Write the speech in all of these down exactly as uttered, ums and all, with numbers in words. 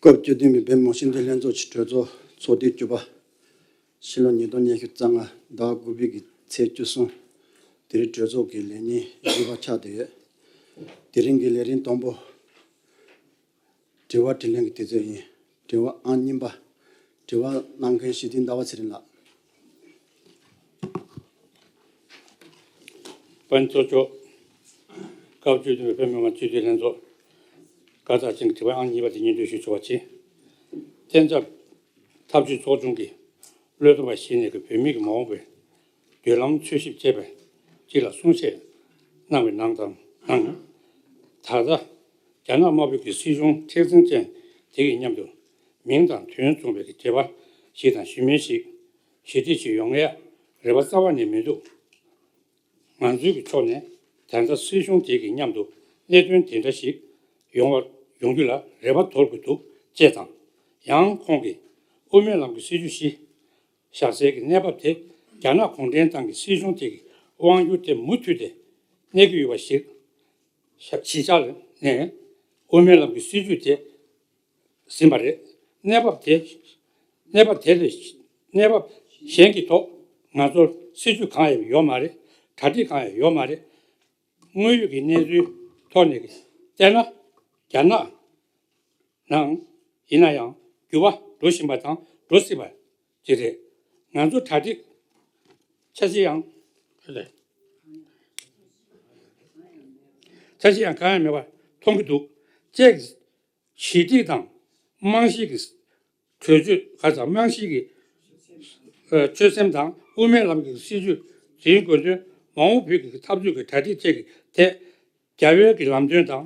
སྐབས་བཅུ་བདུན་པའི་བོད་མི་མང་སྤྱི་འཐུས་ལྷན་ཚོགས་ཀྱི་གྲོས་ཚོགས་ཚོགས་དུས་བཅུ་པ། ཕྱི་ལོ་ཉིས་སྟོང་ཉི་ཤུ་རྩ་ལྔ་ཟླ་དགུ་པའི་གི་ཚེས་བཅུ་གསུམ། དེ་རིང་གྲོས་ཚོགས་ཀྱི་ལས་ཉིན་བཞི་པ་ཆགས་བསྡད་ཡོད། དེ་རིང་གི་ལས་རིམ་དང་པོ། དྲི་བ་དྲིས་ལན་གྱི་དུས་ཚོད་ཡིན། དྲི་བ་ཨང་གཉིས་པ། དྲི་བ་གནང་མཁན་ཞི་བདེ་ཟླ་བ་ཚེ་རིང་ལགས། དཔལ་ལྡན་ཚོགས་གཙོ། སྐབས་བཅུ་བདུན་པའི་བོད་མི་མང་སྤྱི་འཐུས་ལྷན་ཚོགས། བཀའ་རྟགས་ཅན་གྱི་དྲི་བ་ཨང་གཉིས་པ་དེ་སྙན་སྒྲོན་ཞུ་ཆོག་པ་བྱེད། གཏན་འཇགས་འཐབ་ཇུས་ཚོགས་ཆུང་གི་བློ་འདོན་པ་ཞིག་ནས་ཀྱི་བོད་མི་གི་མ་འོངས་པའི་མདུན་ལམ་འཚོལ་ཞིབ་བྱས་པའི་སྤྱི་ལ་གསུང་བཤད་གནང་བའི་ནང་དང་ནང་། ད་ལྟ་རྒྱ་ནག་དམར་པོའི་གི་སྲིད་གཞུང་མཁྲེགས་འཛིན་ཅན་དེ་གི་མཉམ་དུ་མིང་དང་དོན་མཚུངས་པའི་གི་འབྲེལ་བ་ཞིག་དང་ཞུ་མིན་ཞིག་ཞི་བདེ་ཞིག་ཡོང་ཡ་རེ་བ་རྩ་བ་ནས་མི་འདུག་ང་ཚོའི་གི་ཕྱོགས་ནས་ད་ལྟ་སྲིད་གཞུང་དེ་གི་མཉམ་དུ་གནད་དོན་དེ་འདྲ་ཞིག་ཡོང་བ་ཡོང་རྒྱུ་ལ་རེ་བ་དོར་དགོས་འདུག་ཅེས་དང་། ཡང་ཁོང་གིས་དབུ་མའི་ལམ་གྱི་སྲིད་བྱུས་གཞི་བཞག་སའི་གི་གནས་བབ་དེ་རྒྱ་ནག་གུང་ཁྲན་ཏང་གི་སྲིད་གཞུང་དེ་གི་དབང་སྒྱུར་དེ་མུ་མཐུད་དེ་གནས་ཀྱི་ཡོད་པ་ཞིག་གཞི་བཞག་ནས་དབུ་མའི་ལམ་གྱི་སྲིད་བྱུས་དེ་ཟིན་པ་རེད། གནས་བབ་དེ། གནས་བབ་དེ་ལས། གནས་བབ་གཞན་གྱི་ཐོག་ང་ཚོར་སྲིད་ཇུས་གང་ཡང་ཡོད་མ་རེད། གྲ་སྒྲིག་གང་ཡང་ཡོད་མ་རེད། དངོས་ཡོད་ཀྱི་གནས་ཚུལ་ཐོག་ནས་བལྟས་ན། རྒྱ་ནག་ནང་ཡིན་ན་ཡང་འགྱུར་བ་འགྲོ་བཞིན་པ་དང་འགྲོ་སྲིད་པ་ཅིག་རེད། ང་ཚོ་གྲ་སྒྲིག་འཆར་གཞི་ཡང་། འཆར་གཞི་ཡང་གང་ཡང་མེད་པ་མཐོང་གི་འདུག་ཅེས། གཞི་སྒྲིག་དང་རྨང་གཞི་གི་གྲོས་ཆོད་ཁ་ཚ་རྨང་གཞི་གི་ཆོད་སེམས་དང་དབུ་མའི་ལམ་གྱི་སྲིད་བྱུས་འཛིན་དགོས་དོན། མ་འོངས་བོད་ཀྱི་འཐབ་རྩོད་ཀྱི་གྲ་སྒྲིག་བཅས་ཀྱི་ཐད། རྒྱ་བོད་ཀྱི་ལམ་སྟོན་དང་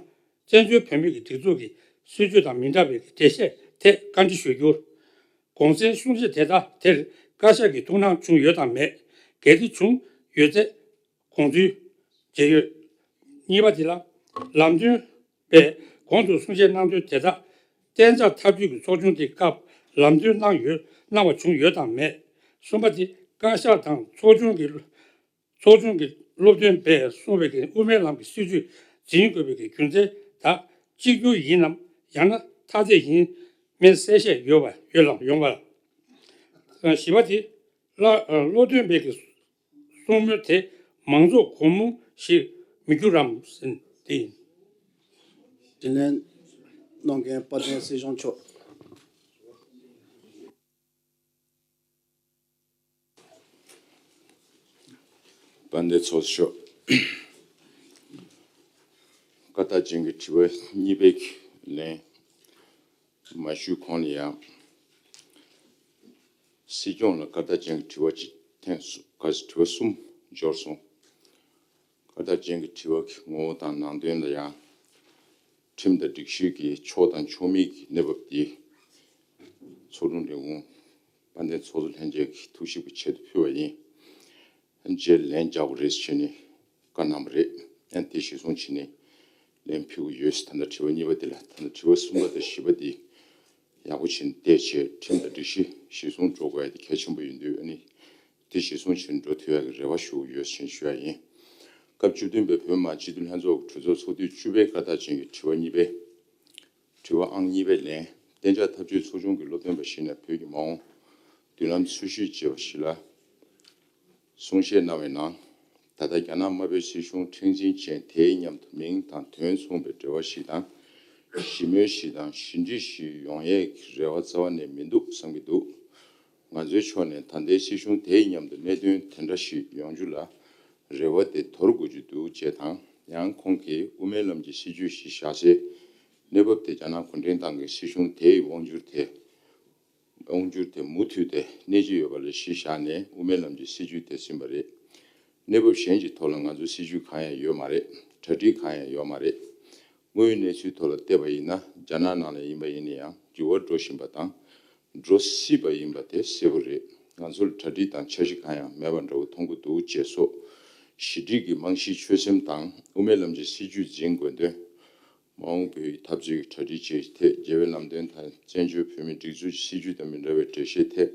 བཙན་བྱོལ་བོད་མི་གི་སྒྲིག་འཛུགས་ཀྱི་སྲིད་བྱུས་དང་མི་འདྲ་བའི་འགྲེལ་བཤད་ཐད་བཀའ་འདྲི་ཞུ་རྒྱུ། གོང་གསལ་གསུང་བཤད་དེ་དག་དེར་བཀའ་ཤག་གི་ཐུགས་སྣང་བྱུང་ཡོད་དམ་མེད། གལ་ཏེ་བྱུང་ཡོད་ཚེ། དགོངས་ཚུལ་བརྗོད་ཡོད། གཉིས་པ་དེ་ལ། ལམ་སྟོན་པས་གོང་དུ་གསུང་བཤད་གནང་དོན་དེ་དག་གཏན་འཇགས་ཐབས་ཇུས་ཀྱི་ཚོགས་ཆུང་དེའི་སྐབས་ལམ་སྟོན་གནང་ཡོད་གནང་བ་བྱུང་ཡོད་དམ་མེད། གསུམ་པ་དེ་བཀའ་ཤག་དང་ཚོགས་ཆུང་གི་ཚོགས་ཆུང་གི་སློབ་སྟོན་པས་གསུངས་པའི་གི་དབུ་མའི་ལམ་གྱི་སྲིད་བྱུས་འཛིན་དགོས་པའི་གི་རྒྱུ་མཚན་དག་གཅིག་གྱུར་ཡིན་ནམ། ཡང་ན་མཐའ་ཚད་ཡིན་མིན་གསལ་བཤད་ཡོད་པ་ཡོད་ལམ་ཡོང་བ། བཞི་པ་དེ་ལ་སློབ་སྟོན་པའི་གི་གསུང་མོལ་དེ་མང་ཚོགས་སྒོ་མོ་ཞིག་མི་འགྱུར་རམ་ཟེར་དེ་ཡིན། དྲིས་ལན་གནང་མཁན་དཔལ་ལྡན་སྲིད་སྐྱོང་མཆོག་དཔལ་ལྡན་ཚོགས་གཙོ་མཆོག་བཀའ་རྟགས་ཅན་གྱི་དྲི་བ་གཉིས་པའི་ལན་མ་ཞུས་གོང་ལ་ཡང་། སྲིད་སྐྱོང་ལ་བཀའ་རྟགས་ཅན་གྱི་དྲི་བ་གཅིག་ཐེངས་སུ་ག་ཚོད་དྲི་བ་གསུམ་འབྱོར་སོང་། བཀའ་རྟགས་ཅན་གྱི་དྲི་བ་གི་ངོ་བོ་དང་ནང་དོན་ལ་ཡང་། ཁྲིམས་དང་སྒྲིག་གཞི་གི་ཕྱོགས་དང་ཕྱོགས་མེད་ཀྱི་གནས་བབ་འདི། ཚོགས་དྲུང་ལས་ཁུངས་དཔལ་ལྡན་ཚོགས་གཙོ་ལྷན་རྒྱས་ཀྱི་ཐུགས་ཞིབ་ཀྱི་ཆེད་དུ་ཕུལ་བ་ཡིན། རྗེས་ལན་རྒྱག་དགོས་རེད་ཟེར་ནས་བཀའ་གནང་བ་རེད། ཨ་ནི་དེ་གཞིར་བཟུང་བྱས་ནས་ལན་ཕུལ་གྱི་ཡོད། ད་ལྟ་དྲི་བ་གཉིས་པ་དེ་ལ། ད་ལྟ་དྲི་བ་གསུམ་པ་དང་བཞི་པ་དེ་ཡག་པོ་བྱས་ནས་བལྟས་བྱས་ཁྲིམས་དང་སྒྲིག་གཞི་གཞིར་བཟུང་འགྲོ་དགོས་ཡ་དེ་གལ་ཆེན་པོ་ཡིན་དུས། ཨ་ནི་དེ་གཞིར་བཟུང་བྱས་ནས་འགྲོ་ཐུབ་ཡ་གི་རེ་བ་ཞུ་གི་ཡོད་ཟེར་ནས་ཞུ་ཡ་ཡིན། སྐབས་བཅུ་བདུན་པའི་བོད་མི་མང་སྤྱི་འཐུས་ལྷན་ཚོགས་ཀྱི་གྲོས་ཚོགས་ཚོགས་དུས་བཅུ་པའི་བཀའ་རྟགས་ཅན་གྱི་དྲི་བ་གཉིས་པའི། དྲི་བ་ཨང་གཉིས་པའི་ལན། གཏན་འཇགས་འཐབ་ཇུས་ཚོགས་ཆུང་གི་སློབ་སྟོན་པ་ཞིག་ནས་བོད་ཀྱི་མ་འོངས་མདུན་ལམ་འཚོལ་ཞིབ་བྱས་པ་ཞིག་ལ། གསུང་བཤད་གནང་བའི་ནང་། ད་ལྟ་རྒྱ་ནག་དམར་པོའི་སྲིད་གཞུང་མཁྲེགས་འཛིན་ཅན་དེའི་མཉམ་དུ་མིང་དང་དོན་མཚུངས་པའི་འབྲེལ་བ་ཞིག་དང་། ཞི་མོལ་ཞིག་དང་ཞི་འགྲིག་ཞིག་ཡོང་ཡས་ཀྱི་རེ་བ་རྩ་བ་ནས་མི་འདུག་བསམ་གྱི་འདུག་ང་ཚོའི་ཕྱོགས་ནས་ད་ལྟའི་སྲིད་གཞུང་དེའི་མཉམ་དུ་གནད་དོན་དེ་འདྲ་ཞིག་ཡོང་རྒྱུ་ལ་རེ་བ་དེ་དོར་དགོས་ཀྱི་འདུག་ཅེས་དང་། ཡང་ཁོང་གིས་དབུ་མའི་ལམ་གྱི་སྲིད་བྱུས་ཤིག་བཞག་སའི་གནས་བབ་དེ་རྒྱ་ནག་གུང་ཁྲན་ཏང་གི་སྲིད་གཞུང་དེའི་དབང་སྒྱུར་དེ། དབང་སྒྱུར་དེ་མུ་མཐུད་དེ་གནས་ཀྱི་ཡོད་པ་ལ་གཞི་བཞག་ནས་དབུ་མའི་ལམ་གྱི་སྲིད་བྱུས་དེ་ཟིན་པ་རེད། གནས་བབ་གཞན་གྱི་ཐོག་ལ་ང་ཚོའི་སྲིད་བྱུས་གང་ཡང་ཡོད་མ་རེད། གྲ་སྒྲིག་གང་ཡང་ཡོད་མ་རེད། དངོས་ཡོད་གནས་ཚུལ་ཐོག་ལ་བལྟས་པ་ཡིན་ན། རྒྱ་ནག་ནང་ལ་ཡིན་པ་ཡིན་ན་ཡང་འགྱུར་བ་འགྲོ་བཞིན་པ་དང་། འགྲོ་སྲིད་པ་ཡིན་པ་དེ་གསལ་པོ་རེད། ང་ཚོར་གྲ་སྒྲིག་དང་འཆར་གཞི་གང་ཡང་མེད་པ་འདྲ་བོ་མཐོང་གི་འདུག་ཅེས་སོགས། ཞི་འགྲིག་གི་རྨང་གཞིའི་ཆོད་སེམས་དང་དབུ་མའི་ལམ་གྱི་སྲིད་བྱུས་འཛིན་དགོས་དོན། མ་འོངས་བོད་ཀྱི་འཐབ་རྩོད་ཀྱི་གྲ་སྒྲིག་བཅས་ཀྱི་ཐད། རྒྱལ་བའི་ལམ་སྟོན་དང་བཙན་བྱོལ་བོད་མིའི་སྒྲིག་འཛུགས་ཀྱི་སྲིད་བྱུས་དང་མི་འདྲ་བའི་འགྲེལ་བཤད་ཐད།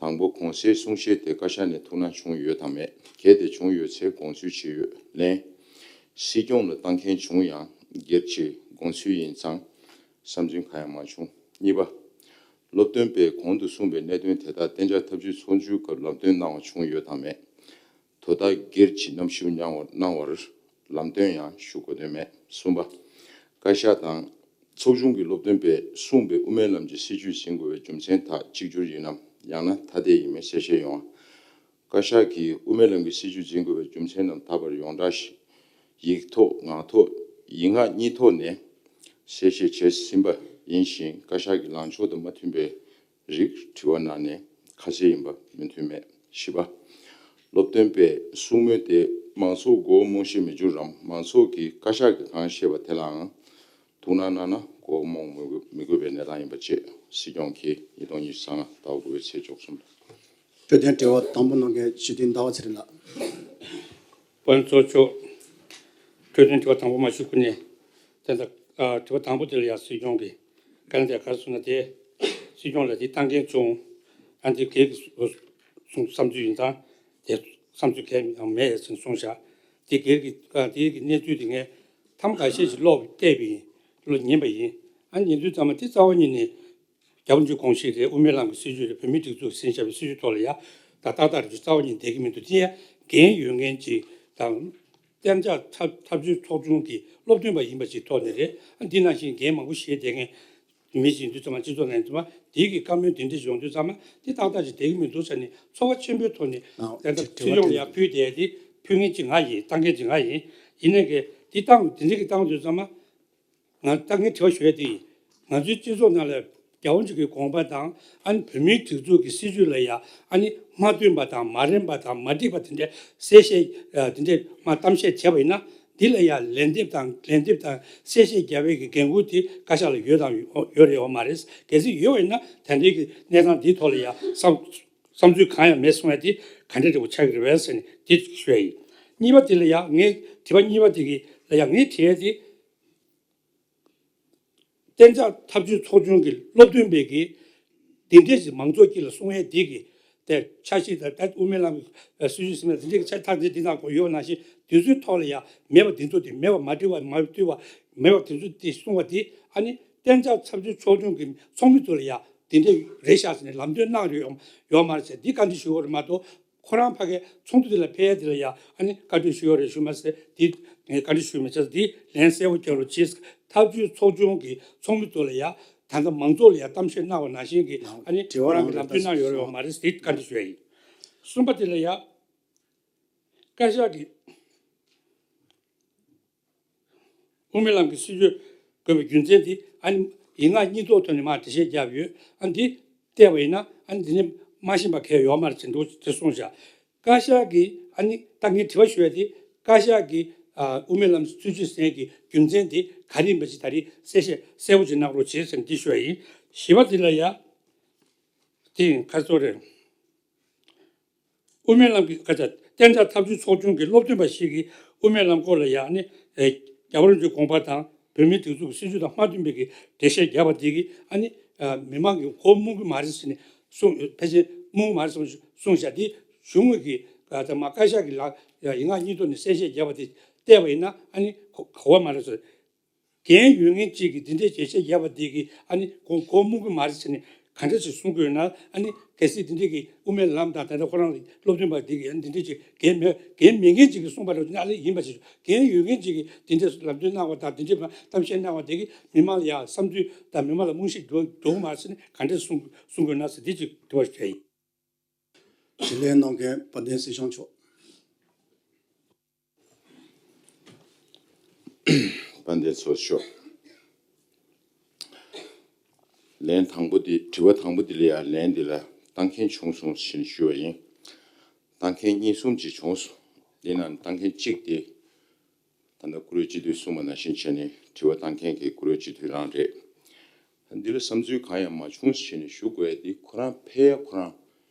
དང་པོ། གོང་གསལ་གསུང་བཤད་དེ་བཀའ་ཤག་ནས་ཐུགས་སྣང་བྱུང་ཡོད་དམ་མེད། གལ་ཏེ་བྱུང་ཡོད་ཚེ་དགོངས་ཚུལ་ཅི་ཡོད། ལན། སྲིད་སྐྱོང་ལ་བཏང་མཁན་བྱུང་ཡང་། སྒེར་གྱི་དགོངས་ཚུལ་ཡིན་ཙང་བསམ་ཚུལ་གང་ཡང་མ་བྱུང་ གཉིས་པ། སློབ་སྟོན་པས་གོང་དུ་གསུངས་པའི་གནད་དོན་དེ་དག་གཏན་འཇགས་ཐབས་ཇུས་ཚོགས་ཆུང་སྐབས་ལམ་སྟོན་གནང་བ་བྱུང་ཡོད་དམ་མེད། དོ་བདག་སྒེར་གྱིས་གནམ་གཤིས་གནང་བར་གནང་བར་ལམ་སྟོན་ཡང་ཞུ་དགོས་དོན་མེད། གསུམ་པ། བཀའ་ཤག་དང་ཚོགས་ཆུང་གི་སློབ་སྟོན་པས་གསུངས་པའི་དབུ་མའི་ལམ་གྱི་སྲིད་བྱུས་འཛིན་དགོས་པའི་རྒྱུ་མཚན་དག་གཅིག་གྱུར་ཡིན་ནམ། ཡང་ན་ཐ་དད་ཡིན་མིན་གསལ་བཤད་ཡོང་བ། བཀའ་ཤག་གིས་དབུ་མའི་ལམ་གྱི་སྲིད་བྱུས་འཛིན་དགོས་པའི་རྒྱུ་མཚན་རྣམས་ད་བར་ཡོངས་གྲགས་ཤིག་ཡིག་ཐོག་ངག་ཐོག་ཡིག་ངག་གཉིས་ཐོག་ནས་གསལ་བཤད་བྱས་ཟིན་པ་ཡིན་ཞིང་། བཀའ་ཤག་གི་ལངས་ཕྱོགས་དང་མ་མཐུན་པའི་རིགས་དྲི་བ་གནང་ནས་ཁ་གསལ་ཡིན་པ་མོས་མཐུན་མེད། བཞི་པ། སློབ་སྟོན་པས་གསུངས་མུས་ཏེ་མང་ཚོགས་མགོ་བོ་རྨོངས་ཤེས་མི་འགྱུར་རམ། མང་ཚོགས་ཀྱིས་བཀའ་ཤག་གིས་གང་བཤད་པ་དེ་ལའང་ཐུགས་སྣང་གནང་ན་མགོ་བོ་རྨོངས་མི་དགོས་པའི་གནས་སྟངས་ཡིན་པ་བཅས་སྲིད་སྐྱོང་གིས་ཉིས་སྟོང་ཉི་ཤུ་རྩ་ལྔ་ཟླ་བ་དགུ་པའི་ཚེས་བཅུ་གསུམ་ལ། འཕྲོད་བསྟེན་དྲི་བ་དང་པོ་གནང་མཁན་ཞུ་བདེ་ཟླ་བ་ཚེ་རིང་ལགས། དཔལ་ལྡན་ཚོགས་གཙོ། འཕྲོད་བསྟེན་དྲི་བ་དང་པོ་མ་ཞུ་སྐུ་ནས། དེ་ལྟར་དྲི་བ་དང་པོ་དེ་ལ་ཡང་སྲིད་སྐྱོང་གིས་བཀའ་ལན་དེ་ག་རེ་གསུངས་ན། དེ་སྲིད་སྐྱོང་ལ་དེ་ལྟ་མཁན་བྱུང་། ཨ་འདི་སྒེར་གྱི་གསུང་བསམ་ཚུལ་ཡིན་ཙང་དེ་བསམ་ཚུལ་གང་ཡང་མེད་ཟེར་གསུངས་བཞག་དེ་སྒེར་གྱི་ཨ་དེ་གི་གནས་ཚུལ་དེ་ངས་ཐམ་ཁ་ཤས་ཤིག་ཀློག་བལྟས་པ་ཡིན། ཀློག་ཉན་པ་ཡིན། ཨ་ཉན་དུས་ཙམ་པ་དེ་རྩ་བ་ཉིད་ནས་རྒྱལ་བ་རིན་པོ་ཆེའི་དགོངས་གཞི་རེད། དབུ་མའི་ལམ་གྱི་སྲིད་བྱུས་རེད། བོད་མིའི་སྒྲིག་འཛུགས་ཟིན་བྱ་བའི་སྲིད་བྱུས་ཐོག་ལ་ཡ་ད་ཏག་ཏག་རེད། རྩ་བ་ཉིད་བསྡད་ཀྱི་མི་འདུག་དེ་ཡ་འགན་ཡོད་མཁན་ཅིག་དང་། གཏན་འཇགས་ཐབས་ཐབས་བྱུས་ཚོགས་ཆུང་གི་སློབ་སྟོན་པ་ཡིན་པ་ཅིག་ཐོག་ནས་རེད། ཨ་འདི་ནང་བཞིན་འགན་མང་པོ་བཞེས་བསྡད་མཁན་མི་ཞིག་ཡིན་དུས་ཙམ་པ། སྤྱི་ཚོགས་ནང་དུ་མ་དེའི་གི་བཀའ་མོལ་དེ་འདྲ་ཞིག་ཡོང་དུས་ཙམ་པ་དེ་ཏག་ཏག་ཅིག་བསྡད་ཀྱི་མི་འདུག་ཟེར་ནས་ཚོར་བ་ཆེན་པོའི་ཐོག་ནས། ཨ་ད་ལྟ་དྲི་བ་སྲིད་སྐྱོང་ལ་ཡ་ཕུལ་བསྡད་དེ་ཕུལ་མཁན་ཅིག་ང་ཡིན། ལྟ་མཁན་ཅིག་ང་ཡིན། ཡིན་ནའི་གི་དེ་བཏང་དེ་འདྲ་གི་བཏང་དུས་ཙམ་པ། ང་ད་ངས་དྲི་བ་ཞུ་ཡ་དེ་ཡིན། ང་ཚོའི་སྤྱི་ཚོགས་ནང་ལ་རྒྱལ་བ་རིན་པོ་ཆེའི་དགོངས་པ་དང་། ཨ་ནི་བོད་མིའི་སྒྲིག་འཛུགས་ཀྱི་སྲིད་བྱུས་ལ་ཡ་ཨ་ནི་མ་མཐུན་པ་དང་མ་རན་པ་དང་མ་འགྲིག་པ་དེ་འདྲ་གསལ་བཤད་ཨ་དེ་འདྲ་མ་གཏམ་བཤད་བྱས་པ་ཡིན་ན། འདི་ལ་ཡ་ལན་འདེབས་དང་ལན་འདེབས་དང་གསལ་བཤད་རྒྱག་པའི་གི་འགན་ཁུར་དེ་བཀའ་ཤག་ལ་ཡོད་དང་ཡོད་རེད་ཡོད་མ་རེད། གལ་སྲིད་ཡོད་པ་ཡིན་ན་ད་ལྟའི་གི་གནས་སྟངས་འདིའི་ཐོག་ལ་ཡ་བསམ་བསམ་ཚུལ་གང་ཡང་མེད་གསུང་ཡ་དེ་ག་འདྲ་འདྲ་པོ་ཆགས་ཀྱི་རེད་པས་ཟེར་ནས་དེ་ཞུ་ཡ་ཡིན། གཉིས་པ་དེ་ལ་ཡ་ངས་དྲི་བ་གཉིས་པ་དེ་གི་ལ་ཡ་ངས་དྲི་ཡ་དེ། གཏན་འཇགས་ཐབས་བྱུས་ཚོགས་ཆུང་གི་སློབ་སྟོན་པས་ཀྱིས་འདི་འདྲས་ཀྱི་མང་ཚོགས་དཀྱིལ་ལ་གསུང་ཡས་འདི་གི་དེ་འཆར་གཞི་དང་ད་དབུ་མའི་ལམ་གྱི་སྲིད་བྱུས་ཟེར་ན་འདི་འདྲས་ཀྱི་ཆ་ཐག་འདི་འདི་ནང་གོ་ཡོད་ནང་བཞིན་དུས་ཚོད་ཐོག་ལ་ཡང་མེད་པ་འདི་ཚོ་དེ་མེད་པ་མ་འགྲིག་པ་མ་འཐུས་པ་མེད་པ་དེ་ཚོ་དེ་གསུང་བ་དེ་ཨ་ནི་གཏན་འཇགས་ཐབས་བྱུས་ཚོགས་ཆུང་གི་ཚོགས་མི་ཚོ་ལ་ཡང་འདི་འདྲས་རེད་ཤག་ཟེར་ནས་ལམ་སྟོན་གནང་ཡོད་ཡོད་མ་རེད་ཟེར་འདི་བཀའ་འདྲི་ཞུ་བ་རེད་མ་གཏོགས། ཁོ་རང་ཕ་གའི་ཚོགས་འདུ་དེ་ལ་ཕེབས་ཡ་དེ་ལ་ཡ་ཨ་ནི་བཀའ་འདྲི་ཞུ་ཡོད་རེད་ཞུ་མ་ཟེར་དེ་ངས་བཀའ་འདྲི་ཞུ་མི་བྱས་དེ་ལན་གསལ་པོ་རྒྱག་རོགས་གྱིས། ཐབས་བྱུས་ཚོགས་ཆུང་གི་ཚོགས་མི་ཚོ་ལ་ཡ་ད་ལྟ་མང་ཚོགས་ལ་ཡ་གཏམ་བཤད་གནང་བ་ནང་བཞིན་གྱི་ཨ་ནི་དྲི་བ་ཁོ་རང་གི་ལམ་སྟོན་གནང་ཡོད་རེད་ཡོད་མ་རེད་དེ་བཀའ་འདྲི་ཞུ་ཡ་ཡིན། གསུམ་པ་དེ་ལ་ཡ་བཀའ་ཤག་གི་དབུ་མའི་ལམ་གྱི་སྲིད་བྱུས་དགོས་པའི་རྒྱུ་མཚན་དེ་ཨ་ནི་ཡིག་ངག་གཉིས་ཐོག་ཐོག་ནས་མར་འགྲེལ་བཤད་བརྒྱབ་ཡོད། ཨ་ནི་འདི་བལྟས་པ་ཡིན་ན་ཨ་ནི་འདི་ནི་མ་ཤེས་པ་གང་ཡང་ཡོད་མ་རེད་ཅེས་འདུག་དེ་གསུངས་བཞག་བཀའ་ཤག་གིས་ཨ་ནི་ད་ངས་དྲི་བ་ཞུ་ཡ་དེ་བཀའ་ཤག་གིས་ཨ་དབུ་མའི་ལམ་སྲིད་བྱུས་ཟེར་གྱི་རྒྱུ་མཚན་དེ་ག་རེ་ཡིན་པ་ཞིག་ད་རེས་གསལ་བཤད་གསལ་པོ་ཅིག་གནང་རོགས་བྱེད་ཟེར་ནས་འདི་ཞུ་ཡ་ཡིན། བཞི་པ་དེ་ལ་ཡ་དེ་ཡིན་ཁ་སོ་རེད། དབུ་མའི་ལམ་གྱི་བཀའ་རྒྱ་གཏན་འཇགས་ཐབས་བྱུས་ཚོགས་ཆུང་གི་སློབ་སྟོན་པ་ཞིག་གིས་དབུ་མའི་ལམ་སྐོར་ལ་ཡང་ནི་ཨེ་རྒྱལ་བ་རིན་པོ་ཆེའི་དགོངས་པ་དང་བོད་མིའི་སྒྲིག་འཛུགས་ཀྱི་སྲིད་བྱུས་དང་མ་མཐུན་པའི་གི་འགྲེལ་བཤད་བརྒྱབ་པ་དེ་གིས་ཨ་ནི་ཨ་མི་མང་གི་མགོ་རྨོངས་གི་མ་རེད་ཟེར་ནས་གསུངས་ཕལ་ཆེར་རྨོངས་མ་རེད་གསུངས་གསུངས་བཞག་དེ་གཞུང་གི་ཨ་ད་མ་བཀའ་ཤག་གི་ལག་ཡིག་ངག་གཉིས་ཐོག་ནས་གསལ་བཤད་བརྒྱབ་པ་དེ་བལྟས་པ་ཡིན་ན་ཨ་ནི་གོ་གོ་བ་མ་རེད་ཟེར། འགན་ཡོད་མཁན་གཅིག་གིས་འདི་འདྲའི་འགྲེལ་བཤད་བརྒྱབ་པ་འདི་གིས་ཨ་ནི་མགོ་མགོ་རྨོངས་ཀྱི་མ་རེད་ཟེར་ནས་ག་འདྲ་ཞིག་གསུང་གི་ཡོད་ན། ཨ་ནི་གལ་སྲིད་འདི་འདྲའི་གི་དབུ་མའི་ལམ་དང་ད་ལྟ་ཁོ་རང་གི་སློབ་སྟོན་པ་འདི་གིས་ཨ་ནི་འདི་འདྲའི་ཅིག་འགན་མེད་འགན་མེད་མཁན་ཅིག་གིས་གསུངས་པ་རེད་ན་ཨ་ལས་ཡིན་པ་ཞིག་འགན་ཡོད་མཁན་ཅིག་གིས་འདི་འདྲའི་ལམ་སྟོན་གནང་བ་དང་འདི་འདྲའི་གཏམ་བཤད་གནང་བ་འདི་གིས་མི་མང་ལ་ཡང་བསམ་ཚུལ་དང་མི་མང་ལ་རྨོངས་གཞི་འགྲོ་འགྲོ་གི་མ་རེད་ཟེར་ནས་ག་འདྲ་གསུང་གསུང་དགོས་ན་ཟེར་འདི་ཅིག་དྲི་བ་ཞུ་ཡ་ཡིན། དྲིས་ལན་གནང་མཁན་དཔལ་ལྡན་སྲིད་སྐྱོང་མཆོག་དཔལ་ལྡན་ཚོགས་གཙོ། ལན་དང་པོ་འདི་དྲི་བ་དང་པོ་འདི་ལ་ཡང་ལན་འདི་ལ་བཏང་མཁན་བྱུང་སོང་ཞེས་ཞུ་བ་ཡིན། བཏང་མཁན་གཉིས་གསུམ་ཅིག་བྱུང་སོང་། འདི་ནང་བཏང་མཁན་གཅིག་དེ་ད་ལྟ་བཀུར་འོས་སྤྱི་འཐུས་གསུངས་པ་ནང་བཞིན་བྱས་ནས་དྲི་བ་བཏང་མཁན་གྱི་བཀུར་འོས་སྤྱི་འཐུས་རང་རེད། འདི་ལ་བསམ་ཚུལ་གང་ཡང་མ་བྱུང་ཞེས་ནས་ཞུ་དགོས་ཡ་དེ་ཁོ་རང་ཕལ་ཡ་ཁོ་རང་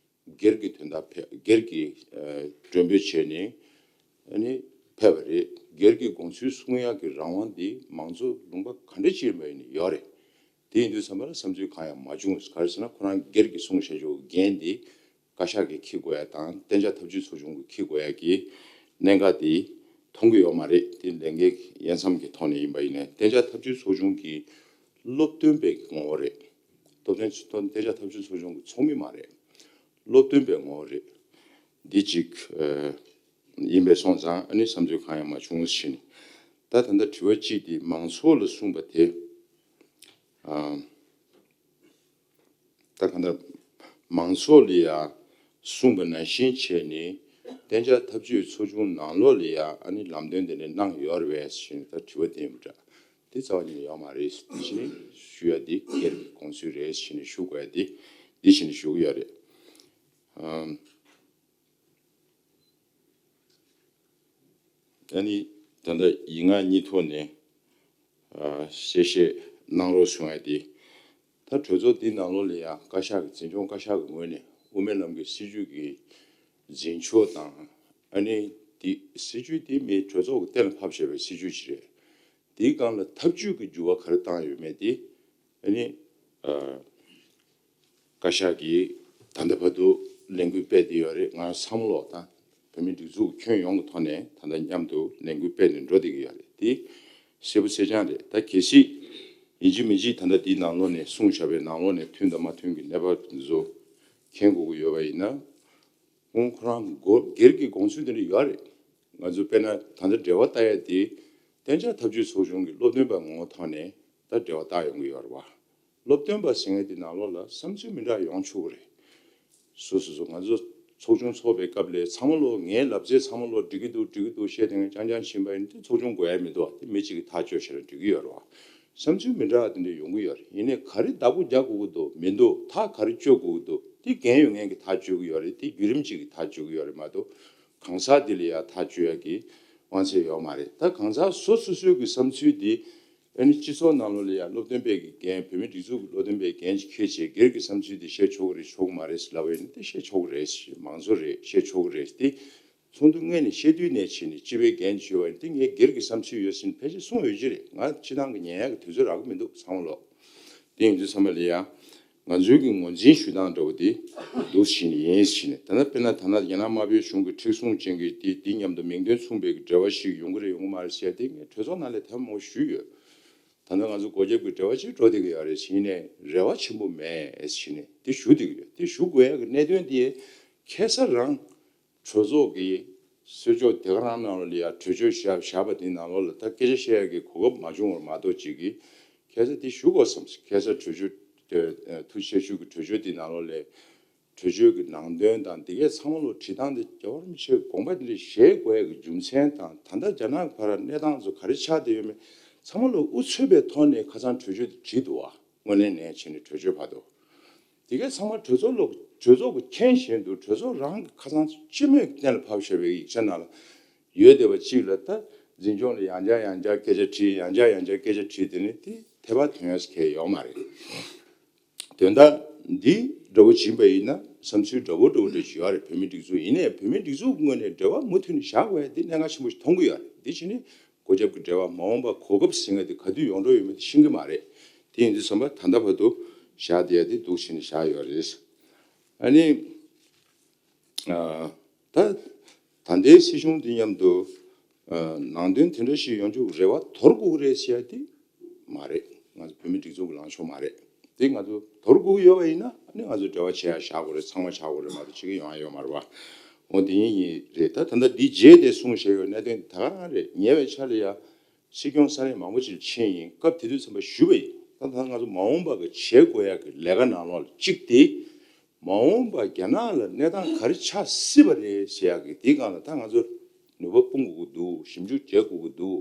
སྒེར་གྱི་དོན་དག་ཕེ་སྒེར་གྱི་ཨ་མགྲོན་འབོད་བྱས་ནས་ཨ་ནི་ཕེབས་པ་རེད། སྒེར་གྱི་དགོངས་ཚུལ་གསུང་ཡག་གི་རང་དབང་འདི་མང་གཙོ་ལུང་པ་ག་འདྲ་ཅིག་ཡིན་པ་ཡིན་ནའི་ཡོད་རེད། དེ་ཡིན་དུས་ཙམ་པ་ལ་བསམ་ཚུལ་གང་ཡང་མ་བྱུང་། ག་རེ་ཟེར་ན་ཁོ་རང་སྒེར་གྱི་གསུང་བཤད་ཕྱོགས་འགན་འདི་བཀའ་ཤག་གིས་འཁྱེར་དགོས་ཡ་དང་གཏན་འཇགས་ཐབས་ཇུས་ཚོགས་ཆུང་གིས་འཁྱེར་དགོས་ཡ་གི་གནད་འགག་དེ་མཐོང་གི་ཡོད་མ་རེད། དེ་ལས་འགན་གྱི་དབྱེ་མཚམས་ཀྱི་ཐོག་ནས་ཡིན་པ་ཡིན་ནའི་གཏན་འཇགས་ཐབས་ཇུས་ཚོགས་ཆུང་གི་སློབ་སྟོན་པའི་ངོ་བོ་རེད། སློབ་སྟོན་ཚོ་གཏན་འཇགས་ཐབས་ཇུས་ཚོགས་ཆུང་གི་ཚོགས་མི་མ་རེད། སློབ་སྟོན་པའི་ངོ་བོ་རེད། འདི་གཅིག་ཨ་ཡིན་པས་སོང་ཙང་ཨ་ནི་བསམ་ཚུལ་གང་ཡང་མ་བྱུང་ཟེར་ནས། ད་ད་ལྟ་དྲི་བ་གཅིག་དེ་མང་ཚོགས་ལ་གསུངས་པ་དེ། ཨ་ད་གང་ལྟར་མང་ཚོགས་ལ་ཡང་གསུངས་པ་ནང་བཞིན་བྱས་ནས་གཏན་འཇགས་ཐབས་ཇུས་ཚོགས་ཆུང་ནང་ལོགས་ལ་ཡང་ཨ་ནི་ལམ་སྟོན་དེ་འདྲ་གནང་ཡོད་རེད་པས་ཟེར་ནས་ད་དྲི་བ་དེ་ཡིན་པ་འདྲ། དེ་རྩ་བ་ཉིད་ནས་ཡོད་མ་རེད་ཟེར་ནས་ཞུ་ཡ་དེ་སྒེར་གྱི་དགོངས་ཚུལ་རེད་ཟེར་ནས་ཞུ་དགོས་ཡ་དེ་འདི་བཞིན་ཞུ་གི་ཡོད་རེད། ཨམ། ཨ་ནི་ད་ལྟ་ཡིག་ངག་གཉིས་ཐོག་ནས་ཨ་གསལ་བཤད་གནང་རོགས་གསུང་ཡ་དེ། ད་གྲོས་ཚོགས་འདི་ནང་ལོགས་ལ་ཡང་བཀའ་ཤག་གི་འཛིན་སྐྱོང་བཀའ་ཤག་གི་ངོས་ནས་དབུ་མའི་ལམ་གྱི་སྲིད་བྱུས་ཀྱི་འཛིན་ཕྱོགས་དང་། ཨ་ནི་དེ་སྲིད་བྱུས་དེ་མིའི་གྲོས་ཚོགས་ཀྱི་གཏན་ལ་ཕབ་བཞག་པའི་སྲིད་བྱུས་ཅིག་རེད། དེའི་སྒང་ལ་ཐབས་ཇུས་ཀྱི་འགྱུར་བ་ག་རེ་བཏང་ཡོད་མེད་དེ་ཨ་ནི་ཨ་བཀའ་ཤག་གིས་ད་ལྟ་བར་དུ་ལས་འགུལ་སྤེལ་བསྡད་ཡོད་རེད། ང་ཚང་མ་ལོག་དང་བོད་མི་སྒྲིག་འཛུགས་ཁྱོན་ཡོངས་ཀྱི་ཐོག་ནས་ད་ལྟ་མཉམ་དུ་ལས་འགུལ་སྤེལ་ནས་འགྲོ་བསྡད་ཀྱི་ཡོད་རེད། དེ་གསལ་པོ་གསལ་རྐྱང་རེད། ད་གལ་སྲིད་ཡིན་གཅིག་མིན་གཅིག་ད་ལྟ་དེའི་ནང་ལོགས་ནས་གསུངས་བཞག་པའི་ནང་ལོགས་ནས་མཐུན་དང་མ་མཐུན་གྱི་གནས་བབ་འདི་ཚོ་མཁྱེན་དགོས་ཀྱི་ཡོད་པ་ཡིན་ན། ཁོང་ཁོ་རང་སྒོ་སྒེར་གྱི་དགོངས་ཚུལ་དེ་འདྲ་ཡོད་རེད། ང་ཚོ་དཔེར་ན་ད་ལྟ་འབྲེལ་བ་ལྟ་ཡ་དེ་གཏན་འཇགས་ཐབས་ཇུས་ཚོགས་ཆུང་གི་སློབ་སྟོན་པ་ངོ་བོ་ཐོག་ནས་ད་འབྲེལ་བ་བཏགས་ཡོང་གི་ཡོད་རེད་བ། སློབ་སྟོན་པ་ཟེར་མཁན་དེ་ནང་ལོགས་ལ་བསམ་ཚུལ་མི་འདྲ་ཡོང་ཆོག་གི་རེད། སོ་སོ་སོ་ང་ཚོ་ཚོགས་ཆུང་ཚོགས་པའི་སྐབས་ལ་ཚང་མ་ལོ་ངའི་ལབ་ཚད་ཚང་མ་ལོ་འགྲིག་གི་འདུག་འགྲིག་གི་འདུག་བཤད་དེ་ངས་རྐྱང་རྐྱང་ཕྱིན་པ་ཡིན་དུས་ཚོགས་ཆུང་དགོས་ཡ་མི་འདུག་དེ་མི་གཅིག་གིས་ཐག་གཅོད་བྱས་ན་འགྲིག་གི་ཡོད་རེད་བ། བསམ་ཚུལ་མི་འདྲ་བ་དེ་འདྲ་ཡོང་གི་ཡོད་རེད། ཡིན་ནའི་ག་རེ་བདག་པོ་རྒྱག་དགོས་ཀྱི་འདུག་མི་འདུག་ཐག་ག་རེ་གཅོད་དགོས་ཀྱི་འདུག་དེ་འགན་ཡོད་མཁན་གྱིས་ཐག་གཅོད་ཀྱི་ཡོད་རེད། དེ་བརྒྱུད་རིམ་གཅིག་གིས་ཐག་གཅོད་ཀྱི་ཡོད་རེད་མ་གཏོགས་གང་ཟག་དེ་ལ་ཡ་ཐག་གཅོད་ཡ་གི་དབང་ཚད་ཡོད་མ་རེད། ད་གང་ཟག་སོ་སོ་སོའི་གི་བསམ་ཚུལ་དེ་ཨ་ནི་སྤྱི་ཚོགས་ནང་ལོགས་ལ་ཡ་སློབ་སྟོན་པའི་གི་འགན་བོད་མི་སྒྲིག་འཛུགས་ཀྱི་སློབ་སྟོན་པའི་འགན་ཅིག་འཁྱེར་བྱས་སྒེར་གྱི་བསམ་ཚུལ་དེ་བཤད་ཆོག་གི་རེད་ཆོག་གི་མ་རེད་ཟེར་ལབ་པ་ཡིན་ན་དེ་བཤད་ཆོག་གི་རེད། མང་གཙོ་རེད། བཤད་ཆོག་གི་རེད། དེ་ཚོགས་འདུ་སྔོན་ནས་བཤད་དུས་ནས་བྱས་ནས་སྤྱི་པའི་འགན་བྱས་པ་ཡིན་དེ་ངས་སྒེར་གྱི་བསམ་ཚུལ་ཡོད་ཟེར་ནས་ཕལ་ཆེར་གསུངས་ཡོད་ཀྱི་རེད། ང་སྤྱི་བཏང་གི་ཉན་ཡག་གི་དུས་ཚོད་རག་གི་མི་འདུག་ཚང་མ་ལོག་དེ་ཡིན་དུས་ཚང་མ་ལ་ཡ་ང་ཚོའི་གི་ངོས་འཛིན་ཞུ་སྟངས་འདྲ་བོ་དེ་འདུག་བྱས་ནས་ཡིན་བྱས་ནས་ད་ལྟ་དཔེར་ན་ད་ལྟ་རྒྱ་ནག་དམར་པོའི་གཞུང་གི་མཁྲེགས་བཟུང་ཅན་གྱི་དེ་དེ་མཉམ་དུ་མིང་དོན་མཚུངས་པའི་གི་འབྲེལ་བ་ཞིག་ཡོང་གི་རེད་ཡོང་གི་མ་རེད་ཟེར་དེ་ངས་གྲོས་ཚོགས་ནང་ལ་དེ་མང་པོ་ཞུས་ཡོད། ད་ལྟ་ང་ཚོ་སྒོ་རྒྱབ་ཀྱི་འབྲེལ་བ་ཅིག་འགྲོ་བསྡད་ཀྱི་ཡོད་རེད། ཡིན་ནའི་རེ་བ་ཆེན་པོ་མེད་ཟེར་ནས་དེ་ཞུ་བསྡད་ཀྱི་ཡོད། དེ་ཞུ་དགོས་ཡ་གི་གནད་དོན་དེ་ཁ་སང་རང་གྲོས་ཚོགས་ཀྱི་གསོལ་ལྕོག་དེ་ག་རང་ནང་ལ་ཡ་གྲོས་ཆོད་བཞག་བཞག་པ་དེ་ནང་ལོགས་ལ་ད་སྐད་ཆ་བཤད་ཡ་གི་གོ་སྐབས་མ་བྱུང་བར་མ་གཏོགས་ཅིག་གིས་ཁ་སང་དེ་ཞུ་དགོས་བསམ། ཁ་སང་གྲོས་ཆོད་ཐུགས་རྗེ་ཆེ་ཞུ་གི་གྲོས་ཆོད་དེ་ནང་ལོགས་ལ་གྲོས་ཆོད་ཀྱི་ནང་དོན་དང་དེ་གའི་ཚང་མ་ལོ་བྲིས་སྟངས་དེ་རྒྱལ་བ་རིན་པོ་ཆེའི་དགོངས་པ་དེ་འདྲ་བཞེས་དགོས་ཡ་གི་རྒྱུ་མཚན་དང་ད་ལྟ་རྒྱ་ནག་གི་བར་གནས་སྟངས་ཚོ་ག་རེ་ཆགས་བསྡད་ཡོད་མེད་ཚང་མ་ལོ་དབུ་ཚུགས་པའི་ཐོག་ནས་ཁ་སང་གྲོས་ཆོད་དེ་བྲིས་འདུག་བ། དངོས་གནས་ནས་བྱས་ནས་གྲོས་ཆོད་བར་དུ། དེ་གའི་ཚང་མ་གྲོས་ཚོགས་ལོ་གྲོས་ཚོགས་ཀྱི་མཁྱེན་བཞིན་དུ་གྲོས་ཚོགས་རང་གི་ཁ་སང་སྤྱི་མོས་ཀྱི་གཏན་ལ་ཕབ་བཞག་པའི་ཡིག་ཆ་ནང་ལ་ཡོད་བསྡད་པ་གཅིག་ལ་ད་འཛིན་སྐྱོང་ལ་ཡང་བསྐྱར་ཡང་བསྐྱར་སྐད་ཆ་དྲིས། ཡང་བསྐྱར་ཡང་བསྐྱར་སྐད་ཆ་དྲིས། དེ་ནི་དེ་ཐེ་བ་དོན་ཡོད་ས་གང་ཡང་ཡོད་མ་རེད། དོན་དག་འདི་འདྲ་བོ་ཕྱིན་པ་ཡིན་ན་བསམ་ཚུལ་འདྲ་བོ་འདྲ་བོ་འདྲ་ཅིག་ཡོད་རེད། བོད་མི་སྒྲིག་འཛུགས་ཡིན་ནའི་བོད་མི་སྒྲིག་འཛུགས་ཀྱི་ངོས་ནས་འབྲེལ་བ་མུ་མཐུད་ནས་བཞག་དགོས་ཡ་འདི་གནད་འགག་ཆེན་པོ་ཞིག་མཐོང་གི་ཡོད་རེད། འདི་བྱས་ནས་སྒོ་རྒྱབ་ཀྱི་འབྲེལ་བ་མ་འོངས་པ་གོ་སྐབས་ཟེར་མཁན་དེ་ག་དུས་ཡོང་འགྲོ་ཡོད་མེད་དེ་ཤེས་ཀྱི་མ་རེད། དེ་ཡིན་དུས་ཙམ་པ་ད་ལྟ་བར་དུ་བཞག་བསྡད་ཡ་དེ་འདུག་བྱས་ནས་བཞག་ཡོད་རེད། ཨ་ནི། ཨ། ད་ད་ལྟའི་སྲིད་གཞུང་འདི་མཉམ་དུ་ཨ། ནང་དོན་དེ་འདྲ་ཞིག་ཡོང་རྒྱུ་རེ་བ་དོར་དགོས་ཀྱི་རེད་ཟེར་ཡ་དེ་མ་རེད། ང་ཚོ་བོད་མི་སྒྲིག་འཛུགས་ཀྱི་ལངས་ཕྱོགས་མ་རེད། དེ་ང་ཚོ་དོར་དགོས་ཀྱི་ཡོད་པ་ཡིན་ན་ཨ་ནི་ང་ཚོ་འབྲེལ་བ་བྱེད་ཡ་བཞག་དགོས་རེད། ཚང་མ་བཞག་དགོས་རེད་མ་གཏོགས་ཕྱི་གི་ཡོང་ཡ་ཡོད་མ་རེད་བ། འོ་དེ་ཡིན་ཡིན་རེད། ད་ད་ལྟ་འདི་རྗེས་དེ་གསུངས་བཞག་ཡོད་གནད་དོན་དེ་ད་ག་རང་རེད། ཉེ་བའི་ཆར་ལ་ཡ་སྲིད་སྐྱོང་ས་གནས་མང་པོ་ཅིག་ཕྱིན་ཡིན་སྐབས་དེ་དུས་ཙམ་པ་ཞུས་པ་ཡིན། ད་ད་ང་ཚོ་མ་འོངས་པ་གི་བྱེད་དགོས་ཡ་གི་ལས་ཀ་ནང་ལོགས་ལ་གཅིག་དེ། མ་འོངས་པ་རྒྱ་ནག་ལ་གནས་སྟངས་ག་རེ་ཆགས་སྲིད་པ་རེད་ཟེར་ཡག་གི་དེའི་སྒང་ལ་ད་ང་ཚོ་ནུས་པ་སྤུངས་དགོས་ཀྱི་འདུག་ཞིབ་འཇུག་བྱེད་དགོས་ཀྱི་འདུག་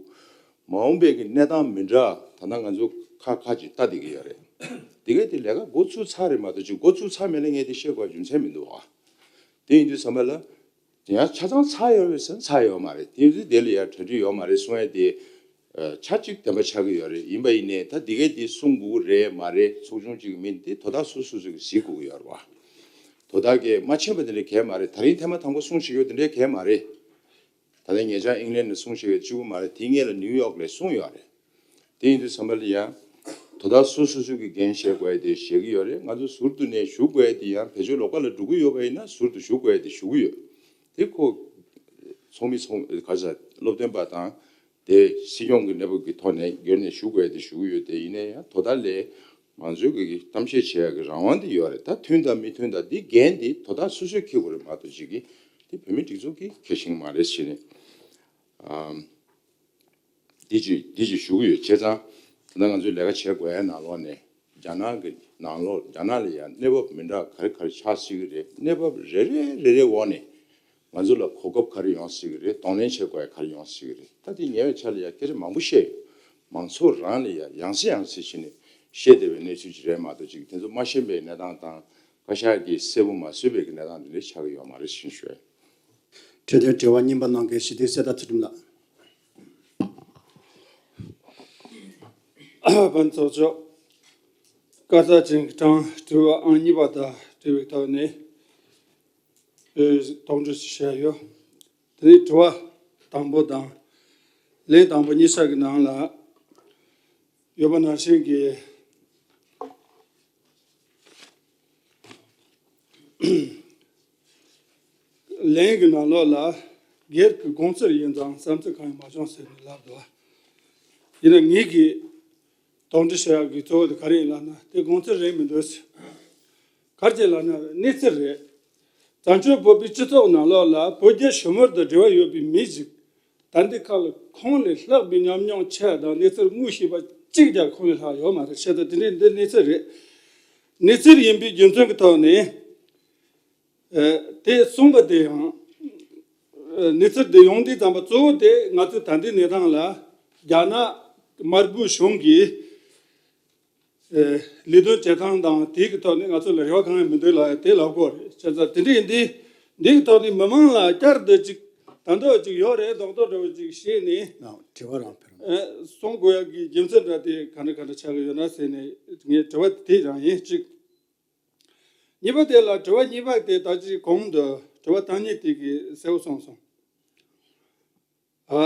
མ་འོངས་པའི་གི་གནས་སྟངས་མི་འདྲ་ད་ལྟ་ང་ཚོ་ཁ་ཁ་ཅིག་ལྟ་བསྡད་ཀྱི་ཡོད་རེད། དེ་གས་དེ་ལས་ཀ་འགོ་ཚུགས་ཚར་རེད་མ་གཏོགས་ཅིག་འགོ་ཚུགས་ཚར་མེད་ན་ངས་དེ་བཤད་དགོས་རྒྱུ་མཚན་མི་འདུག་ཨ། དེ་ཡིན་དུས་ཙམ་པ་ལ་དེ་ཡང་ཆ་ཚང་ཚར་ཡོད་རེད་ཟེར་ན་ཚར་ཡོད་མ་རེད། དེ་ཡིན་དུས་དེ་ལ་ཡང་གྲ་སྒྲིག་ཡོད་མ་རེད་གསུང་ཡ་དེ། ཆ་གཅིག་བདེན་པ་ཆགས་ཀྱི་ཡོད་རེད། ཡིན་པ་ཡིན་ནའི་ད་འདི་གས་འདི་གསུང་དགོས་ཀྱི་རེད་མ་རེད། ཚོགས་ཆུང་གཅིག་གི་མི་འདི་དོ་བདག་སོ་སོ་སོ་གིས་གཟིགས་དགོས་ཀྱི་ཡོད་རེད་བ། དོ་བདག་གིས་མ་མཁྱེན་པ་དེ་འདྲ་གང་ཡང་མ་རེད། ད་རིང་ཐེངས་མ་དང་པོ་གསུང་བཞིན་ཡོད་དེ་འདྲ་གང་ཡང་མ་རེད། ད་ལྟ་ཉེ་ཆར་ཨིང་ལན་ནས་གསུང་བཞིན་ཡོད་གཅིག་པུ་མ་རེད། དེའི་སྔོན་ལ་ནིའུ་ཡོག་ལ་གསུངས་ཡོད་རེད། དེ་ཡིན་དུས་ཙམ་པ་ལ་ཡང་དོ་བདག་སོ་སོ་སོ་གིས་འགན་བཞེས་དགོས་ཡ་དེ་བཞེས་ཀྱི་ཡོད་རེད། ང་ཚོ་ཟུར་དུ་ནས་ཞུགས་དགོས་ཡ་དེ་ཡང་བེད་སྤྱོད་ལོགས་ཀ་ལ་འགྲོ་གི་ཡོད་པ་ཡིན་ན་ཟུར་དུ་ཞུགས་དགོས་ཡ་དེ་ཞུ་གི་ཡོད། དེ་ཁོ་ཚོགས་མི་ཚོགས་ག་ས་སློབ་སྟོན་པ་དང་དེ་སྲིད་སྐྱོང་གི་གནས་བབ་ཀྱི་ཐོག་ནས་སྒེར་ནས་ཞུགས་དགོས་ཡ་དེ་ཞུ་གི་ཡོད། དེ་ཡིན་ན་ཡང་དོ་བདག་ལས་ ང་ཚོའི་གི་གཏམ་བཤད་བྱེད་ཡག་གི་རང་དབང་དེ་ཡོད་རེད། ད་མཐུན་དང་མི་མཐུན་དང་འདི་འགན་འདི་དོ་བདག་སོ་སོས་འཁྱེར་དགོས་རེད་མ་གཏོགས་ཅིག་གི་འདི་བོད་མི་སྒྲིག་འཛུགས་ཀྱིས་འཁྱེར་ཤེས་ཀྱི་མ་རེད་ཟེར་ནས། ཨམ། འདི་ཅིག་འདི་ཅིག་ཞུ་གི་ཡོད། བྱས་ཙང་ད་ང་ཚོས་ལས་ཀ་བྱེད་དགོས་ཡ་ནང་ལོགས་ནས་རྒྱ་ནག་གི་ནང་ལོགས་རྒྱ་ནག་ལ་ཡང་གནས་བབ་མི་འདྲ་ག་རེ་ག་རེ་ཆགས་སྲིད་ཀྱི་རེད། གནས་བབ་རེ་རེ་རེ་རེ་འོག་ནས་ང་ཚོ་ལ་གོ་སྐབས་ག་རེ་ཡོང་སྲིད་ཀྱི་རེད། གདོང་ལེན་བྱེད་དགོས་ཡ་ག་རེ་ཡོང་སྲིད་ཀྱི་རེད། ད་དེ་ཉེ་བའི་ཆར་ལ་ཡང་སྐད་ཆ་མང་པོ་བཤད་ཡོད། མང་ཚོགས་རང་ལ་ཡང་ཡང་སེ་ཡང་སེ་བྱས་ནས་བཤད་བསྡད་པའི་གནས་ཚུལ་ཅིག་རེད་མ་གཏོགས་ཅིག་དེ་ཚོ་མ་ཤེས་པའི་གནས་སྟངས་དང་བཀའ་ཤག་གིས་གསལ་པོ་མ་བཟོས་པའི་གནས་སྟངས་དེ་འདྲ་ཆགས་ཀྱི་ཡོད་མ་རེད་ཞེས་ཞུ། འཕྲོད་བསྟེན་དྲི་བ་གཉིས་པ་གནང་མཁན་ཞི་བདེ་གསེར་རྟ་ཚུལ་ཁྲིམས་ལགས། ཕན་ཚོགས་ཆོག་བཀའ་རྩ་ཅན་གྱི་གྲངས་དྲི་བ་ཨང་གཉིས་པ་དང་འབྲེལ་བའི་ཐོག་ནས་དོགས་འདྲི་ཞིག་བྱས་ཡོད། དེ་ནས་དྲི་བ་དང་པོ་དང་ལན་དང་པོ་གཉིས་ཆ་གི་ནང་ལ་ཡོད་པ་ནང་བཞིན་གྱི། ལན་གྱི་ནང་ལོགས་ལ་སྒེར་གྱི་དགོངས་ཚུལ་ཡིན་ཙང་བསམ་ཚུལ་གང་ཡང་མ་བྱུང་ཟེར་ནས་ལབ་འདུག་ཡིན་ན་ངེད་ཀྱིས་དོགས་འདྲི་བྱ་ཡག་གི་གཙོ་བོ་དེ་ག་རེ་ཡིན་ལབ་ན་དེ་དགོངས་ཚུལ་རེད་མི་འདུག་ག་རེ་བྱས་ལབ་ན་གནས་ཚུལ་རེད། བཙན་བྱོལ་བོད་པའི་སྤྱི་ཚོགས་ནང་ལོགས་ལ་བོད་རྒྱ་ཞི་མོལ་དང་འབྲེལ་བ་ཡོད་པའི་མི་ཞིག་ད་ལྟའི་ཁ་ལ་ཁོང་ལས་ལྷག་པའི་ཉམས་མྱོང་ཆེ་བ་དང་གནས་ཚུལ་དངོས་ཤེས་པ་གཅིག་ཀྱང་ཁོང་ལས་ལྷག་ཡོད་མ་རེད། བྱས་ཙང་དེ་འདྲའི་འདི་གནས་ཚུལ་རེད། གནས་ཚུལ་ཡིན་པའི་རྒྱུ་མཚན་གྱི་ཐོག་ནས་ཨ་དེ་གསུངས་པ་དེ་ཡང་ཨ་གནས་ཚུལ་དེ་ཡོང་དུས་ཙམ་པ་གཙོ་བོ་དེ་ང་ཚོས་ད་ལྟའི་གནས་སྟངས་ལ་རྒྱ་ནག་དམར་པོའི་གཞུང་གིས། ལས་དོན་བྱེད་སྟངས་དང་དེའི་གི་ཐོག་ནས་ང་ཚོ་ལ་རེ་བ་གང་ཡང་མི་འདུག་ལབ་ཡ་དེ་ལབ་དགོས་རེད། བྱས་ཙང་དེ་འདྲ་ཡིན་དུས་འདི་གི་ཐོག་ནས་མི་མང་ལ་བསྐྱར་དུ་ཅིག་ད་འདོད་ཅིག་ཡོད་རེད་རྡོག་རྡོག་འདྲ་བོ་ཅིག་བཤད་ནས་ཨ་དྲི་བ་རང་ཕེབས། ཨ་གསུང་དགོས་ཡ་གི་རྒྱུ་མཚན་འདྲ་དེ་ག་འདྲ་ག་འདྲ་ཆགས་ཀྱི་ཡོད་ན་ཟེར་ནས་ངས་དྲི་བ་དེ་རང་ཡིན་གཅིག་གཉིས་པ་དེ་ལ་དྲི་བ་གཉིས་པ་དེ་ད་ཅི་གོང་དུ་དྲི་བ་དང་གཉིས་དེ་གི་གསལ་བོ་གསུངས་སོང་། ཨ།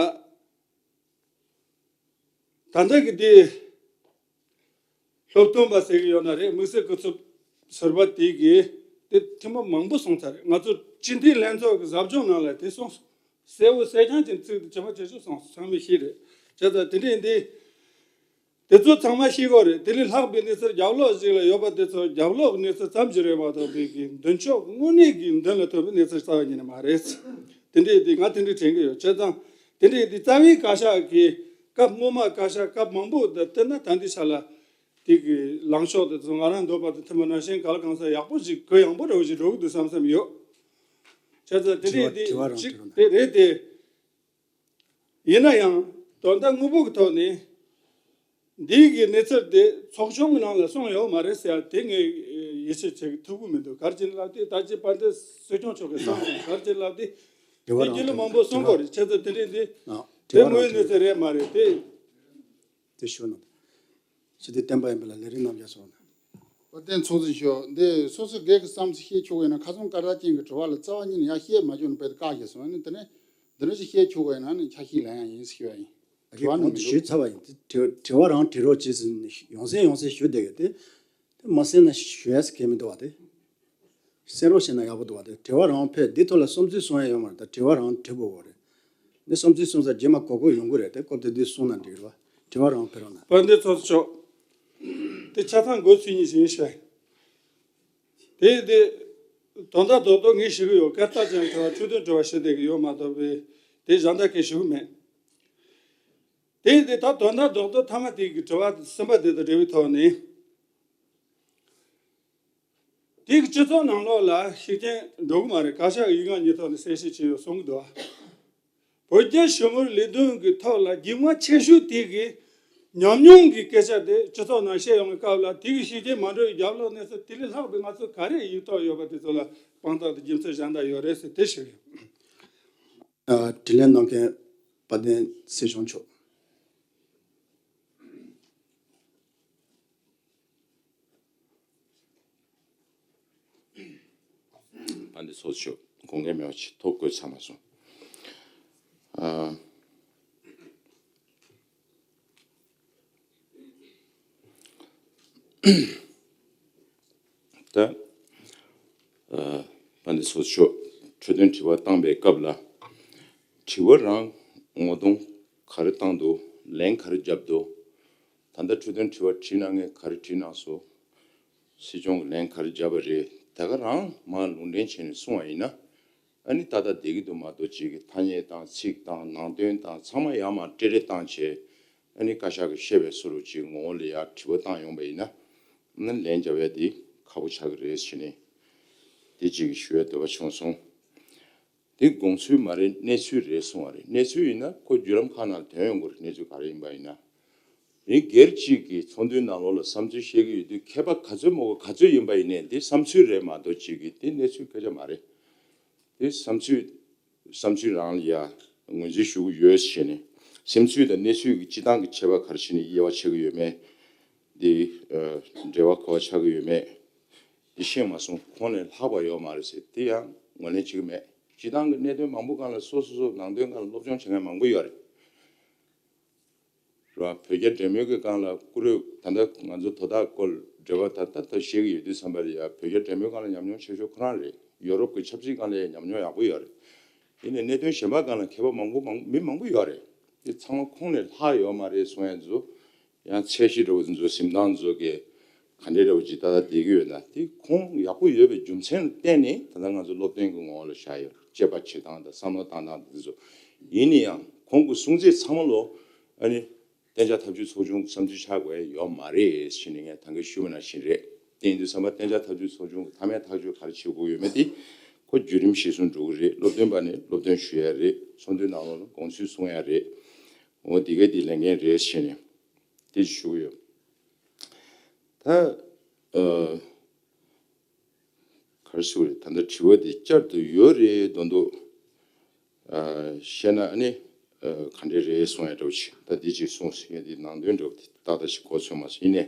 ད་ལྟ་གི་དེ་སློབ་སྟོན་པ་ཟེར་གི་ཡོད་ན་རེད། དམིགས་བསལ་སྐུ་ཚབ་ཟུར་པ་དེ་གིས་དེ་ཐེངས་མ་མང་པོ་གསུངས་ཚར་རེད། ང་ཚོ་སྤྱི་འཐུས་ལྷན་ཚོགས་ཀྱི་ཟབ་སྦྱོང་ནང་ལ་དེ་གསུངས་སོང་། གསལ་བོ་གསལ་རྐྱང་ཅན་ཚིག་དེ་ཇི་མ་ཇི་བཞིན་གསུངས་སོང་། ཚང་མས་ཤེས་རེད། བྱས་ཙང་དེ་འདྲ་ཡིན་དུས། དེ་ཚོ་ཚང་མ་ཤེས་དགོས་རེད། དེ་ལས་ལྷག་པའི་གནས་ཚུལ་རྒྱབ་ལོགས་ཤིག་ལ་ཡོད་པ་དེ་ཚོ་རྒྱབ་ལོགས་གནས་ཚུལ་ཙམ་ཞིག་རེད་མ་གཏོགས་པའི་གི་མདུན་ཕྱོགས་དངོས་གནས་ཀྱི་མདུན་ལ་ཐོན་པའི་གནས་ཚུལ་རྩ་བ་ཉིད་ནས་མ་རེད། དེ་འདྲའི་དེ་ང་དེ་འདྲའི་དྲན་གྱི་ཡོད། བྱས་ཙང་དེ་འདྲའི་དེ་རྩ་བའི་བཀའ་ཤག་གིས་སྐབས་སྔོན་མ་བཀའ་ཤག་སྐབས་མང་པོ་དང་བསྟུན་ན་ད་ལྟའི་ཆ་ལ་དེ་གི་ལངས་ཕྱོགས་དེ་ཚོ་ང་རང་འདོད་པ་དང་མཐུན་པ་ནང་བཞིན་ག་ལ་གང་ས་ཡག་པོ་ཞིག་གུ་ཡངས་པོ་འདྲ་བོ་ཞིག་འགྲོ་གི་འདུག་བསམ་བསམ་ཡོད། བྱས་ཙང་དེ་འདྲའི་དེ་གཅིག་དེ་རེད་དེ། ཡིན་ན་ཡང་དོན་དག་དངོས་པོ་གི་ཐོག་ནས་འདིའི་གི་གནས་ཚུལ་དེ་ཚོགས་ཆུང་གི་ནང་ལ་གསུངས་ཡོད་མ་རེད་ཟེར་ཡ་དེ་ངས་ཡིད་ཆེས་བྱེད་ཐུབ་ཀྱི་མི་འདུག་ག་རེ་བྱས་ལབ་དུས་ད་ཅི་དཔལ་ལྡན་སྲིད་སྐྱོང་མཆོག་གིས་གསུངས་སོང་། ག་རེ་བྱས་ལབ་དུས་དེ་རྒྱུན་ལ་མང་པོ་གསུང་དགོས་རེད། བྱས་ཙང་དེ་འདྲས་འདི་དེ་དངོས་ཡོད་གནས་ཚུལ་རེད་མ་རེད་དེ། དེ་ཞུ་ན། ཞི་བདེ་བསྟན་པ་ཡིན་པ་ལ་ལས་རིགས་རྣམ་རྒྱལ་སོགས་ན། བ་དན་ཚོགས་གཙོ་མཆོག་འདི་སོ་སོ་སྒེར་གྱི་བསམ་ཚུལ་བཤད་ཆོག་གི་ཡིན་ན། ཁ་སང་སྐར་ཐག་ཅན་གྱི་དྲི་བ་ལ་རྩ་བ་ཉིད་ནས་ཡང་བཤད་མ་བཅུག་ན་དཔེ་དཀའ་བཞག་སོང་། ཨ་ནི་དེ་ནས་འདི་འདྲ་ཞིག་བཤད་ཆོག་གི་ཡིན་ན་ནི་ཆ་ཤས་ལེན་ཡ་ཡིན་ཟེར་ཞུ་ཡ་ཡིན། རེད། དྲི་བ་གོང་དུ་ནི་ཞུས་ཚར་བ་ཡིན། དྲི་དྲི་བ་རང་དྲི་རོགས་བྱེད་ཟེར་ནས་ཡོང་སེ་ཡོང་སེ་ཞུ་བསྡད་ཡོད་དེ། དེ་མ་གསན་ན་ཞུ་ཡ་ཟེར་མཁན་མི་འདུག་བ་དེ། གསན་རོགས་བྱས་ན་ཡག་པོ་འདུག་བ་དེ། དྲི་བ་རང་ཕེབས་འདི་ཐོག་ལ་བསམ་ཚུལ་གསུང་ཡ་ཡོད་མ་རེད། ད་དྲི་བ་རང་དྲི་དགོས་གོ་རེད། འདི་བསམ་ཚུལ་གསུང་ས་རྗེས་མ་གོ་གོ་ཡོང་གི་རེད་དེ། སྐབས་དེ་དུས་གསུང་ན་འགྲིག་རེད་བ། དྲི་བ་རང་ཕེབས་རོགས་གནང་། དཔལ་ལྡན་ཚོགས་གཙོ་མཆོག་དེ་ཆ་ཚང་དགོས་ཚུལ་ཉིད་ཞིག་ཡིན་ཤག་དེ་དེ་དོན་དག་རྡོག་རྡོག་ངས་ཞུ་གི་ཡོད། སྐར་རྟགས་ཅན་དྲི་བ་འཕྲོས་དོན་དྲི་བ་ཞུ་བསྡད་ཀྱི་ཡོད་མ་གཏོགས་པའི་དེ་གཞན་དག་གིས་ཞུ་གི་མེད། དེ་དེ་ད་དོན་དག་རྡོག་རྡོག་མཐའ་མ་དེ་གི་དྲི་བ་གསུམ་པ་དེ་དང་འབྲེལ་བའི་ཐོག་ནས། དེ་གི་སྤྱི་ཚོགས་ནང་ལོགས་ལ་ཤུགས་རྐྱེན་འགྲོ་གི་མ་རེད། བཀའ་ཤག་གི་ཡིག་ངག་གཉིས་ཐོག་ནས་གསལ་བཤད་བྱས་ཡོད་གསུང་གི་འདུག་ཨ། བོད་རྒྱ་ཞི་མོལ་ལས་དོན་གྱི་ཐོག་ལ་རྒྱུས་མངའ་ཆེ་ཤོས་དེ་གི་ཉམས་མྱོང་གི་སྐད་ཆ་དེ་སྤྱི་ཚོགས་ནང་བཤད་ཡོང་བའི་སྐབས་ལ་དེ་གི་ཤུགས་རྐྱེན་མ་འགྲོ་བའི་རྒྱབ་ལོགས་གནས་ཚུལ་དེ་ལས་ལྷག་པའི་ང་ཚོ་ག་རེ་ཡིག་ཐོག་ཡོད་པ་དེ་ཚོ་ལ་དཔང་རྟགས་དང་རྒྱུ་མཚན་གཞན་དག་ཡོད་རེད་ཟེར་དེ་ཞུ་གི་ཡོད། ཨ། དྲིས་ལན་གནང་མཁན་དཔལ་ལྡན་སྲིད་སྐྱོང་མཆོག་དཔལ་ལྡན་ཚོགས་གཙོ་མཆོག་དགོངས་འགལ་མེད་པ་ཞིག་ཐོ་འགོད་ཚར་མ་སོང་། ཨ། ད། ཨ། དཔལ་ལྡན་ཚོགས་གཙོ་མཆོག་འཕྲོས་དོན་དྲི་བ་བཏང་པའི་སྐབས་ལ། དྲི་བ་རང་ངོ་གདོང་ག་རེ་བཏང་འདུག་ལན་ག་རེ་བརྒྱབ་འདུག་ད་ལྟ་འཕྲོས་དོན་དྲི་བ་དྲིས་གནང་མཁན་ག་རེ་དྲིས་གནང་སོང་། སྲིད་སྐྱོང་གིས་ལན་ག་རེ་བརྒྱབ་པ་རེད། དེ་ག་རང་མར་ལུང་འདྲེན་བྱས་ནས་གསུངས་པ་ཡིན་ན། ཨ་ནི་ཏག་ཏག་བསྡད་ཀྱི་འདུག་མ་གཏོགས། ཅིག་གི་ཐ་སྙད་དང་ཚིག་དང་ནང་དོན་དང་ཚང་མ་ཡར་མར་བཀྲེ་རེ་བཏང་བྱས། ཨ་ནི་བཀའ་ཤག་གིས་བཤད་པའི་བཟོ་འདྲ་ཅིག་ངོ་བོ་ལ་ཡར་དྲི་བ་བཏང་ཡོང་པ་ཡིན་ན། ཨ་ནི་ལན་རྒྱབ་ཡ་དེ་ཁག་པོ་ཆགས་ཀྱི་རེད་ཟེར་ནས། དེ་གཅིག་ཞུ་ཡ་འདོད་པ་བྱུང་སོང་། དེ་དགོངས་ཚུལ་མ་རེད། གནས་ཚུལ་རེད་གསུངས་པ་རེད། གནས་ཚུལ་ཡིན་ན་ཁོ་བརྒྱུད་ལམ་ཁག་ནང་ཐོན་ཡོང་གི་རེད། གནས་ཚུལ་ག་རེ་ཡིན་པ་ཡིན་ན། མི་སྒེར་གཅིག་གིས་ཚོགས་འདུའི་ནང་ལོགས་ལ་བསམ་ཚུལ་བཤད་ཀྱི་ཡོད་དུས། མཁས་པ་ག་ཚོད་མང་པོ་ག་ཚོད་ཡིན་པ་ཡིན་ནའི་དེ་བསམ་ཚུལ་རེད་མ་གཏོགས། གཅིག་གིས་དེ་གནས་ཚུལ་སྐད་ཆ་མ་རེད། དེ་བསམ་ཚུལ་བསམ་ཚུལ་རང་ལ་ཡ་ངོས་འཛིན་ཞུ་གི་ཡོད་ཟེར་ནས། བསམ་ཚུལ་དང་གནས་ཚུལ་གྱི་སྤྱི་བཏང་གི་ཁྱད་པར་ག་རེ་བྱས་ནས་དབྱེ་བ་ཕྱེ་གི་ཡོད་མེད། འདི་ཨ་འབྲེལ་བ་ག་པར་ཆགས་ཀྱི་ཡོད་མེད། འདི་ཤེས་མ་སོང་། ཁོང་ནས་ལྷག་པ་ཡོད་མ་རེད་ཟེར། དེ་ཡང་ངོས་ལེན་བྱེད་ཀྱི་མེད། སྤྱི་བཏང་གི་གནད་དོན་མང་པོ་སྒང་ལ་སོ་སོ་སོ་ནང་དོན་སྒང་ལ་སློབ་སྦྱོང་བྱེད་མཁན་མང་པོ་ཡོད་རེད། རེད་བ། བོད་རྒྱ་འབྲེལ་མོལ་གྱི་སྒང་ལ་བཀུར་འོས། ད་ལྟ་ང་ཚོ་དོ་བདག་སྐོར་འབྲེལ་བ་ད་ལྟ་ད་བཤད་ཀྱི་ཡོད་དུས་ཙམ་པ་ལ་ཡ། བོད་རྒྱ་འབྲེལ་མོལ་སྒང་ལ་ཉམས་མྱོང་ཆེ་ཤོས་ཁོ་རང་རེད། ཡོ་རོབ་ཀྱི་ཆབ་སྲིད་སྒང་ལ་ཡ་ཉམས་མྱོང་ཡག་པོ་ཡོད་རེད། ཡིན་ནའི་གནད་དོན་གཞན་པ་སྒང་ལ་མཁས་པ་མང་པོ་མང་མི་མང་པོ་ཡོད་རེད། དེ་ཚང་མ་ཁོང་ནས་ལྷག་ཡོད་མ་རེད་གསུང་ཡ་ཚོ། ཡང་ཚད་གཞི་འདྲ་བོ་དེ་ཚོ་ཟིན་སྟངས་ཚོ་གི་ག་འདྲ་འདྲ་བོ་ཅིག་ཏག་ཏག་བསྡད་ཀྱི་ཡོད་ན། དེ་ཁོང་ཡག་པོ་ཡོད་པའི་རྒྱུ་མཚན་ལ་བརྟེན་ནས་ད་ལྟ་ང་ཚོ་སློབ་སྟོན་གྱི་ངོ་བོ་ལ་བཞག་ཡོད། དཔྱད་པ་བྱེད་སྟངས་དང་བསམ་བློ་བཏང་སྟངས་དེ་ཚོ། ཡིན་ན་ཡང་ཁོང་གི་གསུང་ཚད་ཚང་མ་ལོ། ཨ་ནི་གཏན་འཇགས་ཐབས་ཇུས་ཚོགས་ཆུང་གི་བསམ་ཚུལ་ཆགས་དགོས་ཡ་ཡོད་མ་རེད་ཟེར་ནས་ངས་ད་གིན་ཞུས་པ་ནང་བཞིན་རེད། དེ་ཡིན་དུས་ཙམ་པ་གཏན་འཇགས་ཐབས་ཇུས་ཚོགས་ཆུང་གི་མཐའ་མའི་ཐག་གཅོད་ག་རེ་བྱེད་དགོས་ཡོད་མེད་དེ་ཁོ་བརྒྱུད་རིམ་གཞིར་བཟུང་འགྲོ་གི་རེད། སློབ་སྟོན་པ་ནས་སློབ་སྟོན་ཞུ་ཡ་རེད། ཚོགས་འདུའི་ནང་ལོགས་ལ་དགོངས་ཚུལ་གསུང་ཡ་རེད། འོ་དེ་ག་དེ་ལས་འགན་རེད་ཟེར་ནས་དེ་ཞུ་གི་ཡོད། ད་ཨ་ག་རེ་ཞུ་དགོས་རེད། ད་ལྟ་དྲི་བ་དེ་བསྐྱར་དུ་ཡོད་རེད་མདོག་མདོག་ཨ་བཤད་ན་ཨ་ནི་ཨ་ག་འདྲ་རེད་གསུང་ཡ་འདྲ་བོ་ཅིག་ད་འདི་ཅིག་གསུངས་ཟིན་ཡ་འདི་ནང་དོན་འདྲ་བོ་དེ་ཏག་ཏག་ཅིག་གོ་ཚོད་མ་སོང་། ཡིན་ནའི་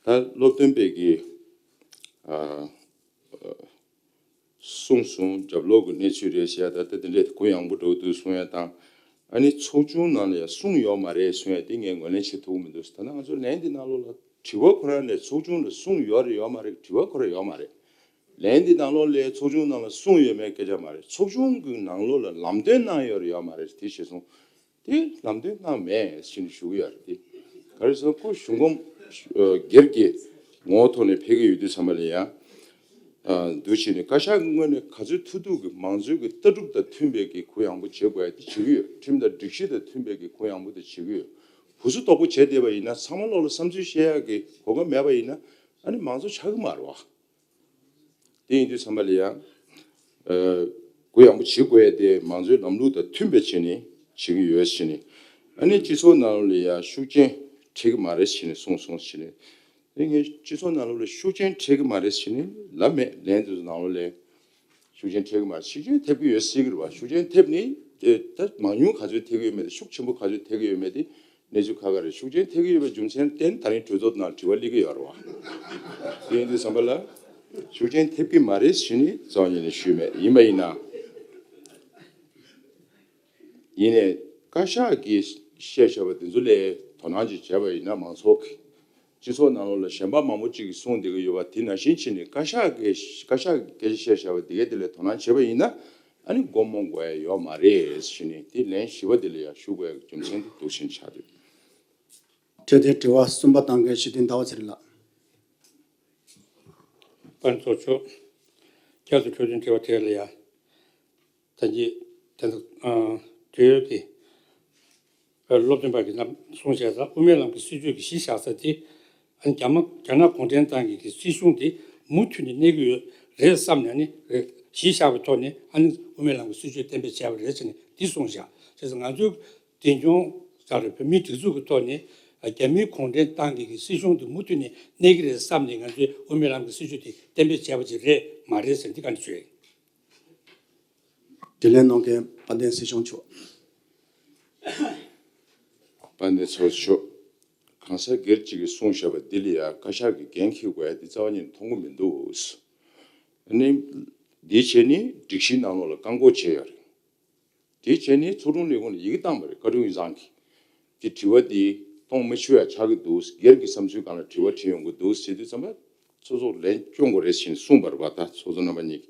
ད་སློབ་སྟོན་པས་ཀྱིས་ཨ་གསུངས་སོང་། རྒྱབ་ལོགས་ཀྱི་གནས་ཚུལ་རེད་ཟེར་ཡ་ད་ལྟ་དེ་འདྲས་གུ་ཡངས་པོ་འདྲ་བོ་འདུག་གསུང་ཡ་དང་། ཨ་ནི་ཚོགས་ཆུང་ནང་ལ་ཡ་གསུངས་ཡོད་མ་རེད་གསུང་ཡ་དེ་ངས་ངོས་ལེན་བྱེད་ཐུབ་ཀྱི་མི་འདུག་ད་ལྟ་ང་ཚོ་ལན་འདི་ནང་ལོགས་ལ་དྲི་བ་ཁོ་རང་ནས་ཚོགས་ཆུང་ལ་གསུངས་ཡོད་རེད་ཡོད་མ་རེད། དྲི་བ་ཁོ་རང་ཡོད་མ་རེད། ལན་འདི་ནང་ལོགས་ལ་ཚོགས་ཆུང་ནང་ལ་གསུངས་ཡོད་མེད་སྐད་ཆ་མ་རེད། ཚོགས་ཆུང་གི་ནང་ལོགས་ལ་ལམ་སྟོན་གནང་ཡོད་རེད་ཡོད་མ་རེད། དེ་ཞེས་གསུངས། དེ་ལམ་སྟོན་གནང་མེད་ཟེར་ནས་ཞུ་གི་ཡོད་རེད། དེ་ག་རེ་ཟེར་ན་ཁོ་གཞུང་གོམས་སྒེར་གྱི་ངོ་བོ་ཐོག་ནས་ཕེབས་ཀྱི་ཡོད་དུས་ཙམ་པ་ལ་ཡང་འདུག་བྱས་ནས་བཀའ་ཤག་གི་ངོས་ནས་ག་ཚོད་ཐུབ་ཐུབ་ཀྱིས་མང་གཙོའི་གི་ལྟ་གྲུབ་དང་མཐུན་པའི་གི་གུ་ཡངས་པོ་བྱེད་དགོས་ཡ་དེ་བྱེད་ཀྱི་ཡོད། ཁྲིམས་དང་སྒྲིག་གཞི་དང་མཐུན་པའི་གི་གུ་ཡངས་པོ་དེ་བྱེད་ཀྱི་ཡོད། ཧུ་སུ་དོག་པོ་བྱས་བསྡད་པ་ཡིན་ན། ཚང་མ་ལོག་ལ་བསམ་ཚུལ་བཤད་ཡག་གི་གོ་སྐབས་མེད་པ་ཡིན་ན། ཨ་ནི་མང་གཙོ་ཆགས་ཀྱི་མ་རེད་བ། དེ་ཡིན་དུས་ཙམ་པ་ལ་ཡང་ཨ་གུ་ཡངས་པོ་བྱེད་དགོས་ཡ་དེ་མང་གཙོའི་ལམ་ལུགས་དང་མཐུན་པའི་ཆ་ནས་བྱེད་ཀྱི་ཡོད་ཟེར་ནས། ཨ་ནི་སྤྱི་ཚོགས་ནང་ལ་ཡང་ཤུགས་རྐྱེན་འཕྲད་ཀྱི་མ་རེད་ཟེར་ནས་གསུངས་སོང་ཟེར་ནས། དེ་ངས་སྤྱི་ཚོགས་ནང་ལོགས་ལ་ཤུགས་རྐྱེན་འཕྲད་ཀྱི་མ་རེད་ཟེར་ནས་ལབ་མེད། ལན་དེ་ཚོ་ནང་ལོགས་ལ་ཤུགས་རྐྱེན་འཕྲད་ཀྱི་མ་རེད། ཤུགས་རྐྱེན་ཐེབས་ཀྱི་ཡོད་སྲིད་ཀྱི་རེད་བ། ཤུགས་རྐྱེན་ཐེབས་ནས་དེ་ད་མང་ཉུང་ག་ཚོད་ཐེབས་ཀྱི་ཡོད་མེད་དེ། ཤུགས་ཆེན་པོ་ག་ཚོད་ཐེབས་ཀྱི་ཡོད་མེད་དེ་གནས་ཚུལ་ཁག་ཁག་རེད། ཤུགས་རྐྱེན་ཐེབས་ཀྱི་ཡོད་པའི་རྒྱུ་མཚན་བརྟེན་ད་རིང་གྲོས་ཚོགས་ནང་དྲི་བ་སླེབས་ཀྱི་ཡོད་རེད་བ། དེ་ཡིན་དུས་ཙམ་པ་ལ་ཤུགས་རྐྱེན་ཐེབས་ཀྱི་མ་རེད་ཟེར་ནས་རྩ་བ་ཉིད་ནས་ཞུས་མེད། ཡིན་པ་ཡིན་ན། ཡིན་ནའི་བཀའ་ཤག་གིས་བཤད་བཞག་པ་དེ་ཚོ་ལ་དོ་སྣང་ཅིག་བྱས་པ་ཡིན་ན། མང་ཚོགས་ཀྱི་སྤྱི་ཚོགས་ནང་ལོགས་ལ་གཞན་པ་མང་པོ་ཅིག་གིས་གསུངས་བསྡད་ཀྱི་ཡོད་པ་དེ་ནང་བཞིན་བྱས་ནས་བཀའ་ཤག་གིས་བཀའ་ཤག་གིས་སྐད་ཆ་བཤད་བཞག་པ་དེ་གའི་དེ་ལ་དོ་སྣང་བྱས་པ་ཡིན་ན། ཨ་ནི་མགོ་རྨོངས་དགོས་ཡ་ཡོད་མ་རེད་ཟེར་ནས། དེ་ལན་བཞི་པ་དེ་ལ་ཡང་ཞུ་དགོས་ཡ་རྒྱུ་མཚན་དེ་འདུག་བཞིན་ཆགས་འདུག་འཕྲོས་དེ་དྲི་བ་གསུམ་པ་གཏོང་མཁན་ཞི་བདེ་ཟླ་བ་ཚེ་རིང་ལགས། པ་ཚོགས་ཆོས། བསྐྱར་དུ་འཕྲོས་དོན་དྲི་བ་དེ་ལ་ཡ། ད་གིན་དེ་ཚོ་ཨ་དུས་ཀྱི་སློབ་སྟོན་པ་གིས་གསུངས་བྱས་ཙང་དབུ་མའི་ལམ་གྱི་སྲིད་བྱུས་ཀྱི་གཞི་བཞག་ས་དེ། ཨ་ནི་རྒྱ་མ་རྒྱ་ནག་གུང་ཁྲན་ཏང་གི་གི་སྲིད་གཞུང་དེ་མུ་མཐུད་ནས་གནས་ཀྱི་ཡོད་རེད་བསམ་ནས། ཨ་ནི་གཞི་བཞག་པའི་ཐོག་ནས་ཨ་ནི་དབུ་མའི་ལམ་གྱི་སྲིད་བྱུས་གཏན་འབེབས་བྱས་པ་རེད་ཟེར་ནས་འདི་གསུངས་བཞག་བྱས་ཙང་ང་ཚོའི་འཛིན་སྐྱོང་ས་རུ་བོད་མིའི་སྒྲིག་འཛུགས་ཀྱི་ཐོག་ནས་རྒྱ་མིའི་གུང་ཁྲན་ཏང་གི་གི་སྲིད་གཞུང་དེ་མུ་མཐུད་ནས་གནས་ཀྱི་རེད་བསམ་ནས་ང་ཚོས་དབུ་མའི་ལམ་གྱི་སྲིད་བྱུས་དེ་གཏན་འབེབས་བྱས་པ་ཅིག་རེད་མ་རེད་ཟེར་འདི་བཀའ་འདྲི་ཞུ་ཡ་ཡིན། དྲིས་ལན་གནང་མཁན་དཔལ་ལྡན་སྲིད་སྐྱོང་མཆོག་དཔལ་ལྡན་ཚོགས་གཙོ་མཆོག་གང་ཟག་སྒེར་གཅིག་གིས་གསུངས་བཞག་པ་འདི་ལ་ཡང་བཀའ་ཤག་གིས་འགན་འཁྱེར་དགོས་ཡ་འདི་རྩ་བ་ཉིད་ནས་མཐོང་གི་མི་འདུག་ཨ་ནི་འདི་བྱས་ནས་སྒྲིག་གཞིའི་ནང་ལོགས་ལ་བཀག་འགོག་བྱས་ཡོད་རེད། དེ་བྱས་ནས་ཚོགས་དྲུང་ལས་ཁུངས་ལ་ཡི་གེ་བཏང་བ་རེད། བཀའ་དྲུང་ཡིག་ཚང་གིས། དེ་དྲི་བ་འདི་གཏོང་མི་ཆོག་ཡ་ཆགས་ཀྱི་འདུག་སྒེར་གྱི་བསམ་ཚུལ་སྒང་ལ་དྲི་བ་དྲིས་ཡོང་གི་འདུག་ཟེར་དུས་ཙམ་པ། ཚོགས་གཙོ་ལན་སྐྱོན་དགོས་རེད་ཟེར་ནས་གསུངས་པ་རེད་པ། ད་ཚོགས་གཙོ་རྣམ་པ་གཉིས་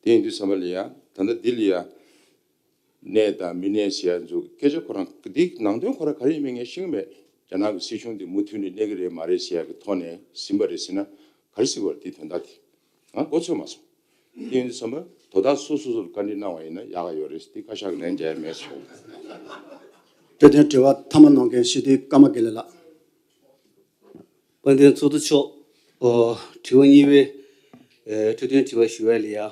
ཀྱིས། དེ་ཡིན་དུས་ཙམ་པ་ལ་ཡ་ད་ལྟ་འདི་ལ་ཡ་གནས་དང་མི་གནས་ཟེར་ཡ་ཚོ་སྐད་ཆ་ཁོ་རང་འདི་ནང་དོན་ཁོ་རང་ག་རེ་ཡིན་མིན་ངས་ཤེས་ཀྱི་མེད། རྒྱ་ནག་གི་སྲིད་གཞུང་དེ་མུ་མཐུད་ནས་གནས་ཀྱི་རེད་མ་རེད་ཟེར་ཡག་གི་ཐོག་ནས་ཟིན་པ་རེད་ཟེར་ན་ག་རེ་ཟེར་དགོས་རེད། དེའི་དོན་དག་དེ་ང་མགོ་ཚོད་མ་སོང་། དེ་ཡིན་དུས་ཙམ་པ་དོ་བདག་སོ་སོ་སོ་ལ་བཀའ་འདྲི་གནང་བ་ཡིན་ན་ཡག་ག་ཡོད་རེད། དེ་བཀའ་ཤག་གི་ལན་འཇལ་ཡ་མེད་ཟེར། འཕྲོད་བསྟེན་དྲི་བ་མཐའ་མ་གནང་མཁན་སྤྱི་འཐུས་ཀརྨ་དགེ་ལེགས་ལགས། དཔལ་ལྡན་ཚོགས་གཙོ་མཆོག་ཨོ། དྲི་བ་གཉིས་པའི་ཨེ། འཕྲོད་བསྟེན་དྲི་བ་ཞུ་བ་ལ་ཡ། ཨ།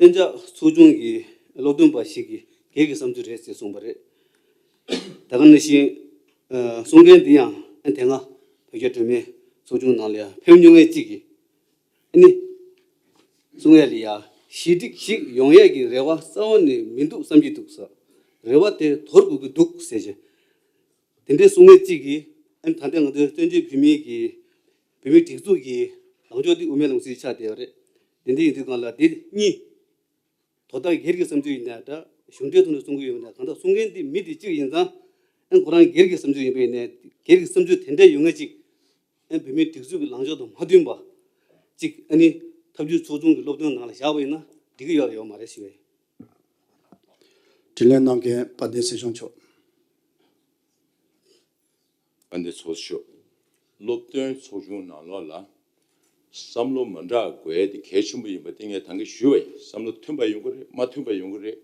གཏན་འཇགས་ཚོགས་ཆུང་གི་སློབ་སྟོན་པ་ཞིག་གིས་སྒེར་གྱི་བསམ་ཚུལ་རེད་ཟེར་གསུངས་པ་རེད། ད་ག་ནང་བཞིན་ཨ། གསུང་མཁན་འདི་ཡང་ཨ། དེ་སྔ་བོད་རྒྱ་གྲོས་མོལ་ཚོགས་ཆུང་ནང་ལ་ཡང་ཕེབས་མྱོང་མཁན་གཅིག་གིས་ཨ་ནི་གསུང་ཡ་ལ་ཡ་ཞི་འགྲིག་ཞིག་ཡོང་ཡས་ཀྱི་རེ་བ་རྩ་བ་ནས་མི་འདུག་བསམ་གྱི་འདུག་ཟེར། རེ་བ་དེ་དོར་དགོས་ཀྱི་འདུག་ཟེར་བྱས། དེ་འདྲའི་གསུང་མཁན་གཅིག་གིས་ཨ་ནི་ད་ལྟ་ང་ཚོའི་བཙན་བྱོལ་བོད་མིའི་གི་བོད་མིའི་སྒྲིག་འཛུགས་ཀྱི་ལངས་ཕྱོགས་དེ་དབུ་མའི་ལམ་སྲོལ་ཆགས་བསྡད་པ་རེད། དེ་འདྲ་ཡིན་དུས་སྒང་ལ་དེ་གཉིས་དོ་བདག་སྒེར་གྱི་བསམ་ཚུལ་ཡིན་ན་འདྲ། གཞུང་འབྲེལ་ཐོག་ནས་གསུང་གི་ཡོད་ན་གང་ལྟར་གསུང་མཁན་དེ་མི་དེ་གཅིག་ཡིན་ཙང་ཨ་ཁོ་རང་སྒེར་གྱི་བསམ་ཚུལ་ཡིན་པ་ཡིན་ནའི་སྒེར་གྱི་བསམ་ཚུལ་དེ་འདྲ་ཡོད་མཁན་གཅིག་ཨ་བོད་མིའི་སྒྲིག་འཛུགས་ཀྱི་ལངས་ཕྱོགས་དང་མ་མཐུན་པ་གཅིག་ཨ་ནི་ཐབས་ཇུས་ཚོགས་ཆུང་གི་སློབ་སྟོན་ནང་ལ་བཞག་པ་ཡིན་ན་འགྲིག་གི་ཡོད་རེད་ཡོད་མ་རེད་ཞུ་བ་ཡིན། དྲིས་ལན་གནང་མཁན་དཔལ་ལྡན་སྲིད་སྐྱོང་མཆོག་དཔལ་ལྡན་ཚོགས་གཙོ་མཆོག་སློབ་སྟོན་ཚོགས་ཆུང་ནང་ལོགས་ལ་བསམ་བློ་མ་འདྲ་དགོས་ཡས་དེ་གལ་ཆེན་པོ་ཡིན་པ་དེ་ངས་ད་གིན་ཞུས་པ་ཡིན། བསམ་བློ་མཐུན་པ་ཡོང་གི་རེད། མ་མཐུན་པ་ཡོང་གི་རེད།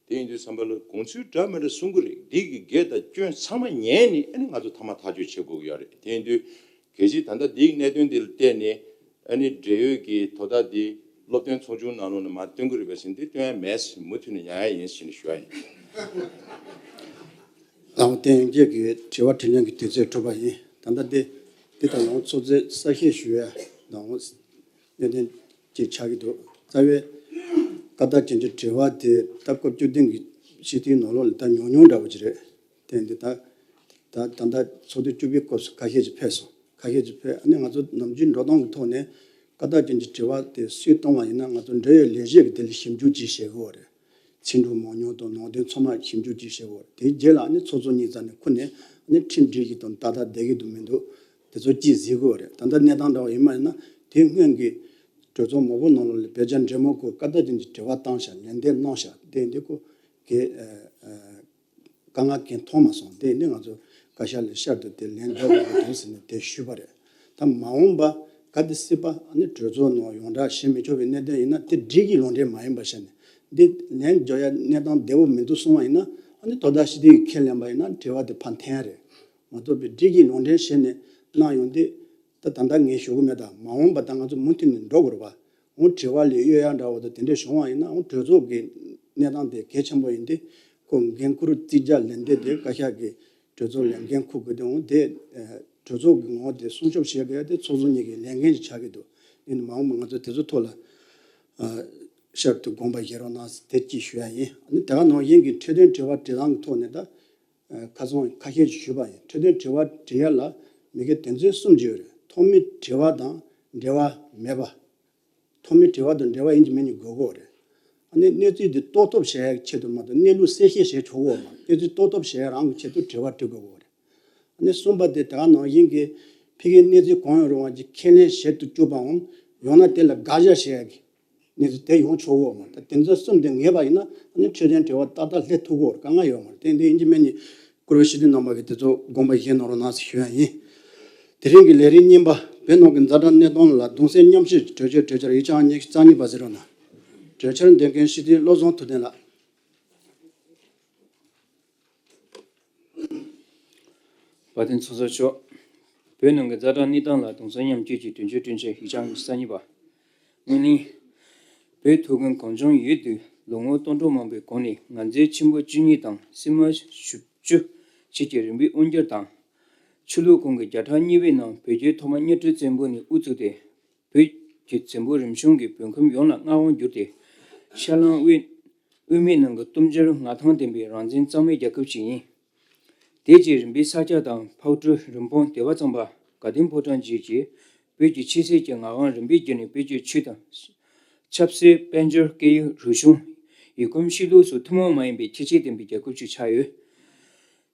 དེ་ཡིན་དུས་བསམ་པ་ལ་དགོངས་ཚུལ་འདྲ་མི་འདྲ་གསུང་གི་རེད། འདི་གི་འགལ་དང་སྐྱོན་ཚང་མ་ཉན་ནས་ཨ་ནི་ང་ཚོ་མཐའ་མ་ཐག་གཅོད་བྱེད་དགོས་ཀྱི་ཡོད་རེད། དེ་ཡིན་དུས་གལ་སྲིད་ད་ལྟ་འདིའི་གནད་དོན་འདི་ལ་བལྟས་ནས་ཨ་ནི་འབྲེལ་ཡོད་ཀྱི་དོ་བདག་འདི་སློབ་སྟོན་ཚོགས་ཆུང་ནང་ལོགས་ནས་མར་སྟོན་གྱི་རེད་པས་ཟེར་ན་འདི་སྟོན་ཡ་མེད་ཟེར། མུ་མཐུད་ནས་ཉར་ཡ་ཡིན་ཟེར་ནས་ཞུ་བ་ཡིན། ལགས་འོང་། བསྟན་དབྱངས་སྐྱིད་ཀྱི་དྲི་བ་དྲིས་ལན་གྱི་དུས་ཚོད་གྲུབ་པ་ཡིན། ད་ལྟ་འདི་འདི་དང་ཡང་ཚོགས་གཙོས་གསལ་བཤད་ཞུ་ཡ་དང་གནད་དོན་ཅིག་ཆགས་ཀྱི་འདུག་རྩ་བའི་བཀའ་ལྟར་ཅན་གྱི་དྲི་བ་དེ་ད་སྐབས་བཅུ་བདུན་གྱི་སྤྱི་འཐུས་ནང་ལོགས་ལ་ད་ཉུང་ཉུང་འདྲ་བོ་ཅིག་རེད། དེ་འདི་ད་ད་ད་ལྟ་ཚོགས་དུས་བཅུ་པའི་སྐབས་སུ་ཁ་ཤས་ཅིག་ཕེབས་སོང་། ཁ་ཤས་ཅིག་ཕེབས། ཨ་ནི་ང་ཚོ་ནམ་རྒྱུན་འགྲོ་སྟངས་ཀྱི་ཐོག་ནས་བཀའ་ལྟར་ཅན་གྱི་དྲི་བ་དེ་སུས་གཏོང་བ་ཡིན་ན་ང་ཚོ་འབྲེལ་ཡོད་ལས་བྱེད་ཀྱིས་དེ་ལ་ཞིབ་འཇུག་ཅིག་བྱེད་དགོས་པ་རེད། ཚིག་འབྲུ་མང་ཉུང་དང་ནང་དོན་ཚང་མ་ཞིབ་འཇུག་ཅིག་བྱེད་དགོས་པ་རེད། དེའི་རྗེས་ལ་ཨ་ནི་ཚོགས་གཙོ་གཉིས་རྩ་ནས་ཁུར་ནས་ཨ་ནི་ཁྲིམས་སྒྲིག་གི་དང་ཏག་ཏག་བསྡད་ཀྱི་འདུག་མི་འདུག་དེ་ཚོ་ཅིག་གཟིགས་དགོས་པ་རེད། ད་ལྟ་གནས་སྟངས་འདྲ་བ་ཡིན་པ་ཡིན་ན་དེ་སྔོན་གྱི་གྲོས་ཚོགས་མང་པོ་ནང་ལོགས་ལ་བོད་རྒྱ་འབྲེལ་མོལ་སྐོར་བཀའ་ལྟར་ཅན་གྱི་དྲི་བ་བཏང་ཤག་ལན་འདེབས་གནང་ཤག་དེ་འདི་ཁོ་གི་ཨ་ཨ། དཀའ་ངལ་གང་མཐོང་མ་སོང་། དེ་ནི་ང་ཚོ་བཀའ་ཤག་ལ་བསྐྱར་དུ་དེ་ལན་འདེབས་དགོས་ཀྱི་འདུག་ཟེར་ནས་དེ་ཞུས་པ་རེད། ད་མ་འོངས་པ་གལ་ཏེ་སྲིད་པ་ཨ་ནི་གྲོས་ཚོགས་ནང་ཡོངས་བསྒྲགས་བྱེད་མི་ཆོག་པའི་གནད་དོན་ཡིན་ན་དེ་སྒྲིག་གཞི་ལུང་འདྲེན་མ་ཡིན་པ་བྱས་ནས་འདི་ལན་འཇོག་ཡ་གནས་སྟངས་བདེ་པོ་མི་འདུག་གསུང་བ་ཡིན་ན་ཨ་ནི་དོ་བདག་སྤྱི་འཐུས་ཀྱིས་ཁས་ལེན་པ་ཡིན་ན་དྲི་བ་དེ་ཕར་འཐེན་ཡ་རེད། མ་གཏོགས་པའི་སྒྲིག་གཞི་ལུང་འདྲེན་བྱས་ནས་གནང་ཡོང་དུས་ད་ད་ལྟ་ངས་ཞུ་གི་མེད། ད་མ་འོངས་པ་ད་ང་ཚོ་མུ་མཐུད་ནས་འགྲོ་དགོས་རེད་པ། འོང་དྲི་བ་ལས་གཡོལ་ཡག་འདྲ་བོ་དང་དེ་འདྲས་བྱུང་བ་ཡིན་ན་འོང་གྲོས་ཚོགས་ཀྱི་གནས་སྟངས་དེ་གལ་ཆེན་པོ་ཡིན་ཏེ། ཁོ་འགན་འཁུར་རྩིས་རྒྱག་ལན་འདེབས་དེ་བཀའ་ཤག་གི་གྲོས་ཚོགས་ལ་འགན་འཁུར་དགོས་ཏེ། འོང་དེ་གྲོས་ཚོགས་ཀྱི་ངོ་བོ་དེ་སྲུང་སྐྱོབ་བྱེད་དགོས་ཡ་དེ་ཚོགས་གཙོ་གཉིས་ཀྱི་ལས་འགན་ཞིག་ཆགས་ཀྱི་འདུག་དེ་ནི་མ་འོངས་པ་ང་ཚོ་དེ་ཚོ་ཐོག་ལ་བསྐྱར་དུ་དགོངས་པ་བཞེས་རོགས་གནང་ཟེར་དེ་གཅིག་ཞུ་ཡ་ཡིན། ཨ་ནི་དེ་ག་ནང་བཞིན་གྱི་འཕྲོད་བསྟེན་དྲི་བ་དྲིས་ལན་གྱི་ཐོག་ནས་ད་ཁ་སང་ཁ་ཤས་ཞུས་པ་ཡིན། འཕྲོད་བསྟེན་དྲི་བ་དྲི་ཡ་ལ་མི་སྒེར་དོན་ཚན་གསུམ་ཅིག་ཡོད་རེད། ཐོག་མའི་དྲི་བ་དང་འབྲེལ་བ་མེད་པ། ཐོག་མའི་དྲི་བ་དང་འབྲེལ་བ་ཡིན་གཅིག་མིན་གཅིག་དགོས་ཀྱི་ཡོད་རེད། ཨ་ནི་གནས་ཚུལ་འདི་རྟོགས་ཐུབ་བྱེད་ཡག་ཆེད་དུ་མ་གཏོགས་གནས་ལུགས་གསལ་བཤད་བྱེད་ཆོག་གི་ཡོད་མ་རེད། གནས་ཚུལ་རྟོགས་ཐུབ་བྱེད་ཡག་རང་གི་ཆེད་དུ་དྲི་བ་དྲི་དགོས་ཀྱི་ཡོད་རེད། ཨ་ནི་གསུམ་པ་དེ་དེ་ག་ནང་བཞིན་གྱི་ཕ་གིའི་གནས་ཚུལ་གང་ཡང་རུང་བ་ཅིག་ཁས་ལེན་བྱེད་དུ་བཅུག་པའམ་ཡང་ན་དེ་ལ་དགག་བཞག་བྱེད་ཡག་གི་གནས་ཚུལ་དེ་ཡོང་ཆོག་གི་ཡོད་མ་རེད། ད་དེ་ཚོ་གསུམ་དེ་ངེས་པ་ཡིན་ན་ཨ་ནི་འཕྲོད་བསྟེན་དྲི་བ་ཏག་ཏག་སླེབས་ཐུབ་ཀྱི་ཡོད་རེད། དཀའ་ངལ་ཡོད་མ་རེད། དེ་འདི་ཡིན་གཅིག་མིན་གཅིག་བཀུར་འོས་སྤྱི་འཐུས་རྣམ་པ་གིས་དེ་ཚོ་དགོངས་པ་བཞེས་གནང་རོགས་གནང་ཟེར་ཞུ་ཡ་ཡིན། དེ་རིང་གི་ལས་རིམ་གཉིས་པ། བོད་ནང་གི་ཛ་དྲག་གནས་སྟངས་ལ་གདུང་སེམས་མཉམ་སྐྱེད་ཀྱི་གྲོས་ཆོད་གྲོས་འཆར་ཡིག་ཆ་ཉི་ཤུ་རྩ་གཉིས་པ་ཟེར་རོགས་གནང་། གྲོས་འཆར་འདོན་མཁན་སྤྱི་འཐུས་བློ་བཟང་ཐུབ་བསྟན་ལགས། དཔལ་ལྡན་ཚོགས་གཙོ་མཆོག་བོད་ནང་གི་ཛ་དྲག་གནས་སྟངས་ལ་གདུང་སེམས་མཉམ་སྐྱེད་ཀྱི་གྲོས་ཆོད་གྲོས་འཆར་ཡིག་ཆ་ཉི་ཤུ་རྩ་གཉིས་པ། སྔོན་གླེང་། བོད་ཐུའུ་བཀྭན་གངས་ལྗོངས་ཡུལ་དུ་ལོ་ངོ་སྟོང་ཕྲག་མང་པོའི་གོང་ནས་ང་མཛད་ཆེན་པོ་བཅུ་གཉིས་དང་སྲིད་དམག་བཞི་བཅུ་བཅས་ཀྱི་རིམ་པས་དབུ་འབྱེད་དང་། ཆུ་ལུག་ཁོངས་ཀྱི་བརྒྱ་ཕྲག་གཉིས་པའི་ནང་བོད་རྒྱལ་ཐོག་མ་གཉའ་ཁྲི་བཙན་པོ་ནས་དབུ་བཙུགས་ཏེ། བོད་ཀྱི་བཙན་པོ་རིམ་བྱོན་གྱི་བོད་ཁམས་ཡོངས་ལ་མངའ་དབང་བསྒྱུར་ཏེ། ཤར་ལམ་དབུས་དབུས་མེད་ནང་གི་སྟོབས་འབྱོར་མངའ་ཐང་ལྡན་པའི་རང་བཙན་གཙང་མའི་རྒྱལ་ཁབ་ཅིག་ཡིན། དེ་རྗེས་རིམ་པས་ས་སྐྱ་དང་ཕག་གྲུ། རིན་སྤུངས། སྡེ་པ་གཙང་པ། དགའ་ལྡན་ཕོ་བྲང་བཅས་ཀྱིས་བོད་ཀྱི་ཆོས་སྲིད་ཀྱི་ངག་དབང་རིམ་པས་བརྒྱུད་ནས་བོད་ཀྱི་ཆོས་དང་། ཆབ་སྲིད། དཔལ་འབྱོར། སྐད་ཡིག་རིག་གཞུང་། ཡུལ་གོམས་གཤིས་ལུགས་སོགས་ཐུན་མོང་མ་ཡིན་པའི་ཁྱད་ཆོས་ལྡན་པའི་རྒྱལ་ཁབ་ཅིག་ཆགས་ཡོད།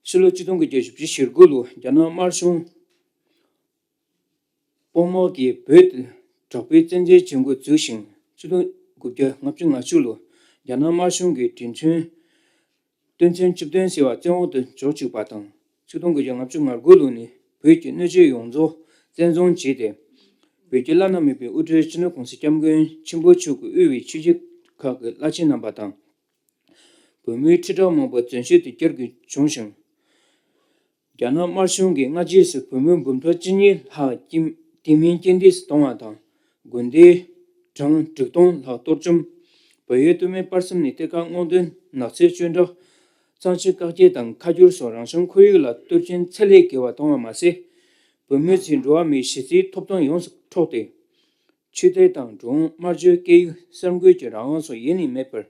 ཕྱི་ལོ་ཆིག་སྟོང་དགུ་བརྒྱ་བཞི་བཅུ་ཞེ་དགུ་ལོར་རྒྱ་ནག་དམར་གཞུང་དཔོན་དམག་གིས་བོད་དུ་དྲག་པོའི་བཙན་འཛུལ་བྱེད་འགོ་བཙུགས་ཤིང་། ཆིག་སྟོང་དགུ་བརྒྱ་ལྔ་བཅུ་ང་བཅུ་ལོར་རྒྱ་ནག་དམར་གཞུང་གིས་གྲོས་མཐུན་ དོན་ཚན་བཅུ་བདུན་ཟེར་བ་བཙན་འོག་ཏུ་འཇོག་བཅུག་པ་དང་། ཆིག་སྟོང་དགུ་བརྒྱ་ལྔ་བཅུ་ང་དགུ་ལོ་ནས་བོད་ཀྱི་སྣོད་བཅུད་ཡོངས་རྫོགས་བཙན་བཟུང་བྱས་ཏེ། བོད་ཀྱི་བླ་ན་མེད་པའི་དབུ་ཁྲིད་སྤྱི་ནོར་གོང་ས་སྐྱབས་མགོན་ཆེན་པོ་མཆོག་གིས་དབུས་པའི་ཆོས་བརྒྱུད་ཁག་གི་བླ་ཆེན་རྣམ་པ་དང་། བོད་མིའི་ཁྲི་ཕྲག་མང་པོ་བཙོན་ཤེད་དུ་བསྐྱུར་དགོས་བྱུང་ཞིང་། རྒྱ་ནག་དམར་གཞུང་གིས་སྔ་རྗེས་སུ་བོད་མི་འབུམ་ཕྲག་བཅུ་གཉིས་ལྷག་དེ་མིན་རྐྱེན་འདས་སུ་བཏང་བ་དང་། དགོན་སྡེ་གྲངས་དྲུག་སྟོང་ལྷག་གཏོར་བཅོམ། བལ་ཡུལ་སྟོད་སྨད་བར་གསུམ་ནས་གཏེར་ཁ་སྔོག་འདོན་ནགས་ཚལ་གཅོད་འབྲེག་གཙང་ཆུ་བཀག་སྐྱིལ་དང་ཁ་བསྒྱུར་སོགས་རང་བྱུང་ཁོར་ཡུག་ལ་གཏོར་སྐྱོན་ཚད་ལས་བརྒལ་བ་བཏང་བ་མ་ཟད། བོད་མི་ཚོའི་འགྲོ་བ་མིའི་གཞི་རྩའི་ཐོབ་ཐང་ཡོངས་སུ་འཕྲོག་སྟེ། ཆོས་དད་དང་འགྲོ་འོང་སྨྲ་བརྗོད་སྐད་ཡིག་གསར་འགོད་ཀྱི་རང་དབང་སོགས་ཡེ་ནས་མེད་པར།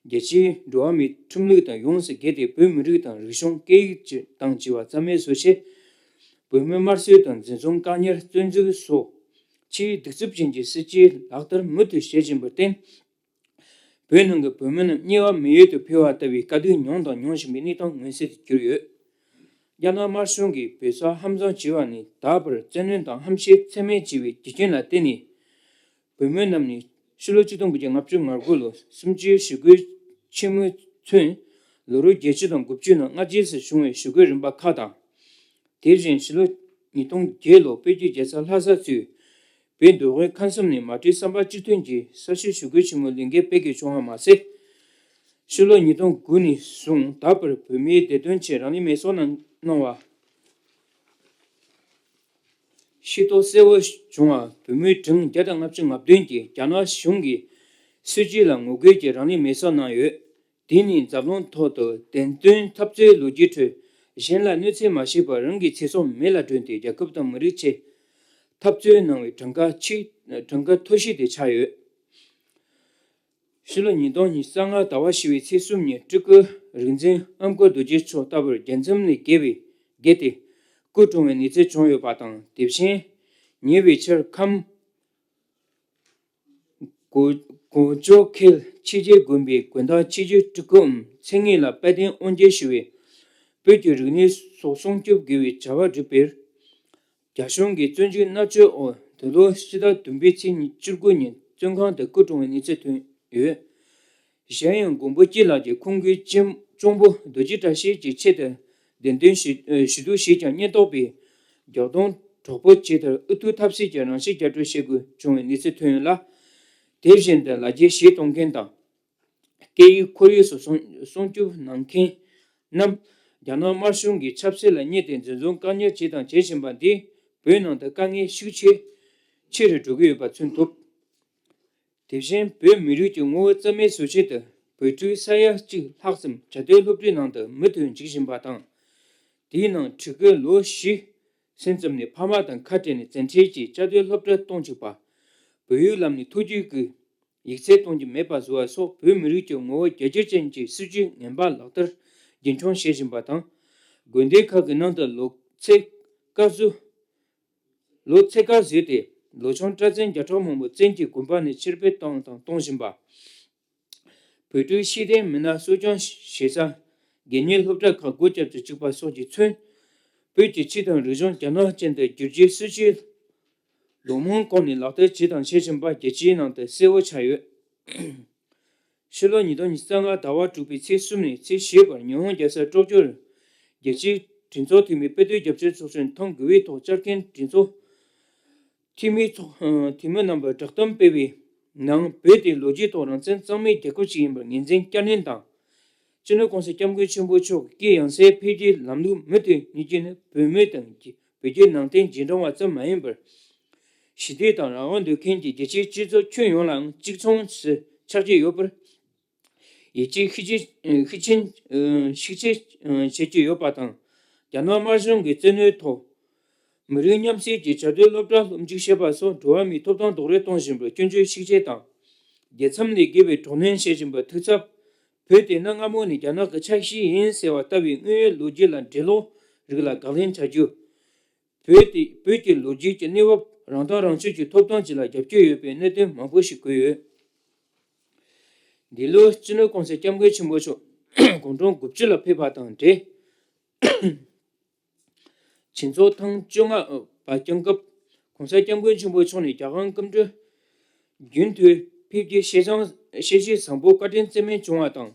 རྒྱལ་སྤྱིའི་འགྲོ་བ་མིའི་ཁྲིམས་ལུགས་དང་ཡོངས་སུ་འགལ་ཏེ་བོད་མི་རིགས་དང་རིག་གཞུང་སྐད་ཡིག་དང་བཅས་པ་རྩ་མེད་བཟོ་ཆེད། བོད་མི་དམར་གསོད་དང་འཛིན་བཟུང་བཀག་ཉར་བཙོན་འཇུག་སོགས་ཆེས་གདུག་རྩུབ་ཅན་གྱི་སྲིད་བྱུས་ལག་བསྟར་མུ་མཐུད་བྱེད་བཞིན་པར་བརྟེན། བོད་ནང་གི་བོད་མི་རྣམས་དམྱལ་བ་མི་ཡུལ་དུ་འཕེལ་བ་ལྟ་བུའི་དཀའ་སྡུག་མྱོང་དང་མྱོང་བཞིན་པའི་གནས་སྟངས་མངོན་གསལ་དུ་གྱུར་ཡོད། རྒྱ་ནག་དམར་གཞུང་གིས་བོད་ས་ཧམ་བཟུང་བྱས་པ་ནས་ད་བར་བཙན་གནོན་དང་ཧམ་བཤད་ཚད་མེད་བྱས་པའི་རྒྱུ་རྐྱེན་ལ་བརྟེན་ནས། བོད་མི་རྣམས་ནས་ཕྱི་ལོ་ཆིག་སྟོང་དགུ་བརྒྱ་ལྔ་བཅུ་ང་དགུ་ལོ་གསུམ་བཅུའི་ཞི་རྒོལ་ཆེན་མོས་མཚོན། ལོ་རབས་བརྒྱད་ཅུ་དང་དགུ་བཅུ་ནང་སྔ་རྗེས་སུ་བྱུང་བའི་ཞི་རྒོལ་རིམ་པ་ཁག་དང་། དེ་བཞིན་ཕྱི་ལོ་ཉིས་སྟོང་བརྒྱད་ལོ་བོད་ཀྱི་རྒྱལ་ས་ལྷ་ས་གཙོས་བོད་མདོ་དབུས་ཁམས་གསུམ་ནས་མ་གྲོས་བསམ་པ་གཅིག་མཐུན་གྱི་ས་གཞི་ཞི་རྒོལ་ཆེན་མོ་ལས་འགུལ་སྤེལ་དགོས་བྱུང་བ་མ་ཟད། ཕྱི་ལོ་ཉིས་སྟོང་དགུ་ནས་བཟུང་ད་བར་བོད་མིའི་བདེ་དོན་ཆེད་རང་ལུས་མེ་སྲེག་གནང་གནང་བ། ཤེས་རྟོགས་གསལ་བོ་བྱུང་བ། བོད་མིའི་གྲངས་བརྒྱ་དང་ལྔ་བཅུ་ང་བདུན་གྱིས་རྒྱ་ནག་གཞུང་གི་སྲིད་བྱུས་ལ་ངོ་རྒོལ་གྱིས་རང་ལུས་མེ་སྲེག་གནང་ཡོད། དེ་ནི་འཛམ་གླིང་ཐོག་ཏུ་བདེན་དོན་འཐབ་རྩོད་ལོ་རྒྱུས་ཁྲོད་གཞན་ལ་གནོད་འཚེ་མ་བྱས་པར་རང་གི་ཚེ་སྲོག་མེ་ལ་སྒྲོན་ཏེ་རྒྱལ་ཁབ་དང་མི་རིགས་ཆེད་འཐབ་རྩོད་གནང་བའི་གྲངས་ཀ་ཆེས་གྲངས་ཀ་མཐོ་ཤོས་དེ་ཆགས་ཡོད། ཕྱི་ལོ་ཉིས་སྟོང་ཉི་ཤུ་རྩ་ལྔ་ཟླ་བ་བཞི་པའི་ཚེས་གསུམ་ཉིན་སྤྲུལ་སྐུ་རིག་འཛིན་ཨ་མགོ་རྡོ་རྗེ་མཆོག་ལྟ་བུར་རྒྱལ་མཚམས་ནས་བརྒལ་བའི་བརྒལ་ཏེ་སྐུ་གྲོངས་པའི་གནས་ཚུལ་བྱུང་ཡོད་པ་དང་། དེ་བཞིན་ཉེ་བའི་ཆར་ཁམས་གོ་གོ་ཅོ་ཁེལ་ཆོས་རྗེ་དགོན་པའི་དགོན་བདག་ཆོས་རྗེ་སྤྲུལ་སྐུའམ་མཚན་ཉིད་ལ་དཔལ་ལྡན་དབང་རྒྱལ་ཞུ་བས་བོད་ཀྱི་རིག་གནས་སོགས་སྲུང་སྐྱོབ་དགོས་པའི་བྱ་བ་བསྒྲུབས་པས། རྒྱ་གཞུང་གིས་བཙོན་འཇུག་མནར་གཅོད་འོག་འདི་ལོ་ཕྱི་ཟླ་བདུན་པའི་ཚེས་བཅུ་དགུ་ཉིན་བཙོན་ཁང་དུ་སྐུ་གྲོངས་པའི་གནས་ཚུལ་ཐོན་ཡོད། གཞན་ཡང་མགོན་པོ་སྐྱིད་ལགས་ཀྱིས་ཁོང་གི་གཅེན་གཅུང་པོ་རྡོ་རྗེ་བཀྲ་ཤིས་ཀྱི་ཆེད་དུ་གདན་འདྲེན་ཞུ་ཞུ་གཏུག་བྱས་ཀྱང་ཉེན་རྟོག་པས་རྒྱག་རྡུང་དྲག་པོ་བྱས་མཐར་ཨུ་ཐུག་ཐབས་ཟད་ཀྱིས་རང་ཤི་རྒྱག་སྤྲོད་བྱེད་དགོས་བྱུང་བའི་གནས་ཚུལ་ཐོན་ཡོད་ལ། དེ་བཞིན་དུ་ལ་རྒྱའི་གཞས་གཏོང་མཁན་དང་། སྐད་ཡིག་ཁོར་ཡུག་སོགས་སྲུང་སྲུང་སྐྱོབ་གནང་མཁན་རྣམས་རྒྱ་ནག་དམར་གཞུང་གིས་ཆབ་སྲིད་ལ་བསྙད་དེ་འཛིན་བཟུང་བཀག་ཉར་བྱས་དང་བྱེད་བཞིན་པ་འདིས་བོད་ནང་དུ་དཀའ་ངལ་ཤུགས་ཆེ་ཆེ་རུ་འགྲོ་གི་ཡོད་པ་མཚོན་ཐུབ། དེ་བཞིན་བོད་མི་རིགས་ཀྱི་ངོ་བོ་རྩ་མེད་བཟོ་ཆེད་དུ་བོད་ཕྲུག་ས་ཡ་གཅིག་ལྷག་ཙམ་བྱ་དོན་སློབ་གྲྭའི་ནང་དུ་མུ་མཐུད་འཇུག་བཞིན་པ་དང་། དེའི་ནང་ཕྲུ་གུ་ལོ་བཞི་ཟིན་ཙམ་ནས་ཕ་མ་དང་ཁ་བྲལ་ནས་བཙན་ཁྲིད་ཀྱིས་བྱ་དོན་སློབ་གྲྭར་གཏོང་བཅུག་པ། བོད་ཡིག་ལམ་ནས་ཐུགས་རྒྱུས་ཀྱི་ཡིག་ཚད་གཏོང་རྒྱུ་མེད་པ་བཟོ་བ་སོགས་བོད་མི་རིགས་ཀྱི་ངོ་བོ་རྒྱ་སྒྱུར་ཅན་གྱི་སྲིད་བྱུས་ངན་པ་ལག་བསྟར་རྒྱུན་འཁྱོངས་བྱེད་བཞིན་པ་དང་། དགོན་སྡེ་ཁག་གི་ནང་དུ་ལོ་ཚད་བཀའ་ཟུར། ལོ་ཚད་བཀའ་ཟུར་ཏེ་ལོ་ཆུང་གྲྭ་བཙུན་བརྒྱ་ཕྲག་མང་པོ་བཙན་གྱིས་དགོན་པ་ནས་ཕྱིར་འབུད་བཏང་དང་གཏོང་བཞིན་པ། བོད་ཕྲུག་ཤེས་ལྡན་མི་སྣ་གསོ་སྐྱོང་བྱེད་ས་དགེ་བསྙེན་སློབ་གྲྭ་ཁག་སྒོ་བརྒྱབ་ཏུ་བཅུག་པ་སོགས་ཀྱིས་མཚོན། བོད་ཀྱི་ཆོས་དང་རིག་གཞུང་རྒྱ་ནག་ཅན་དུ་བསྒྱུར་རྒྱུའི་སྲིད་བྱུས་ལོ་མང་གོང་ནས་ལག་བསྟར་བྱས་དང་བྱེད་བཞིན་པ་རྒྱལ་སྤྱིའི་ནང་དུ་གསལ་བོ་ཆགས་ཡོད། ཕྱི་ལོ་ཉིས་སྟོང་ཉི་ཤུ་རྩ་ལྔ་ཟླ་བ་དྲུག་པའི་ཚེས་གསུམ་ནས་ཚེས་བཞི་བར་ཉི་ཧོང་རྒྱལ་ས་ཀྲོག་ཀྱོར་རྒྱལ་སྤྱིའི་གྲོས་ཚོགས་འཐུས་མི་དཔེ་སྟོན་རྒྱབ་སྐྱོར་ཚོགས་ཆུང་ཐེངས་དགུ་པའི་ཐོག་བཅར་མཁན་གྲོས་ཚོགས་འཐུས་མི་ཚོགས་འཐུས་མི་རྣམ་པར་བསྒྲགས་གཏམ་སྤེལ་བའི་ནང་། བོད་དེ་ལོ་རྒྱུས་ཐོག་རང་བཙན་གཙང་མའི་རྒྱལ་ཁབ་ཅིག་ཡིན་པར་ངོས་འཛིན་བསྐྱར་ནན་དང་། སྤྱི་ནོར་༸གོང་ས་༸སྐྱབས་མགོན་ཆེན་པོ་མཆོག་གི་སྐྱེས་ཡང་སྲིད་འཕེལ་རྒྱས་ལམ་ལུགས་མུ་མཐུད་གནས་རྒྱུ་ནི་བོད་མི་དང་བོད་བརྒྱུད་ནང་བསྟན་རྗེས་འབྲང་བ་ཙམ་མ་ཡིན་པར། ཞི་བདེ་དང་རང་དབང་འདོད་མཁན་གྱི་རྒྱལ་སྤྱིའི་སྤྱི་ཚོགས་ཁྱོན་ཡོངས་ལའང་གཅིག་མཚུངས་སུ་ཆགས་ཀྱི་ཡོད་པར། ཡིད་ཆེས་ཤུགས་ཆེ་ཤུགས་ཆེ་ཤུགས་ཆེ་བྱེད་ཀྱི་ཡོད་པ་དང་། རྒྱ་ནག་དམར་གཞུང་གི་བཙན་གནོན་ཐོག་མི་རིགས་མཉམ་བསྲེས་ཀྱི་བྱ་དོན་སློབ་གྲྭ་སློབ་འཇུག་བྱེད་པ་སོགས་འགྲོ་བ་མིའི་ཐོབ་ཐང་རྡོག་རོལ་གཏོང་བཞིན་པར་སྐྱོན་བརྗོད་ཤུགས་ཆེ་དང་། རྒྱལ་མཚམས་ལས་བརྒལ་བའི་དྲག་གནོན་བྱེད་བཞིན་པར་ཐུགས་འཚབ། བོད་དེ་ནི་སྔ་མོ་ནས་རྒྱ་ནག་གི་ཆ་ཤས་ཡིན་ཟེར་བ་ལྟ་བུའི་དངོས་ཡོད་ལོ་རྒྱུས་ལ་འགྲེལ་ལོག་རིགས་ལ་དགག་ལན་བྱ་རྒྱུ། བོད་དེ་བོད་ཀྱི་ལོ་རྒྱུས་ཀྱི་གནས་བབ་རང་ཐག་རང་གཅོད་ཀྱི་ཐོབ་ཐང་བཅས་ལ་རྒྱབ་སྐྱོར་ཡོད་པའི་གནད་དོན་མང་པོ་ཞིག་བཀོད་ཡོད། འདི་ལོ་སྤྱི་ནོར་༸གོང་ས་༸སྐྱབས་མགོན་ཆེན་པོ་མཆོག་དགུང་གྲངས་དགུ་བཅུ་ལ་ཕེབས་པ་དང་འབྲེལ། ཆོས་ཚོགས་ཐེངས་བཅོ་ལྔ་པ་བསྐྱངས་སྐབས། ༸གོང་ས་༸སྐྱབས་མགོན་ཆེན་པོ་མཆོག་ནས་རྒྱལ་དབང་སྐུ་ཕྲེང་རྒྱུན་མཐུད་ཕེབས་རྒྱུའི་ཤེས་བྱང་ཤེས་བྱའི་བཟང་པོ་བཀའ་དྲིན་བརྩི་མེད་བྱུང་བ་དང་།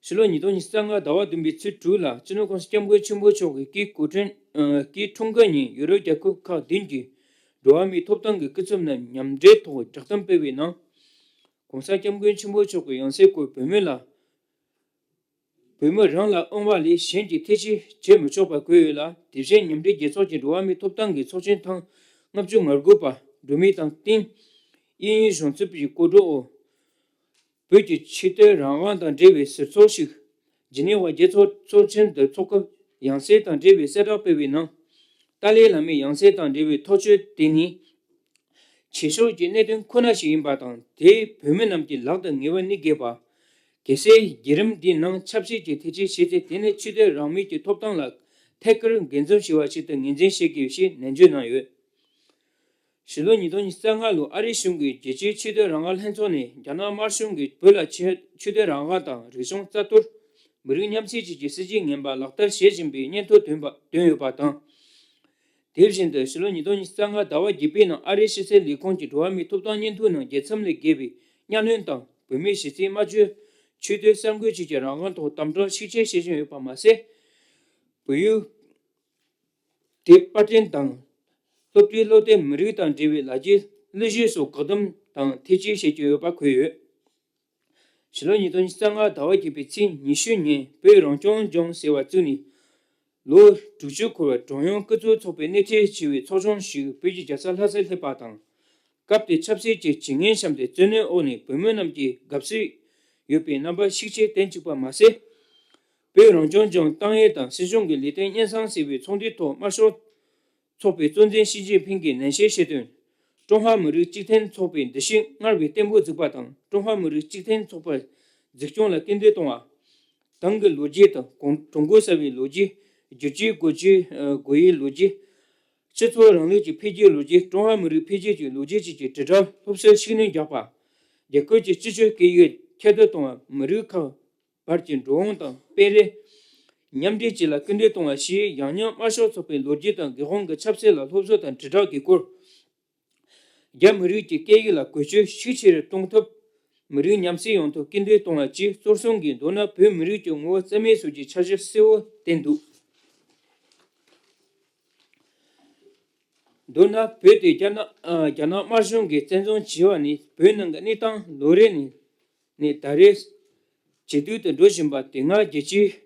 ཕྱི་ལོ་ཉིས་སྟོང་ཉི་ཤུ་རྩ་ལྔ་ཟླ་བ་བདུན་པའི་ཚེས་དྲུག་ལ་སྤྱི་ནོར་༸གོང་ས་༸སྐྱབས་མགོན་ཆེན་པོ་མཆོག་གིས་སྐུའི་གོ་སྤྲིན་ཨ་སྐུའི་འཁྲུངས་སྐར་ཉིན་ཡུ་རོབ་རྒྱལ་ཁབ་ཁག་བདུན་གྱི་འགྲོ་བ་མིའི་ཐོབ་ཐང་གི་སྐུ་ཚབ་རྣམས་མཉམ་འབྲེལ་ཐོག་བསྒྲགས་གཏམ་སྤེལ་བའི་ནང་། ༸གོང་ས་༸སྐྱབས་མགོན་ཆེན་པོ་མཆོག་གི་ཡང་སྲིད་སྐོར་བོད་མི་ལ། བོད་མི་རང་ལ་དབང་བ་ལས་གཞན་གྱིས་ཐེ་བྱུས་བྱེད་མི་ཆོག་པ་བཀོད་ཡོད་ལ། དེ་བཞིན་མཉམ་འབྲེལ་རྒྱལ་ཚོགས་ཀྱི་འགྲོ་བ་མིའི་ཐོབ་ཐང་གི་ཚོགས་ཆེན་ཐེངས་ལྔ་བཅུ་ང་དགུ་པ་འགྲོ་མུས་དང་བསྟུན། དབྱིན་ཡུལ་གཞུང་ཚབ་ཀྱི་སྐུ་དྲུང་འོག་བོད་ཀྱི་ཆོས་དད་རང་དབང་དང་འབྲེལ་བའི་ཟུར་ཚོགས་ཤིག་ཇི་ནི་ཝ་རྒྱལ་ཚོགས་ཚོགས་ཆེན་དུ་འཚོགས་སྐབས་ཡང་སྲིད་དང་འབྲེལ་བའི་གསལ་བསྒྲགས་སྤེལ་བའི་ནང་། ཏཱ་ལའི་བླ་མའི་ཡང་སྲིད་དང་འབྲེལ་བའི་ཐག་གཅོད་དེ་ནི། ཆོས་ཕྱོགས་ཀྱི་གནད་དོན་ཁོ་ན་ཞིག་ཡིན་པ་དང་། དེས་བོད་མི་རྣམས་ཀྱི་ལག་ཏུ་ངེས་པ་གནས་དགོས་པ། གལ་སྲིད་བརྒྱུད་རིམ་འདིའི་ནང་ཆབ་སྲིད་ཀྱི་ཐེ་བྱུས་བྱས་ཚེ། དེ་ནི་ཆོས་དད་རང་མོས་ཀྱི་ཐོབ་ཐང་ལ་ཐད་ཀར་འགན་འཛིན་བྱས་པ་ཞིག་ཏུ་ངོས་འཛིན་བྱེད་དགོས་ཞེས་ནན་བརྗོད་གནང་ཡོད། ཕྱི་ལོ་ཉིས་སྟོང་ཉི་ཤུ་རྩ་ལྔ་ལོར་ཨ་རིའི་གཞུང་གིས་རྒྱལ་སྤྱིའི་ཆོས་དད་རང་དབང་ལྷན་ཚོགས་ནས་རྒྱ་ནག་དམར་གཞུང་གིས་བོད་ལ་ཆོས་ཆོས་དད་རང་དབང་དང་རིག་གཞུང་རྩ་གཏོར། མི་རིགས་མཉམ་བསྲེས་བཅས་ཀྱི་སྲིད་བྱུས་ངན་པ་ལག་བསྟར་བྱེད་བཞིན་པའི་སྙན་ཐོ་བཏོན་པ་བཏོན་ཡོད་པ་དང་། དེ་བཞིན་དུ་ཕྱི་ལོ་ཉིས་སྟོང་ཉི་ཤུ་རྩ་ལྔ་ཟླ་བ་བརྒྱད་པའི་ནང་ཨ་རིའི་ཕྱི་སྲིད་ལས་ཁུངས་ཀྱི་འགྲོ་བ་མིའི་ཐོབ་ཐང་སྙན་ཐོའི་ནང་རྒྱལ་མཚམས་ལས་བརྒལ་བའི་གཉའ་གནོན་དང་བོད་མིའི་གཞི་རྩའི་སྨྲ་བརྗོད། ཆོས་དད་གསར་འགོད་བཅས་ཀྱི་རང་དབང་ཐོག་དམ་དྲག་ཤུགས་ཆེ་བྱེད་བཞིན་ཡོད་པ་མ་ཟད། བོད་ཡུལ་དེ་པར་སྐྲུན་དང་། སློབ་ཁྲིད་སློབ་དེབ་མི་རིགས་དང་འབྲེལ་བའི་ལག་རྗེས་གླུ་གཞས་སོགས་བཀག་སྡོམ་དང་ཐེ་བྱུས་བྱེད་ཀྱི་ཡོད་པ་འཁོད་ཡོད། ཕྱི་ལོ་ཉིས་སྟོང་ཉི་ཤུ་རྩ་ལྔ་ཟླ་བ་བརྒྱད་པའི་ཚེས་ཉི་ཤུ་ཉིན་བོད་རང་སྐྱོང་ལྗོངས་ཟེར་བ་བཙུགས་ནས། ལོ་དྲུག་ཅུ་འཁོར་བའི་གྲངས་ཡོང་སྐུ་ཚབ་ཚོགས་པའི་སྣེ་ཁྲིད་ཆེ་བའི་ཚོགས་ཆུང་ཞིག་བོད་ཀྱི་རྒྱལ་ས་ལྷ་སར་སླེབས་པ་དང་། སྐབས་དེར་ཆབ་སྲིད་ཀྱི་བྱེད་ངན་བཤམས་ཏེ་བཙན་གནོན་འོག་ནས་བོད་མི་རྣམས་ཀྱིས་དགའ་བསུ་ཡོད་པའི་རྣམ་པ་ཤུགས་ཆེ་བསྟན་བཅུག་པ་མ་ཟད། བོད་རང་སྐྱོང་ལྗོངས་ཏང་ཨེ་དང་སྲིད་གཞུང་གི་ལས་དོན་སྙན་སེང་ཟེར་བའི་ཚོགས་འདུའི་ཐོག་དམར་ཤོག་ཚོགས་པའི་གཙོ་འཛིན་ཞི་ཅིན་ཕིང་གིས་ནན་བཤད་བྱས་དོན། ཀྲུང་ཧྭ་མི་རིགས་གཅིག་མཐུན་ཚོགས་པའི་འདུ་ཤེས་སྔར་བས་བརྟན་པོ་འཛུགས་པ་དང་། ཀྲུང་ཧྭ་མི་རིགས་གཅིག་མཐུན་ཚོགས་པ་འཛུགས་སྐྱོང་ལ་སྐུལ་འདེད་གཏོང་བ། ཏང་གི་ལོ་རྒྱུས་དང་གོང་ཀྲུང་གོ་གསར་བའི་ལོ་རྒྱུས། བསྒྱུར་བཅོས་སྒོ་འབྱེད་སྒོ་དབྱེའི་ལོ་རྒྱུས། སྤྱི་ཚོགས་རིང་ལུགས་ཀྱི་འཕེལ་རྒྱས་ལོ་རྒྱུས། ཀྲུང་ཧྭ་མི་རིགས་འཕེལ་རྒྱས་ཀྱི་ལོ་རྒྱུས་བཅས་ཀྱི་དྲིལ་བསྒྲགས་སློབ་གསོའི་ཤུགས་སྣོན་རྒྱག་པ། རྒྱལ་ཁབ་ཀྱི་སྤྱི་སྤྱོད་སྐད་ཡིག་ཁྱབ་གདལ་གཏོང་བ། མི་རིགས་ཁག་བར་གྱི་འགྲོ་འོང་དང་སྤེལ་རེས་མཉམ་འདྲེས་བཅས་ལ་སྐུལ་འདེད་གཏོང་བ་ཞེས་ཡང་སྙིང་དམར་ཤོག་ཚོགས་པའི་ལོ་རྒྱུས་དང་སྒེར་དབང་གི་ཆབ་སྲིད་ལ་སློབ་གསོ་དང་དྲིལ་བསྒྲགས་ཀྱི་སྐོར། རྒྱ་མི་རིགས་ཀྱི་སྐད་ཡིག་ལ་བཀོལ་སྤྱོད་ཤུགས་ཆེ་རུ་གཏོང་ཐབས། མི་རིགས་མཉམ་བསྲེས་ཡོང་ཐབས་སྐུལ་འདེད་གཏོང་བ་བཅས་གཙོར་བཟུང་གིས། མདོར་ན་བོད་མི་རིགས་ཀྱི་ངོ་བོ་རྩ་མེད་བཟོ་རྒྱུའི་འཆར་གཞི་གསལ་བོ་བསྟན་འདུག་མདོར་ན་བོད་དེ་རྒྱ་ནག་ཨ་རྒྱ་ནག་དམར་གཞུང་གིས་བཙན་བཟུང་བྱས་པ་ནས་བོད་ནང་གི་གནས་སྟངས་ལོ་རེ་ནས་ནས་ཟླ་རེ་ཇེ་སྡུག་ཏུ་འགྲོ་བཞིན་པ་དེ་སྔ་རྒྱལ་སྤྱིའི་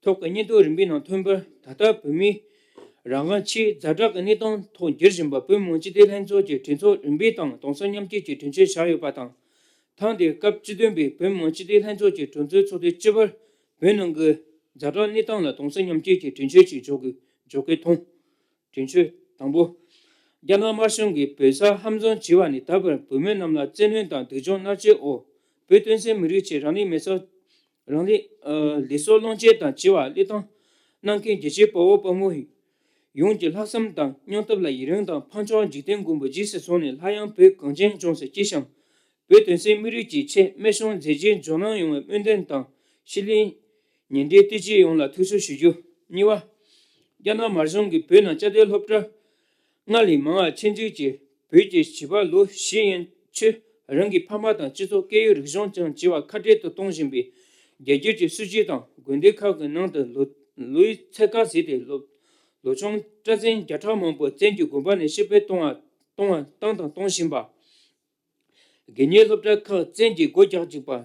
ཐོག་གི་སྙན་ཐོ་རིམ་པའི་ནང་ཐོན་པར། ད་ལྟ་བོད་མིའི་རང་དབང་ཆེས་ཛ་དྲག་གི་གནས་སྟངས་ཐོག་འགྱུར་བཞིན་པ་བོད་མི་མང་སྤྱི་འཐུས་ལྷན་ཚོགས་ཀྱི་གྲོས་ཚོགས་རིམ་པའི་སྟེང་དྭངས་གསལ་མཉམ་སྐྱེད་ཀྱི་གྲོས་ཆོད་བཞག་ཡོད་པ་དང་། ཐེངས་འདིའི་སྐབས་བཅུ་བདུན་པའི་བོད་མི་མང་སྤྱི་འཐུས་ལྷན་ཚོགས་ཀྱི་གྲོས་ཚོགས་ཚོགས་དུས་བཅུ་པར་བོད་ནང་གི་ཛ་དྲག་གནས་སྟངས་ལ་དྭངས་གསལ་མཉམ་སྐྱེད་ཀྱི་གྲོས་ཆོད་ཅིག་འཇོག་དགོས་འཇོག་དགོས་མཐོང་། གྲོས་ཆོད་དང་པོ། རྒྱ་ནག་དམར་གཞུང་གིས་བོད་ས་ཧམ་བཟུང་བྱས་པ་ནས་ད་བར་བོད་མི་རྣམས་ལ་བཙན་གནོན་དང་སྡུག་སྦྱོང་མནར་གཅོད་འོག་བོད་དོན་སེམས་མི་རིགས་ཀྱི་རང་ལུས་མེ་སྲེག་རང་ལུས་ཨ་ལུས་སྲོག་བློས་བཅད་དང་བཅས་པ་བློས་བཏང་གནང་མཁན་རྒྱལ་གཅེས་དཔའ་བོ་དཔའ་མོ་ཡོངས་ཀྱི་ལྷག་བསམ་དང་སྙིང་སྟོབས་ལ་ཡི་རང་དང་འཕགས་མཆོག་འཇིག་རྟེན་མགོན་པོ་རྗེས་སུ་བཟུང་ནས་སླར་ཡང་བོད་གངས་ཅན་ལྗོངས་སུ་སྐྱེས་ཤིང་། བོད་དོན་སེམས་མི་རིགས་ཀྱི་ཆེད་རྨད་བྱུང་མཛད་རྗེས་འཇོག་གནང་ཡོང་བའི་སྨོན་འདུན་དང་ཕྱི་གླིང་ཉེ་འབྲེལ་བསྟུན་མཁས་ཡོངས་ལ་ཐུགས་གསོ་ཞུ་རྒྱུ། གཉིས་པ། རྒྱ་ནག་དམར་གཞུང་གིས་བོད་ནང་བཅའ་སྡོད་སློབ་གྲྭ་ལྔ་ལས་མང་བ་ཆེད་འཛུགས་ཀྱིས་བོད་ཀྱི་བྱིས་པ་ལོ་བཞི་ཡན་ཆོད་རང་གི་ཕ་མ་དང་སྤྱི་ཚོགས་སྐད་ཡིག་རིག་གཞུང་ཅན་བྱེད་པ་ཁ་བྲལ་དུ་གཏོང་བཞིན་པའི་རྒྱལ་སྒྱུར་གྱི་སྲིད་བྱུས་དང་། དགོན་སྡེ་ཁག་གི་ནང་དུ་ལོ་ལོའི་ཚད་བཀག་བཟོས་ཏེ་སློབ་ལོ་ཆུང་སྤྲ་ཚན་བརྒྱ་ཕྲག་མང་པོ་བཙན་གྱིས་དགོན་པ་ནས་ཕྱིར་འབུད་གཏོང་བ་གཏོང་བ་བཏང་དང་གཏོང་བཞིན་པ། དགེ་བསྙེན་སློབ་གྲྭ་ཁག་བཙན་གྱིས་སྒོ་རྒྱག་བཅུག་པ།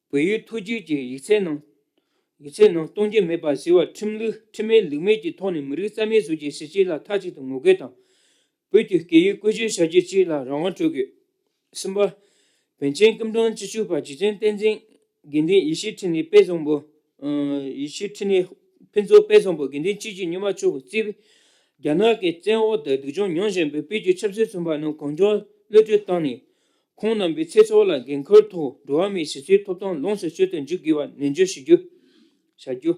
བོད་ཡིག་ཐོ་བརྒྱུད་ཀྱི་ཡིག་ཚད་ནང་ཡིག་ཚད་ནང་གཏོང་རྒྱུ་མེད་པ་ཟེར་བ་ཁྲིམས་ལུགས་ཁྲིམས་མེད་ལུགས་མེད་ཀྱི་ཐོག་ནས་མི་རིགས་རྩ་མེད་བཟོ་རྒྱུའི་སྲིད་བྱུས་ལ་མཐའ་གཅིག་ཏུ་ངོ་རྒོལ་དང་། བོད་ཀྱི་སྐད་ཡིག་བཀོལ་སྤྱོད་བྱ་རྒྱུ་བཅས་ལ་རང་དབང་སྤྲོད་དགོས། གསུམ་པ། བན་ཆེན་སྐུ་ཕྲེང་བཅུ་གཅིག་པ་རྗེ་བཙུན་བསྟན་འཛིན་དགེ་འདུན་ཡེ་ཤེས་འཕྲིན་ལས་དཔལ་བཟང་པོ། ཡེ་ཤེས་འཕྲིན་ལས་ཕུན་ཚོགས་དཔལ་བཟང་པོ་དགེ་འདུན་ཆོས་ཀྱི་སྙིང་པོ་མཆོག་གིས་གཙོས་པའི་རྒྱ་ནག་གི་བཙན་འོག་ཏུ་སྡུག་སྦྱོང་མྱོང་བཞིན་པའི་བོད་ཀྱི་ཆབ་སྲིད་བཙོན་པ་རྣམས་གང་མགྱོགས་གློད་གྲོལ་བཏང་ནས། ཁོང་རྣམ་པའི་ཚེ་སྲོག་ལ་འགན་ཁུར་ཐོག་འགྲོ་བ་མིའི་གཞི་རྩའི་ཐོབ་ཐང་ལོངས་སུ་སྤྱོད་དུ་འཇུག་དགོས་པ་ནན་བརྗོད་ཞུ་རྒྱུ། བྱ་རྒྱུ།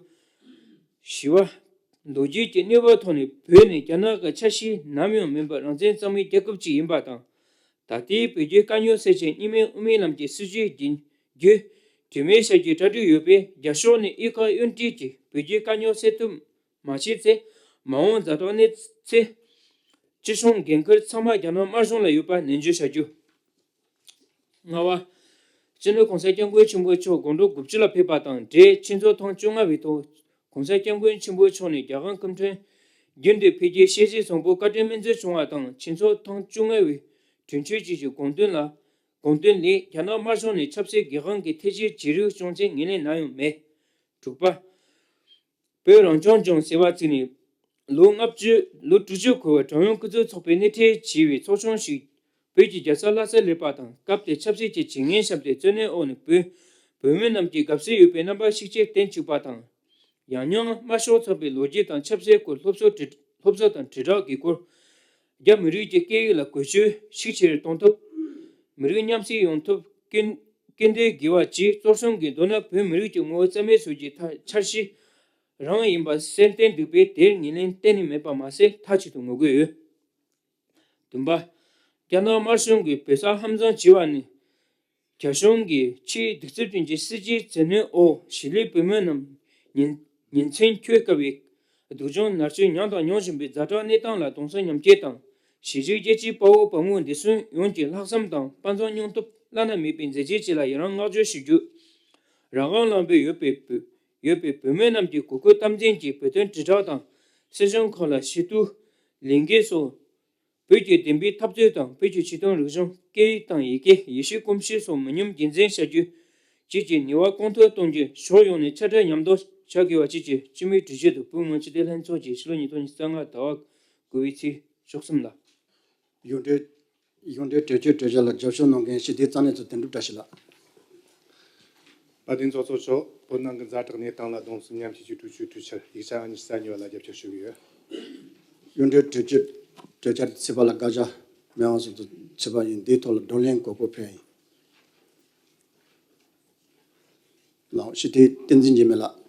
བཞི་པ། ལོ་རྒྱུས་ཀྱི་གནས་བབ་ཐོག་ནས་བོད་ནི་རྒྱ་ནག་གི་ཆ་ཤས་ནམ་ཡང་མིན་པར་རང་བཙན་གཙང་མའི་རྒྱལ་ཁབ་ཅིག་ཡིན་པ་དང་། ད་ལྟའི་བོད་རྒྱའི་དཀའ་རྙོག་སེལ་ཆེད་གཉིས་སྨན་དབུ་མའི་ལམ་གྱི་སྲིད་བྱུས་རྒྱུན་བརྗོད་གྲོས་མོལ་བྱ་རྒྱུའི་གྲ་སྒྲིག་ཡོད་པས། རྒྱ་ཕྱོགས་ནས་གཡུལ་ཁ་གཡུལ་འགྲུལ་གྱིས་བོད་རྒྱའི་དཀའ་རྙོག་སེལ་ཐབས་མ་བྱས་ཚེ། མ་འོངས་ཛ་དྲག་གནས་ཚེ། སྤྱི་བྱུང་འགན་ཁུར་ཚང་མ་རྒྱ་ནག་དམར་གཞུང་ལ་ཡོད་པ་ནན་བརྗོད་བྱ་རྒྱུ། ལྔ་པ། སྤྱི་ནོར་༸གོང་ས་༸སྐྱབས་མགོན་ཆེན་པོ་མཆོག་དགོང་དྲོ་དགུ་བཅུ་ལ་ཕེབས་པ་དང་འབྲེལ། ཆུ་ཚོད་ཐེངས་བཅོ་ལྔ་པའི་ཐོག་༸གོང་ས་༸སྐྱབས་མགོན་ཆེན་པོ་མཆོག་ནས་རྒྱལ་ཁབ་སྐུ་ཕྲེང་རྒྱུན་དུ་འཕེལ་རྒྱས་ཤེས་བྱའི་བཟང་པོ་བཀའ་དྲིན་སྨིན་སྩལ་བྱུང་བ་དང་། ཆུ་ཚོད་ཐེངས་བཅོ་ལྔ་པའི་དྲུང་ཆེ་བཅས་ཀྱི་དགོངས་དོན་ལ། དགོངས་དོན་ལས་རྒྱ་ནག་དམར་གཞུང་ནས་ཆབ་སྲིད་སྒེར་དབང་གི་ཐེ་བྱུས་བྱེད་རིགས་བྱུང་ཚེ་ངོས་ལེན་གནང་ཡོད་མེད། དྲུག་པ། བོད་རང་སྐྱོང་ལྗོངས་ཟེར་བ་ཚིག་ནི་ལོ་ལྔ་བཅུ། ལོ་དྲུག་ཅུ་འཁོར་བའི་ཀྲུང་དབྱང་སྐུ་ཚབ་ཚོགས་པས་སྣེ་ཁྲིད་བྱས་པའི་ཚོགས་ཆུང་ཞིག་བོད་ཀྱི་རྒྱལ་ས་ལྷ་སར་སླེབས་པ་དང་། སྐབས་དེར་ཆབ་སྲིད་ཀྱི་བྱེད་ངན་བཤམས་ཏེ་བཙོན་གནས་འོག་ནས་བོད་བོད་མི་རྣམས་ཀྱིས་དགའ་བསུ་ཡོད་པའི་རྣམ་པ་ཤུགས་ཆེར་བསྟན་བཅུག་པ་དང་། ཡང་སྙིང་དམར་ཤོག་ཚོགས་པའི་ལོ་རྒྱུས་དང་ཆབ་སྲིད་སྐོར་སློབ་གསོ་དྲིལ་སློབ་གསོ་དང་དྲིལ་བསྒྲགས་ཀྱི་སྐོར། རྒྱ་མི་རིགས་ཀྱི་སྐད་ཡིག་ལ་བཀོལ་སྤྱོད་ཤུགས་ཆེ་རུ་གཏོང་ཐབས། མི་རིགས་མཉམ་བསྲེས་ཡོང་ཐབས་སྐུལ་སྐུལ་འདེད་དགོས་པ་བཅས་གཙོར་བཟུང་གིས། མདོར་ན་བོད་མི་རིགས་ཀྱི་ངོ་བོ་རྩ་མེད་བཟོ་རྒྱུའི་ཐབས་འཆར་གཞི་རང་ཡིན་པ་གསལ་བསྟན་འདུག་པས། དེར་ངོས་ལེན་གཏན་ནས་མེད་པ་མ་ཟད། མཐའ་གཅིག་ཏུ་ངོ་རྒོལ་ཡོད། བདུན་པ། རྒྱ་ནག་དམར་གཞུང་གིས་བོད་ས་ཧམ་བཟུང་བྱས་པ་ནི། རྒྱ་གཞུང་གིས་ཕྱིའི་གདུག་རྩུབ་ཅན་གྱི་སྲིད་ཇུས་བཙན་གནོན་འོག་གཞིས་ལུས་བོད་མི་རྣམས་ཉིན་ཉིན་མཚན་འཁྱོལ་དཀའ་བའི་སྡུག་སྦྱོང་མནར་གཅོད་མྱངས་དང་མྱོང་བཞིན་པའི་ཛ་དྲག་གནས་སྟངས་ལ་གདུང་སེམས་མཉམ་སྐྱེད་དང་། གཞིས་བྱེས་རྒྱལ་སྤྱིའི་དཔའ་བོ་དཔའ་མོ་འདི་ཚོ་ཡོངས་ཀྱི་ལྷག་བསམ་དང་དཔའ་མཛངས་སྙིང་སྟོབས་བླ་ན་མེད་པའི་མཛད་རྗེས་བཅས་ལ་ཡི་རང་བསྔགས་བརྗོད་ཞུ་རྒྱུ། རང་དབང་ལམ་པའི་ཡོད་པའི་བོད་ཡོད་པའི་བོད་མི་རྣམས་ཀྱི་གོ་སྐབས་དམ་འཛིན་གྱིས་བོད་དོན་དྲིལ་བསྒྲགས་དང་། སྲིད་གཞུང་ཁག་ལ་ཞུ་གཏུག་ལས་འགུལ་སོགས། བོད་ཀྱི་བདེན་པའི་འཐབ་རྩོད་དང་། བོད་ཀྱི་ཆོས་དང་རིག་གཞུང་། སྐད་ཡིག་དང་ཡི་གེ། ཡེ་ཤུའི་གོམས་གཤིས་སོགས་མི་ཉམས་རྒྱུན་འཛིན་བྱ་རྒྱུ་བཅས་ཀྱི་ནུས་པ་གོང་མཐོར་གཏོང་རྒྱུ། ཕྱོགས་ཡོངས་ནས་དཔྱ་ཁྲལ་མཉམ་འདོགས་བྱ་དགོས་པ་བཅས་ཀྱི་སྤྱི་མོས་གྲོས་ཆོད་དུ་བོད་མི་མང་སྤྱི་འཐུས་ལྷན་ཚོགས་ཀྱིས་ཕྱི་ལོ་ཉིས་སྟོང་ཉི་ཤུ་རྩ་ལྔ་ཟླ་བ་དགུ་པའི་ཚེས་བཅུ་གསུམ་ལ། གཞུང་འབྲེལ་གཞུང་འབྲེལ་གྲོས་ཆོད་གྲོས་འཆར་ལ་རྒྱབ་སྐྱོར་གནང་མཁན་སྤྱི་འཐུས་རྩ་གནད་ཚོ་དོན་གྲུབ་བཀྲ་ཤིས་ལགས། དཔལ་ལྡན་ཚོགས་གཙོ་མཆོག་བོད་ནང་གི་ཛ་དྲག་གནས་སྟངས་ལ་གདུང་སེམས་མཉམ་སྐྱེད་ཀྱི་གྲོས་ཆོད་གྲོས་འཆར་ཡིག་ཆ་ཨང་ཉི་ཤུ་རྩ་གཉིས་པ་ལ་རྒྱབ་སྐྱོར་ཞུ་གི་ཡོད། གཞུང་འབྲེལ་གྲོས་ཆོད་གྲོས་འཆར་ཚིག་པ་ལ་བཀའ་རྒྱ་མེད་པ་སོགས་སུ་ཚིག་པ་ཡིན། འདིའི་ཐོག་ལ་བགྲོ་གླེང་དགོས་མཁོ་ཕེབས་ཡིན། ལགས་སོ། སྤྱི་འཐུས་བསྟན་འཛིན་འཇིགས་མེད་ལགས།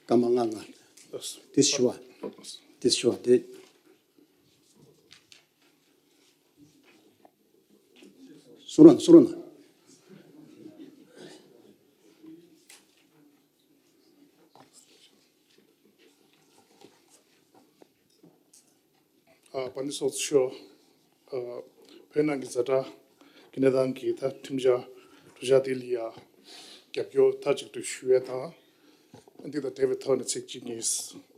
སྐར་མ་ལྔ་ལྔ། དེ་ཞུ་བ། དེ་ཞུ་བ་དེ། གསུང་རོགས་གནང་། གསུང་རོགས་གནང་། ཨ། དཔལ་ལྡན་ཚོགས་གཙོ་མཆོག་ཨ། བོད་ནང་གི་ཛ་དྲག་གི་གནས་སྟངས་ཀྱི་ད་ཁྲིམས་འཆར་གྲོས་འཆར་དེ་ལ་ཡ་རྒྱབ་སྐྱོར་མཐའ་གཅིག་ཏུ་ཞུ་ཡས་དང་། འདི་དང་འབྲེལ་བའི་ཐོག་ནས་ཚིག་གཅིག་གཉིས་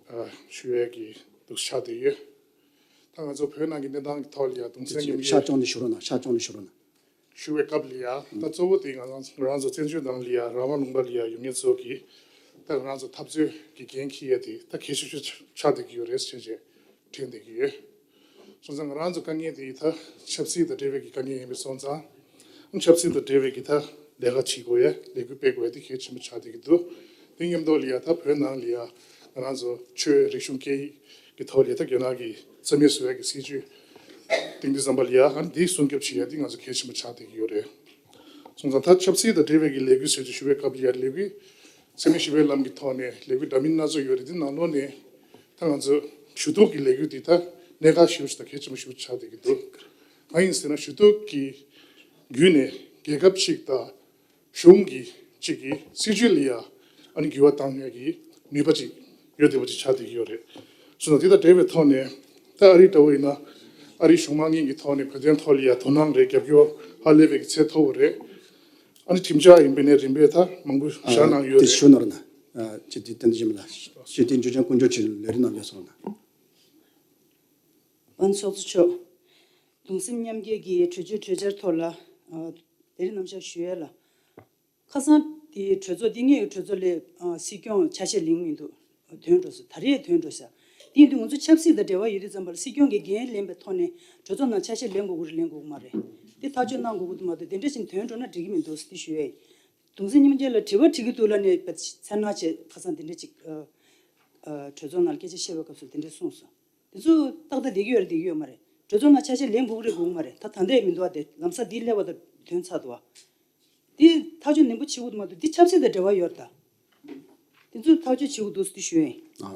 ཨ། ཞུ་ཡས་ཀྱི་འདུག་ཆགས་བསྡད་ཡོད། ད་ང་ཚོ་བོད་ནང་གི་གནས་སྟངས་ཀྱི་ཐོག་ལ་ཡ་གདུང་སེམས་མཉམ་སྐྱེད། ཤར་ཕྱོགས་ནས་ཞུ་རོགས་གནང་། ཤར་ཕྱོགས་ནས་ཞུ་རོགས་གནང་། ཞུ་བའི་སྐབས་ལ་ཡ། ད་གཙོ་བོ་དེ་ང་རང་ང་རང་ཚོ་བཙན་བྱོལ་ནང་ལ་ཡ་རང་དབང་ལུང་པ་ལ་ཡ་ཡོད་མཁན་ཚོ་གིས་ད་ང་རང་ཚོ་འཐབ་རྩོད་ཀྱི་འགན་འཁྱེར་ཡ་དེ་ད་གལ་ཆེ་ཤོས་ཆགས་བསྡད་ཀྱི་ཡོད་རེད་ཟེར་བྱས་དྲན་བསྡད་ཀྱི་ཡོད། སོང་ཙང་ང་རང་ཚོ་དཀའ་ངལ་དེ་ད་ཆབ་སྲིད་དང་འབྲེལ་བའི་གི་དཀའ་ངལ་ཡིན་པ་སོང་ཙང་། ཆབ་སྲིད་དང་འབྲེལ་བའི་གི་ད་ལས་ཀ་བྱེད་དགོས་ཡ། ལས་འགུལ་སྤེལ་དགོས་ཡ་དེ་གལ་ཆེན་པོ་ཆགས་བསྡད་ཀྱི་འདུག་དེ་མཉམ་དུ་ལ་ཡ་ད་བོད་ནང་ལ་ཡ་ང་རང་ཚོ་ཆོས་རིག་གཞུང་སྐད་ཡིག་གི་ཐོག་ལ་ཡ་ད་རྒྱ་ནག་གི་རྩ་མེད་བཟོ་ཡ་གི་སྲིད་ཇུས་སྟེང་དུས་ཙམ་པ་ལ་ཡ། ཨ་ནི་དེ་སྲུང་སྐྱོབ་བྱེད་ཡ་དེ་ང་ཚོ་གལ་ཆེན་པོ་ཆགས་བསྡད་ཀྱི་ཡོད་རེད། སོང་ཙང་ད་ཆབ་སྲིད་དང་འབྲེལ་བའི་གི་ལས་འགུལ་ཟེར་ཏེ་ཞུ་བའི་སྐབས་ལ་ཡ་ལས་འགུལ་འཚེ་མེད་ཞི་བའི་ལམ་གྱི་ཐོག་ནས་ལས་འགུལ་འདྲ་མིན་སྣ་ཚོགས་ཡོད་རེད། དེ་ནང་ལོགས་ནས་ད་ང་ཚོ་ཞུ་གཏུག་གི་ལས་འགུལ་འདི་ད་གནད་འགག་ཞེ་པོ་ཞིག་དང་གལ་ཆེན་པོ་ཆགས་བསྡད་ཀྱི་འདུག་གང་ཡིན་ཟེར་ན་ཞུ་གཏུག་གི་བརྒྱུད་ནས་རྒྱལ་ཁབ་ཅིག་དང་གཞུང་གི་གཅིག་གི་སྲིད་ཇུས་ལ་ཡ་ཨ་ནི་འགྱུར་བ་བཏང་ཡ་གི་ནུས་པ་ཅིག་ཡོད་བསྡད་པ་ཅིག་ཆགས་བསྡད་ཀྱི་ཡོད་རེད། སོང་ཙང་དེ་དང་འབྲེལ་བའི་ཐོག་ནས་ད་ཨ་རི་འདྲ་བོ་ཡིན་ན་ཨ་རིའི་གཞུང་མང་གཉིས་ཀྱི་ཐོག་ནས་བོད་དོན་ཐོག་ལ་ཡ་དོ་སྣང་རེད། རྒྱབ་སྐྱོར་ཧ་ལས་པའི་གི་ཚད་མཐོ་བོ་རེད། ཨ་ནི་ཁྲིམས་འཆར་ཡིན་པའི་ནས་རིམ་པས་ད་མང་པོ་བཞག་གནང་ཡོད་རེད། དེ་ཞུ་ནོར་ན། སྤྱི་འཐུས་བསྟན་འཛིན་ལགས། སྤྱི་འཐུས་འཇུ་ཆེན་དཀོན་མཆོག་ཆེན་ལས་རིམ་ནང་འཇོག་སོང་ན། དཔལ་ཚོགས་གཙོ་མཆོག་གདུང་སེམས་མཉམ་སྐྱེད་ཀྱི་གྲོས་ཆོད་གྲོས་འཆར་ཐོག་ལ་ཨ་ལས་རིམ་རྣམ་གཞག་ཞུ་ཡས་ལ། ཁ་སང་དེའི་གྲོས་ཚོགས་འདི་སྔའི་གྲོས་ཚོགས་ལས་ཨ་སྲིད་སྐྱོང་ཆ་ཤས་ལེན་མི་འདུག་ཐོན་འགྲོ་ས་ད་རེས་ཐོན་འགྲོ་ས། དེ་ཡིན་དུས་ང་ཚོ་ཆབ་སྲིད་དང་འབྲེལ་བ་ཡོད་དུས་ཙམ་པ་ལ་སྲིད་སྐྱོང་གིས་འགན་ལེན་པའི་ཐོག་ནས་གྲོས་ཚོགས་ནང་ཆ་ཤས་ལེན་དགོས་ཀྱི་རེད་ལེན་དགོས་ཀྱི་མ་རེད། དེ་ཐག་གཅོད་གནང་དགོས་ཀྱི་འདུག་མ་གཏོགས་དེ་འདྲ་བཞིན་ཐོན་འགྲོ་ན་འགྲིག་གི་མི་འདུག་ཟེར་དེ་ཞུ་ཡས་ཡིན། གདུང་སེམས་མཉམ་སྐྱེད་ལ་དྲི་བ་དྲི་གི་འདུག་ལབ་ནས་ཚེར་སྣང་བྱས། ཁ་སང་དེ་འདྲ་ཅིག་ཨ་ཨ་གྲོས་ཚོགས་ནང་ལ་སྐད་ཆ་བཤད་པའི་སྐབས་སུ་དེ་འདྲ་གསུངས་སོང་། དེ་ཚོ་ཏག་ཏག་བསྡད་ཀྱི་ཡོད་རེད་བསྡད་ཀྱི་ཡོད་མ་རེད། གྲོས་ཚོགས་ནང་ཆ་ཤས་ལེན་དགོས་ཀྱི་རེད་དགོས་ཀྱི་མ་རེད། ད་ད་ལྟ་ཡང་མི་འདུག་བ། དེ་ལམ་སང་འདི་སླེབས་པ་དང་དོན་ཚར་འདུག་བ། འདི་ཐག་གཅོད་ནན་པོ་བྱེད་དགོས་འདུག་མ་གཏོགས་འདི་ཆབ་སྲིད་དང་འབྲེལ་བ་ཡོད་རེད་ད། འདི་ཚོ་ཐག་གཅོད་བྱེད་དགོས་འདུག་ཟེར་ཞུ་ཡ་ཡིན། ཨ།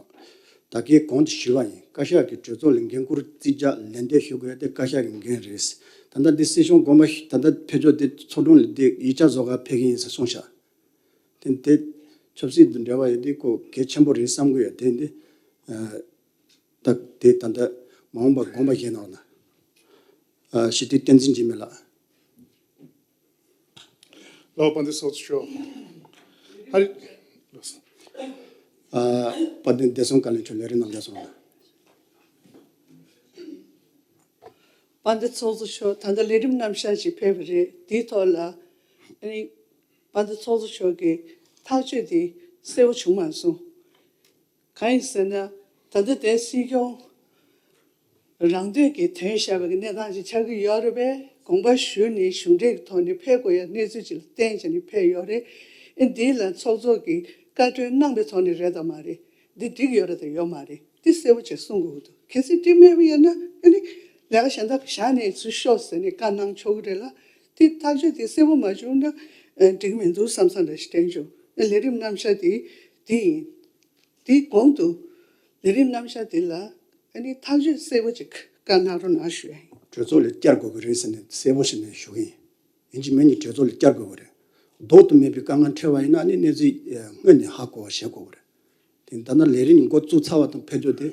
ད་གིན་གོང་དུ་ཞུས་པ་ཡིན། བཀའ་ཤག་གིས་གྲོས་ཚོགས་ལ་འགན་འཁུར་རྩིས་རྒྱག་ལན་འདེབས་ཞུ་དགོས་ཡ་དེ་བཀའ་ཤག་གི་འགན་རེད། ད་ལྟ་འདི་སྲིད་སྐྱོང་དགོངས་པ་ཞུ། ད་ལྟ་ཕེབས་ཕྱོགས་དེ་ཚོགས་དྲུང་ལ་འདི་ཡིག་ཆ་བཟོ་གར་ཕེབས་ཀྱི་ཡིན་ཟེར་གསུངས་ཤག་དེ་འདི་ཆབ་སྲིད་དང་འབྲེལ་བ་ཡོད་དེ་ཁོ་གལ་ཆེན་པོ་རེད་བསམ་གི་ཡོད། དེ་འདི་ཨ། ད་དེ་ད་ལྟ་ མ་འོངས་པར་དགོངས་པ་བཞེས་གནང་རོགས་གནང་། ཨ། སྤྱི་འཐུས་བསྟན་འཛིན་འཇིགས་མེད་ལགས། ལགས། དཔལ་ལྡན་ཚོགས་གཙོ་མཆོག་ཧ་རི། ཨ། དཔལ་ལྡན་བདེ་སྲུང་བཀའ་བློན་མཆོག་ལས་རིམ་རྣམ་བཞག་སོང་ལ། དཔལ་ལྡན་ཚོགས་གཙོ་མཆོག་ད་ལྟ་ལས་རིམ་རྣམ་གཞག་ཅིག་ཕེབས་པ་རེད། དེའི་ཐོག་ལ་ཨ་ནི་དཔལ་ལྡན་ཚོགས་གཙོ་མཆོག་གི་ཐག་གཅོད་དེ་གསལ་པོ་བྱུང་མ་སོང་། གང་ཡིན་ཟེར་ན། ད་ལྟ་དེ་སྲིད་སྐྱོང་རང་འདོད་ཀྱིས་ཐོན་བཞག་པའི་གནས་སྟངས་ཅིག་ཆགས་ཀྱི་ཡོད་རེད་པས། དགོངས་པ་ཞུས་ནས་གཞུང་འབྲེལ་གྱི་ཐོག་ནས་ཕེབས་དགོས་ཡ་གནས་ཚུལ་ཅིག་ལ་བརྟེན་བྱས་ནས་ཕེབས་ཡོད་རེད། ཨེ། འདི་ལ་ཚོགས་གཙོ་གིས་བཀའ་འཁྲོལ་གནང་པའི་ཐོག་ནས་རེད་དམ་མ་རེད། འདི་འགྲིག་ཡོད་རེད་དམ་ཡོད་མ་རེད། འདི་གསལ་པོ་བྱས་གསུང་དགོས་ཀྱི་འདུག་གལ་སྲིད་འགྲིག་མེད་པ་ཡིན་ན་ཨ་ནི་ལས་ཀ་གཞན་དག་བཞག་ནས་ཚུར་ཤོག་ཟེར་ནས་བཀའ་གནང་ཆོག་གི་རེད་ལ། འདི་ཐག་གཅོད་དེ་གསལ་པོ་མ་བྱུང་ན་ཨ་འགྲིག་མི་འདུག་བསམ་བསམ་འདྲ་ཞིག་དྲན་བྱུང་། ཨ། ལས་རིམ་རྣམ་གཞག་དེ་འདི་ཡིན། དེའི་གོང་དུ་ལས་རིམ་རྣམ་གཞག་དེ་ལ་ཨ་ནི་ཐག་གཅོད་གསལ་པོ་ཅིག་བཀའ་གནང་རོགས་གནང་ཞུ་ཡ་ཡིན། གྲོས་ཚོགས་ལ་བསྐྱར་དགོས་ཀྱི་རེད་ཟེར་ནས་གསལ་པོ་བྱས་ནས་ཞུ་གི་ཡིན། ཡིན་གཅིག་མིན་གཅིག་གྲོས་ཚོགས་ལ་བསྐྱར་དགོས་ཀྱི་རེད། ལྡོག་ཏུ་མེད་པའི་དཀའ་ངལ་འཕྲད་པ་ཡིན་ན་ཨ་ནི་གནས་ཚུལ་སྔོན་ནས་ཧ་གོ་བ་བྱེད་དགོས་ཀྱི་རེད། དེ་ད་ལྟ་ལས་རིམ་འགོ་བཙུགས་ཚར་བ་དང་ཕེབས་ཕྱོགས་དེ་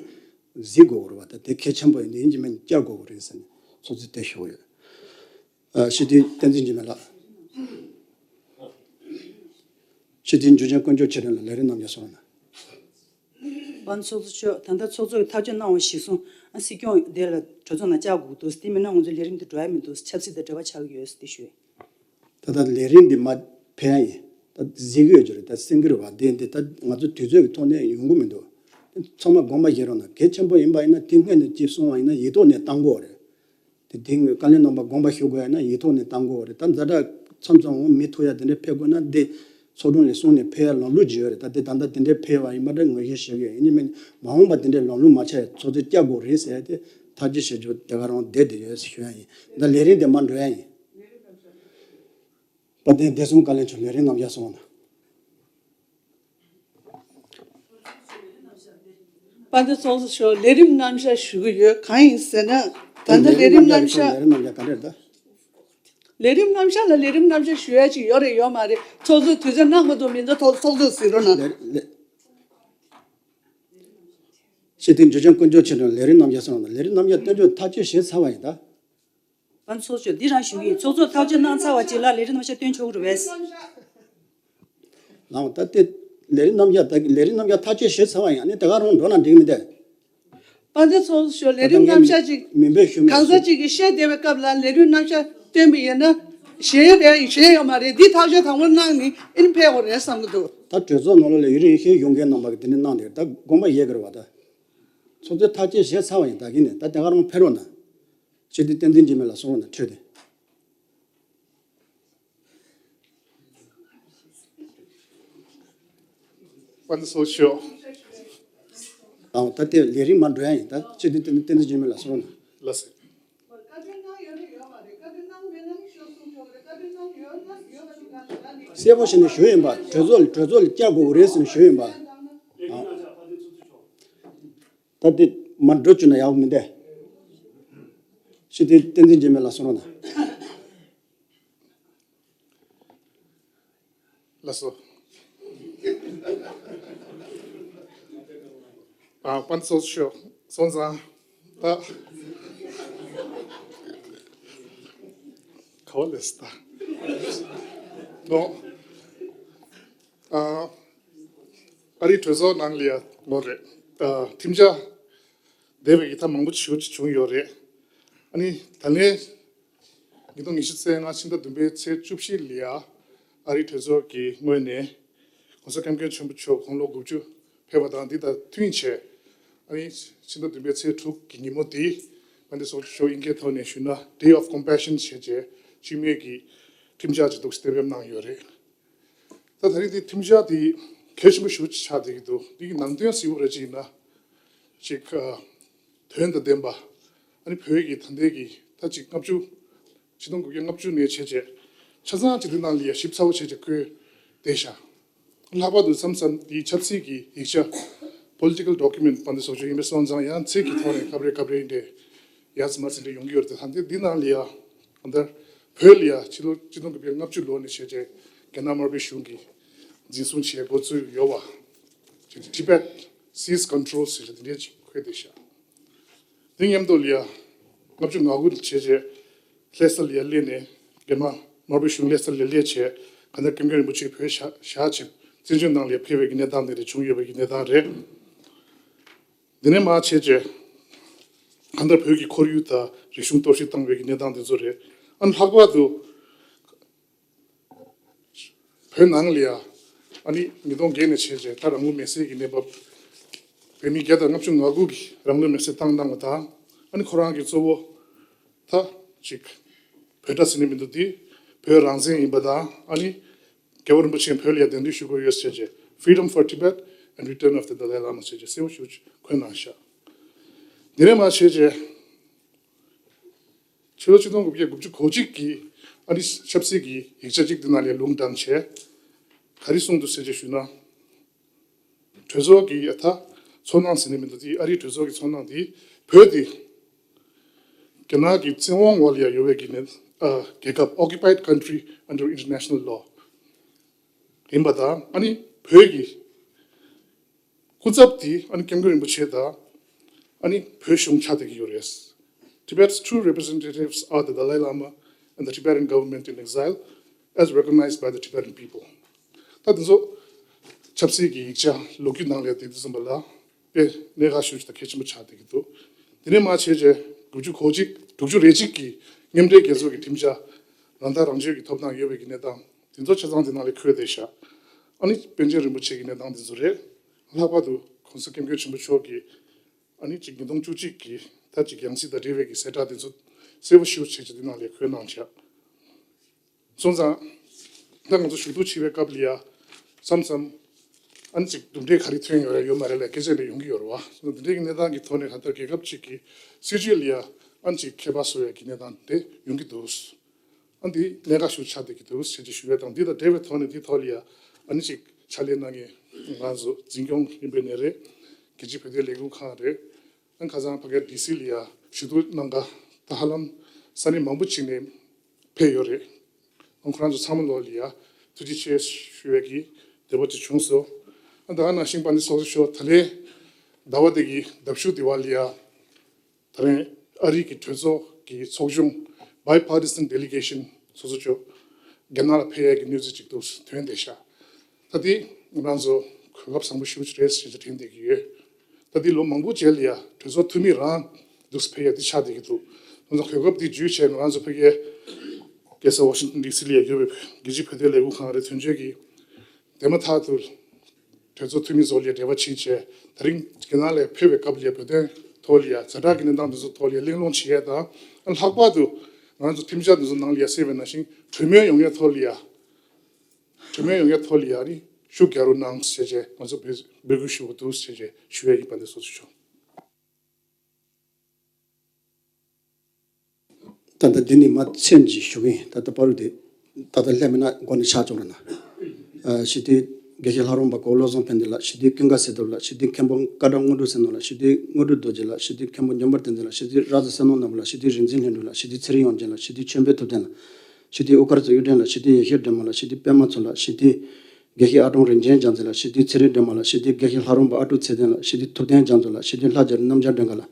གཟིགས་དགོས་ཀྱི་རེད་པ། ད་དེ་གལ་ཆེན་པོ་ཡིན། དེ་ཡིན་གཅིག་མིན་གཅིག་བསྐྱར་དགོས་ཀྱི་རེད་ཟེར་ནས་ཚོགས་གཙོས་དེ་ཞུ་གི་ཡོད། ཨ། སྤྱི་འཐུས་བསྟན་འཛིན་འཇིགས་མེད་ལགས། སྤྱི་འཐུས་འཇུ་ཆེན་དཀོན་མཆོག་ཆེད་དོན་ལ་ལས་རིམ་རྣམ་གཞག་སོང་ན། དཔལ་ཚོགས་གཙོ་མཆོག་ད་ལྟ་ཚོགས་གཙོ་གིས་ཐག་གཅོད་གནང་བ་གཞིར་བཟུང་ཨ་སྲིད་སྐྱོང་དེ་ལ་གྲོས་ཚོགས་ནང་བཅར་དགོས་འདུག་དེ་མིན་ན་ང་ཚོའི་ལས་རིམ་དེ་འགྲོ་ཡ་མི་འདུག་ཆབ་སྲིད་དང་འབྲེལ་བ་ཆགས་ཀྱི་ཡོད་ཟེར་དེ་ཞུས། ད་ལྟ་ལས་རིམ་འདི་མར་ཕེབས་ཡ་ཡིན། ད་གཟིགས་ཀྱི་ཡོད་ཀྱི་རེད། ད་གསན་གྱི་རེད་པ། དེ་འདི་ད་ང་ཚོ་དུས་ཚོད་ཀྱི་ཐོག་ནས་ཡོང་གི་མི་འདུག་ཚང་མ་དགོངས་པ་བཞེས་རོགས་གནང་། གལ་ཆེན་པོ་ཡིན་པ་ཡིན་ན་དེ་སྔོན་ནས་ཅིག་གསུངས་པ་ཡིན་ན་ཡིག་ཐོག་ནས་བཏང་དགོས་རེད། དེ་དེ་སྔོན་བཀའ་བློན་རྣམ་པ་དགོངས་པ་ཞུ་དགོས་ཡ་ན་ཡིག་ཐོག་ནས་བཏང་དགོས་རེད། ད་ཛ་དྲག་མཚམས་མཚམས་འོང་མི་ཐུག་ཡ་དེ་འདྲ་ཕེབས་དགོས་ན་འདི་ཚོགས་དྲུང་ནས་གསུངས་ནས་ཕེབས་ཡ་ལམ་ལུགས་ཅིག་ཡོད་རེད། ད་དེ་ད་ལྟ་དེ་འདྲ་ཕེབས་པ་ཡིན་པ་འདྲ་ངོས་བཞེས་ཞུ་གི་ཡོད། ཡིན་གཅིག་མིན་གཅིག་མ་འོངས་པ་དེ་འདྲའི་ལམ་ལུགས་མ་ཆགས་ཡ་ཚོགས་གཙོས་བསྐྱར་དགོས་རེད་ཟེར་ཡ་དེ་ཐག་གཅོད་བྱེད་རྒྱུ་དེ་ག་རང་བསྡད་དེ་ཡོད་ཟེར་ཞུ་ཡ་ཡིན། ད་ལས་རིམ་དེ་མར་འགྲོ་ཡ་ཡིན། དཔལ་ལྡན་བདེ་སྲུང་བཀའ་བློན་མཆོག་ལས་རིམ་རྣམ་གཞག་སོང་ན། དཔལ་ལྡན་ཚོགས་གཙོ་མཆོག་ལས་རིམ་རྣམ་གཞག་ཞུ་གི་ཡོད། གང་ཡིན་ཟེར་ན་ད་ལྟ་ལས་རིམ་རྣམ་གཞག་ལས་རིམ་རྣམ་གཞག་ག་རེ་རེད་ད། ལས་རིམ་རྣམ་གཞག་ལ་ལས་རིམ་རྣམ་གཞག་ཞུ་ཡ་ཅིག་ཡོད་རེད་ཡོད་མ་རེད། ཚོགས་གཙོས་དུས་ཚོད་གནང་མ་ཐུབ་མི་འདུག་ཚོགས་ཚོགས་གཙོས་གཟིགས་རོགས་གནང་། ལས་ལས། སྤྱི་འཐུས་འཇུ་ཆེན་དཀོན་མཆོག་ཆེད་དུ་ལས་རིམ་རྣམ་གཞག་སོང་ན་ལས་རིམ་རྣམ་གཞག་སྟོན་ཆོག་ཐག་གཅོད་བྱས་ཚར་བ་ཡིན་ད། ཨ་ནི་ཚོགས་གཙོ་འདི་རང་ཞུ་གི་ཡིན། ཚོགས་གཙོ་ཐག་གཅོད་གནང་ཚར་བ་ཅིག་ལ་ལས་རིམ་རྣམ་གཞག་སྟོན་ཆོག་གི་རེད་པས། ལའང་ད་ལྟའི་ལས་རིམ་རྣམ་གཞག་ད་ལས་རིམ་རྣམ་གཞག་ཐག་གཅོད་བྱས་ཚར་བ་ཡིན། ཨ་ནི་དེ་ག་རང་འགྲོ་ན་འགྲིག་མི་འདུག་དཔལ་ལྡན་ཚོགས་གཙོ་མཆོག་ལས་རིམ་རྣམ་གཞག་ཅིག་མིན་པའི་ཞུ་མེད་གང་ཟག་ཅིག་གིས་བཤད་བསྡད་པའི་སྐབས་ལ་ལས་རིམ་རྣམ་གཞག་སྟོན་པ་ཡིན་ན་ཞེད་པའི་ཞེད་ཡོད་མ་རེད། འདི་ཐག་གཅོད་དང་པོ་གནང་ནས་ཨིན་ཕེབས་དགོས་རེད་བསམ་གྱི་འདུག་ད་གྲོས་ཚོགས་ནང་ལོགས་ལ་ཡུན་རིང་ཞིག་ཡོང་མཁན་རྣམ་པ་གིས་དེ་འདྲ་གནང་དེ་ད་དགོངས་པ་བཞེས་དགོས་རེད་པ། ད་ཚོགས་གཙོས་ཐག་གཅོད་བྱས་ཚར་བ་ཡིན། ད་གིན་ནས་ད་དེ་ག་རང་ཕེབས་རོགས་གནང་། སྤྱི་འཐུས་བསྟན་འཛིན་འཇིགས་མེད་ལགས་གསུང་རོགས་གནང་། འཕྲོས་ཏེ། དཔལ་ལྡན་ཚོགས་གཙོ་མཆོག་ཨང་། ད་ལྟའི་ལས་རིམ་མར་འགྲོ་ཡ་ཡིན། ད་སྤྱི་འཐུས་བསྟན་འཛིན་འཇིགས་མེད་ལགས་གསུང་རོགས་གནང་། ལགས་སོ། གསལ་པོ་བྱས་ནས་ཞུས་ཡིན་པ། གྲོས་ཚོགས་གྲོས་ཚོགས་ལ་བསྐྱར་དགོས་ཀྱི་རེད་ཟེར་ནས་ཞུས་ཡིན་པ། ཨང་། ད་དེ་མར་འགྲོ་བཅུག་ན་ཡག་པོ་མི་འདུག་སྤྱི་འཐུས་བསྟན་འཛིན་འཇིགས་མེད་ལགས་གསུང་རོགས་གནང་། ལགས་སོ། ཨ། དཔལ་ཚོགས་གཙོ་མཆོག་སོང་ཙང་ད་ག་བ་ལས་ད་ནོ། ཨ། ཨ་རིའི་གྲོས་ཚོགས་ནང་ལ་ཡ་ནོ་རེད། ཨ། ཁྲིམས་འཆར་འདས་པའི་ཡིག་ཐག་མང་པོ་ཞེ་པོ་ཅིག་བྱུང་ཡོད་རེད། ཨ་ནི་ད་ལན་ཉིས་སྟོང་ཉི་ཤུ་རྩ་ལྔ་ཕྱི་ཟླ་བདུན་པའི་ཚེས་བཅུ་བཞི་ལ་ཡ་ཨ་རིའི་གྲོས་ཚོགས་ཀྱི་ངོས་ནས་༸གོང་ས་༸སྐྱབས་མགོན་ཆེན་པོ་མཆོག་དགུང་ལོ་དགུ་བཅུ་ཕེབས་པ་དང་འདི་དང་མཐུན་བྱས། ཨ་ནི་ཕྱི་ཟླ་བདུན་པའི་ཚེས་དྲུག་གི་ཉིན་མོ་འདི་དཔལ་ལྡན་ཚོགས་གཙོ་མཆོག་དབྱིན་སྐད་ཐོག་ནས་ཞུས་ན་Day of Compassion བྱས་བྱས་སྤྱི་མོས་ཀྱི་ཁྲིམས་འཆར་ཅིག་འདུག་སེ་གཏན་འབེབས་གནང་ཡོད་རེད། ད་ད་རེས་འདི་ཁྲིམས་འཆར་འདི་གལ་ཆེན་པོ་ཞེ་པོ་ཅིག་ཆགས་བསྡད་ཀྱི་འདུག་འདི་གི་ནང་དོན་གཟིགས་པ་རེད་ཅིག་ཡིན་ན། ཅིག་ཨ། དོན་དང་ལྡན་པ། ཨ་ནི་བོད་ཀྱི་ད་ལྟའི་གི་ད་ཅིག་ལྔ་བཅུ། ཆིག་སྟོང་དགུ་བརྒྱ་ལྔ་བཅུ་ནས་བྱས་བྱས་ཆ་ཚང་ཅིག་འདི་ནང་ལ་ཡ་ཞིབ་ཚགས་པོ་བྱས་བྱས་བཀོད་བསྡད་ཤག་ལྷག་པར་དུ་མཚམས་མཚམས་འདི་ཆབ་སྲིད་ཀྱི་ཡིག་ཆ། Political Document དཔལ་ལྡན་ཚོགས་གཙོ་ཡིན་པའི་སོང་ཙང་ཡང་ཚིག་གི་ཐོག་ནས་སྐབས་རེ་སྐབས་རེ་འདྲ་ཡ་ཙི་མ་ཙི་འདྲ་ཡོང་གི་ཡོད་རེད། དེ་ད་ལྟའི་འདི་ནང་ལ་ཡ་ཨ་ད་བོད་ལ་ཡ་ཕྱི་ལོ་ཆིག་སྟོང་དགུ་བརྒྱ་ལྔ་བཅུ་ལོ་ནས་བྱས་བྱས་རྒྱ་ནག་དམར་པོའི་གཞུང་གིས་འཛིན་བཟུང་བྱས་འགོ་བཙུགས་ཡོད་པ། Tibet Seize Control ཟེར་བྱས་དེ་འདྲ་ཅིག་འཁོད་བསྡད་ཤག་དེ་མཉམ་དུ་ལ་ཡ་ལྔ་བཅུ་ང་དགུ་ལ་བྱས་རྗེས་ལྷ་ས་ལ་ཡ་སླེབས་ནས། རྒྱ་མ་དམར་པོའི་གཞུང་ལྷ་ས་ལ་ཡ་སླེབས་བྱས། གང་ལྟར་ཀེམ་ཀེམ་རིན་པོ་ཆེ་བོད་བཞག་བཞག་བྱས་བཙན་བྱོལ་ནང་ལ་ཡ་ཕེབས་པའི་གི་གནས་སྟངས་དེ་རེད། བྱུང་ཡོད་པའི་གི་གནས་སྟངས་རེད། དེ་ནས་མར་བྱས་རྗེས་གང་ལྟར་བོད་ཀྱི་ཁོར་ཡུག་དང་རིག་གཞུང་གཏོར་བཤིག་བཏང་བའི་གི་གནས་སྟངས་དེ་ཚོ་རེད། ཨ་ནི་ལྷག་པར་དུ་བོད་ནང་ལ་ཡ་ཨ་ནི་ཉིས་སྟོང་བརྒྱད་ནས་བྱས་རྗེས་ད་རང་ལུས་མེར་སྲེག་གི་གནས་བབ། བོད་མི་བརྒྱ་དང་ལྔ་བཅུ་ང་དགུ་གིས་རང་ལུས་མེར་སྲེག་བཏང་གནང་བ་དང་། ཨ་ནི་ཁོ་རང་གི་གཙོ་བོ་ད་ཅིག་བོད་དྲག་ཟེར་ནས་མི་འདུག་འདི་བོད་རང་བཙན་ཡིན་པ་དང་། ཨ་ནི་རྒྱལ་བ་རིན་པོ་ཆེས་བོད་ལ་ཡ་གདན་འདྲེན་ཞུ་དགོས་ཡོད་ཟེར་བྱས་Freedom for Tibet and Return of the Dalai Lama ཟེར་བྱས་གསལ་པོ་ཞེ་པོ་ཅིག་འཁོད་གནང་ཤག་དེ་ནས་མར་བྱས་རྗེས་ཕྱི་ལོ་ཆིག་སྟོང་དགུ་བརྒྱ་དགུ་བཅུ་གོ་གཅིག་གི་ཨ་རིའི་ཆབ་སྲིད་ཀྱི་ཡིག་ཆ་གཅིག་དེ་ནང་ལ་ལུང་དྲངས་བྱས། ག་རེ་གསུངས་འདུག་ཟེར་བྱས་ཞུས་ན། གྲོས་ཚོགས་ཀྱི་ཨ་ད་ཚོར་སྣང་ཟེར་ནས་མི་འདུག་དེ་ཨ་རིའི་གྲོས་ཚོགས་ཀྱི་ཚོར་སྣང་དེ་བོད་དེ་རྒྱ་ནག་གི་བཙན་དབང་འོག་ལ་ཡ་ཡོད་པའི་གི་ནི་ཨ་རྒྱལ་ཁབ། Occupied country under international law ཡིན་པ་དང་། ཨ་ནི་བོད་ཀྱི་སྐུ་ཚབ་དེ་ཨ་ནི་ཀེམ་ཀེམ་རིན་པོ་ཆེ་དང་ཨ་ནི་བོད་གཞུང་ཆགས་བསྡད་ཀྱི་ཡོད་རེད། Tibet's true representatives are the Dalai Lama and the Tibetan government in exile, as recognized by the Tibetan people. ད་དེ་ཚོ་ཆབ་སྲིད་ཀྱི་ཡིག་ཆ་ལོ་རྒྱུས་ནང་ལ་དེ་དུས་ཙམ་པ་ལ་དཔེ་གནད་འགག་ཤོས་ཤིག་དང་གལ་ཆེན་པོ་ཆགས་བསྡད་ཀྱི་འདུག་དེ་ནས་མར་བྱས་རྗེས་དགུ་བཅུ་གོ་གཅིག་དྲུག་ཅུ་རེ་གཅིག་གི་མཉམ་འབྲེལ་རྒྱལ་ཚོགས་ཀྱི་ཁྲིམས་འཆར་རང་ཐག་རང་གཅོད་ཀྱི་ཐོབ་ཐང་ཡོད་པའི་གི་གནས་སྟངས་དེ་ཚོ་ཆ་ཚང་དེ་ནང་ལ་འཁོད་བསྡད་ཤག་ཨ་ནི་པཎ་ཆེན་རིན་པོ་ཆེ་གི་གནས་སྟངས་དེ་ཚོ་རེད། ལྷག་པར་དུ་༸གོང་ས་༸སྐྱབས་མགོན་ཆེན་པོ་མཆོག་གིས་ཨ་ནི་ཅིག་ཉིས་སྟོང་བཅུ་གཅིག་གི་ད་ཅིག་ཡང་སྲིད་དང་འབྲེལ་བའི་གི་གསལ་བསྒྲགས་དེ་ཚོ་གསལ་པོ་ཞེ་པོ་བྱས་ཅིག་དེ་ནང་ལ་འཁོད་གནང་བྱས། སོང་ཙང་ད་ང་ཚོ་ཞུ་གཏུག་བྱེད་པའི་སྐབས་ལ་ཡ་མཚམས་མཚམས་ཨ་ནི་ཅིག་གྲུབ་འབྲས་ག་རེ་ཐོན་ཡོད་རེད་ཡོད་མ་རེད་ལ་སྐད་ཆ་འདྲ་ཡོང་གི་ཡོད་རེད་བ། སོང་ཙང་དེ་འདྲའི་གི་གནས་སྟངས་ཀྱི་ཐོག་ནས་གང་ལྟར་རྒྱལ་ཁབ་ཅིག་གི་སྲིད་བྱུས་ལ་ཡ་ཨ་ནི་ཅིག་ཁྱད་པར་བཟོ་ཡ་གི་གནས་སྟངས་དེ་ཡོང་གི་འདུག་ཨ་འདི་གནད་འགག་ཤོས་ཆགས་བསྡད་ཀྱི་འདུག་ཟེར་གྱི་ཞུ་ཡས་དང་། འདི་དང་འབྲེལ་བའི་ཐོག་ནས་འདིའི་ཐོག་ལ་ཡ་ཨ་ནི་ཅིག་ཕྱག་ལས་གནང་མཁན་ང་ཚོ་འཛིན་སྐྱོང་ཡིན་པའི་ནས་རེད། རྒྱལ་སྤྱིའི་བོད་དོན་ལས་འགུལ་ཁང་རེད། ཨ་ཁ་སང་ཕ་གིར་ཌི་སི་ལ་ཡ་ཞུ་གཏུག་གནང་ག་ད་ཧ་ལམ་ས་གནས་མང་པོ་ཅིག་ནས་ཕེབས་ཡོད་རེད། ཨ་ཁོ་རང་ཚོ་ཚང་མ་ལོག་ལ་ཡ་ཐུགས་རྗེ་ཆེ་ཞུ་ཡས་ཀྱི་འདོད་པ་ཅིག་བྱུང་སོང་། ཨ་ད་ག་ནང་བཞིན་དཔལ་ལྡན་ཚོགས་གཙོ་མཆོག་ད་ལན་ཟླ་བ་འདི་གི་ཟླ་བཞུགས་འདི་བ་ལ་ཡ། ད་རིང་ཨ་རི་གི་གྲོས་ཚོགས་ཀྱི་ཚོགས་ཆུང་Bipartisan Delegation ཚོགས་གཙོ་མཆོག་རྒྱ་ནག་ལ་ཕེབས་ཡས་ཀྱི་གནས་ཚུལ་ཅིག་འདུག་ཐོན་བསྡད་ཤག་ད་དེ་ང་རང་ཚོ་གོ་སྐབས་བཟང་པོ་ཞེ་པོ་ཅིག་རེད་ཟེར་གྱི་དྲན་བསྡད་ཀྱི་ཡོད། ད་དེ་ལོ་མང་པོ་རྗེས་ལ་ཡ་གྲོས་ཚོགས་འཐུས་མི་རང་འདུག་ཕེབས་ཡས་དེ་ཆགས་བསྡད་ཀྱི་འདུག་ང་ཚོ་གོ་སྐབས་དེ་བརྒྱུད་བྱས་ང་རང་ཚོ་ཕ་གིའི་རྒྱལ་ས་ཝ་ཤིང་ཊོན་ཌི་སི་ལ་ཡ་ཡོད་པའི་རྒྱལ་སྤྱིའི་བོད་དོན་ལས་འགུལ་ཁང་རེད། དོན་གཅོད་ཀྱི་དེ་མ་ཐག་ཏུ་གྲོས་ཚོགས་འཐུས་མི་ཚོ་ལ་འབྲེལ་བ་བྱེད་བྱས། ད་རིང་རྒྱ་ནག་ལ་ཕེབས་པའི་སྐབས་ལ་བོད་དོན་ཐོག་ལ་ཡ་ཛ་དྲག་གི་གནས་སྟངས་འདི་ཚོ་ཐོག་ལ་ཡ་གླེང་སློང་བྱེད་ཡས་དང་། ལྷག་པར་དུ་ང་ཚོ་ཁྲིམས་འཆར་འདི་ཚོ་ནང་ལ་ཡ་གསལ་བའི་ནང་བཞིན་གྲོས་མོལ་ཡོང་ཡས་ཐོག་ལ་ཡ་གྲོས་མོལ་ཡོང་ཡས་ཐོག་ལ་ཡ་ནི་ཤུགས་རྒྱག་རོགས་གནང་ཟེར་བྱས་ང་ཚོ་འབོད་འབོད་སྐུལ་ཞུ་གི་འདུག་ཟེར་བྱས་ཞུ་ཡས་ཡིན་པ་འདི་ཚོ་ཚུར་ཞུ། ད་ལྟ་འདི་ནས་མར་མཚན་གཅིག་ཞུ་གི་ཡིན། ད་ལྟ་པར་དེ་ད་ལྟ་སླེབས་མེད་ན་འགོ་ནས་ཆགས་བཅུག་ར་ན། ཨ་ཞི་བདེ་དགེ་བཤེས་ལྷ་རམས་པ་གོ་བོ་བློ་བཟང་ཕན་བདེ་ལགས། ཞི་བདེ་ཀུན་དགའ་སྲས་སྟོབས་ལགས། ཞི་བདེ་མཁན་པོ་བཀའ་དྲག་དངོས་གྲུབ་བསོད་ནམས་ལགས། ཞི་བདེ་དངོས་གྲུབ་རྡོ་རྗེ་ལགས། ཞི་བདེ་མཁན་པོ་འཇམ་དཔལ་བསྟན་འཛིན་ལགས། ཞི་བདེ་ར་ཛ་བསོད་ནམས་ནོར་བུ་ལགས། ཞི་བདེ་རིག་འཛིན་ལྷུན་གྲུབ་ལགས། ཞི་བདེ་ཚེ་རིང་དབྱངས་ཅན་ལགས། ཞི་བདེ་ཆོས་འཕེལ་ཐུབ་བསྟན་ལགས། ཞི་བདེ་དགེ་བཤེས་ཨུ་དཀར་ཚེ་གཡུ་སྒྲོན་ལགས། ཞི་བདེ་ཡེ་ཤེས་སྒྲོལ་མ་ལགས། ཞི་བདེ་དགེ་བཤེས་ཨ་ཀྲོང་རིན་ཆེན་རྒྱལ་མཚན་ལགས། ཞི་བདེ་ཚེ་རིང་སྒྲོལ་མ་ལགས། ཞི་བདེ་དགེ་བཤེས་ལྷ་རམས་པ་ཨ་ཀྲུག་ཚེ་བརྟན་ལགས། ཞི་བདེ་ཐུབ་བསྟན་རྒྱ་མཚོ་ལགས། ཞི་བདེ་ལྷ་རྒྱལ་རི་རྣམ་རྒྱལ་སྒྲོལ་དཀར་ལགས།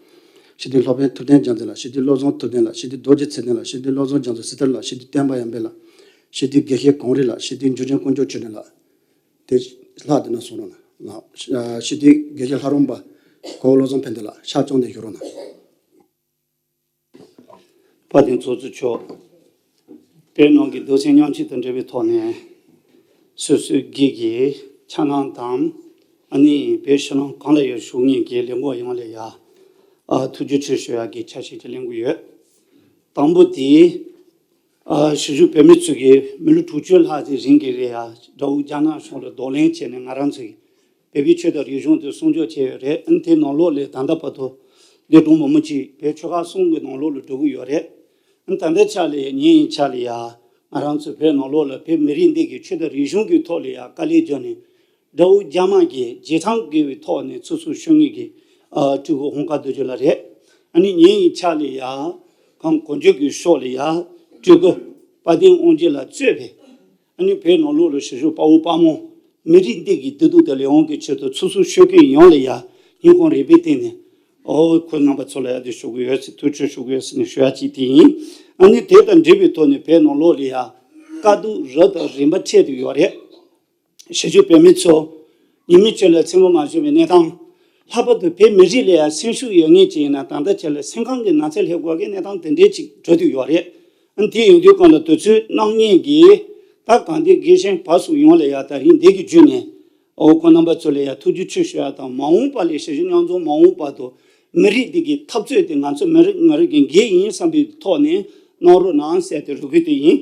ཞི་བདེ་སློབ་དཔོན་ཐུབ་བསྟན་རྒྱལ་མཚན་ལགས། ཞི་བདེ་བློ་བཟང་ཐུབ་བསྟན་ལགས། ཞི་བདེ་རྡོ་རྗེ་ཚེ་བརྟན་ལགས། ཞི་བདེ་བློ་བཟང་རྒྱ་མཚོ་སྲི་ཐར་ལགས། ཞི་བདེ་བསྟན་པ་ཡར་འཕེལ་ལགས། ཞི་བདེ་དགེ་བཤེས་གངས་རི་ལགས། ཞི་བདེ་འབྱོར་ཆེན་དཀོན་མཆོག་ཆོས་སྒྲོན་ལགས། དེ་ལྷག་དེ་ན་གསུང་རོགས་གནང་། ཞི་བདེ་དགེ་བཤེས་ལྷ་རམས་པ་གོ་བོ་བློ་བཟང་ཕན་བདེ་ལགས། ཕྱག་བཅོམ་ནས་བཞུགས་རོགས་གནང་། དཔལ་ལྡན་ཚོགས་གཙོ་མཆོག་དཔལ་ནང་གི་རྡོ་སེམས་མཉམ་སྐྱེད་དང་འབྲེལ་བའི་ཐོག་ནས་སོ་སོའི་སྒེར་གྱི་འཆར་སྣང་དང་། ཨ་ནི་བོད་ཕྱི་ནང་གང་ལ་ཡོད་བཞུགས་མཁན་གྱི་ལས་འགུལ་ཡོངས་ལ་ཡ་ཨ་ཐུགས་རྗེ་ཆེ་ཞུ་ཡག་གི་ཆ་ཤས་ཅིག་གླེང་གི་ཡོད། དང་པོ་དེ་ཨ་གཞིས་བཞུགས་བོད་མི་ཚོས་ཀྱི་མི་ལོ་དྲུག་ཅུ་ལྷག་ཙམ་རིང་གི་རེད་ཡ། དགྲ་བོ་རྒྱ་ནག་གཞུང་ལ་གདོང་ལེན་བྱས་ནས་ང་རང་ཚོའི་བོད་པའི་ཆོས་དང་རིག་གཞུང་དེ་སྲུང་སྐྱོབ་བྱས་ཡོད་རེད། ཨ་ནི་དེ་ནང་ལོགས་ལ་ད་ལྟ་བར་དུ་ལས་སྒྲུང་མང་པོ་ཅིག་བོད་ཆོལ་ཁ་གསུམ་གྱི་ནང་ལོགས་ལ་འགྲོ་གི་ཡོད་རེད། ཨ་ནི་ད་ལྟའི་ཆ་ལ་ཡ་ཉིན་ཡི་ཆ་ལ་ཡ་ང་རང་ཚོ་བོད་ནང་ལོགས་ལ་བོད་མི་རིགས་འདི་གི་ཆོས་དང་རིག་གཞུང་གི་ཐོག་ལ་ཡ་དཀའ་ལས་བརྒྱབ་ནས་དགྲ་བོ་རྒྱ་དམར་གྱི་རྗེས་ཐང་བརྒལ་བའི་ཐོག་ནས་ཚུར་ཚུར་ཤོར་མཁན་གྱི་ཨ་སྤྲུལ་སྐུ་ཧོང་ཀ་རྡོ་རྗེ་ལགས་རེད། ཨ་ནི་ཉིན་ཡི་ཆ་ལ་ཡ་གངས་དཀོན་མཆོག་གི་ཕྱོགས་ལ་ཡ་སྤྲུལ་སྐུ་དཔལ་ལྡན་དབང་རྒྱལ་ལགས་གཙོས་པའི་ཨ་ནི་བོད་ནང་ལོགས་ལ་གཞིས་བཞུགས་དཔའ་བོ་དཔའ་མོ་མི་རིགས་འདི་གི་བདེ་སྡུག་དང་ལས་དབང་གི་ཆེད་དུ་ཚུར་ཚུར་ཤོར་མཁན་ཡོངས་ལ་ཡ་སྙིང་ཁོང་རུས་པའི་གཏིང་ནས་ ཨོ་ཁོ་རྣམ་པ་ཚོ་ལ་ཡ་དེ་ཞུ་གི་ཡོད་ཟེར། ཐུགས་རྗེ་ཆེ་ཞུ་གི་ཡོད་ཟེར་ནས་ཞུ་ཡ་གཅིག་དེ་ཡིན། ཨ་ནི་དེ་དང་འབྲེལ་བའི་ཐོག་ནས་བོད་ནང་ལོགས་ལ་ཡ་དཀའ་སྡུག་རབ་དང་རིམ་པ་འཕྲད་དུ་ཡོད་རེད། གཞིས་བཞུགས་བོད་མི་ཚོ་ཉིན་མོའི་ཆོས་ལ་མཚན་མོ་མ་བཞུགས་པའི་གནས་སྟངས། ལྷག་པར་དུ་བོད་མི་རིགས་ལ་ཡང་སེམས་ཤུགས་ཡོད་མཁན་ཅིག་ཡིན་ན་ད་ལྟ་ཆ་ལ་སེམས་ཁམས་ཀྱི་ན་ཚ་སླེབས་དགོས་ཀྱི་གནས་སྟངས་དེ་འདྲའི་ཅིག་འགྲོ་དུ་ཡོད་རེད། ཨ་དེ་ཡིན་དུས་གང་ལ་དུས་ཚོད་གནང་མཁན་གྱི་ད་གང་དེ་དགེ་བཤེས་བར་གསུམ་ཡོངས་ལ་ཡང་ད་རིང་འདི་གི་བརྒྱུད་ནས་ཨོ་ཁོ་རྣམ་པ་ཚོ་ལ་ཡང་ཐུགས་རྗེ་ཆེ་ཞུ་ཡ་དང་། མ་འོངས་པ་ལ་གཞིས་བཞུགས་མཉམ་འཛོམས་མ་འོངས་པ་དུ་མི་རིགས་འདི་གི་འཐབ་རྩོད་དེ་ང་ཚོ་མི་རིགས་ང་རིགས་ཀྱི་འགན་ཡིན་བསམ་པའི་ཐོག་ནས་གནང་རོགས་གནང་ཟེར་ཏེ་རེ་སྐུལ་དེ་ཡིན།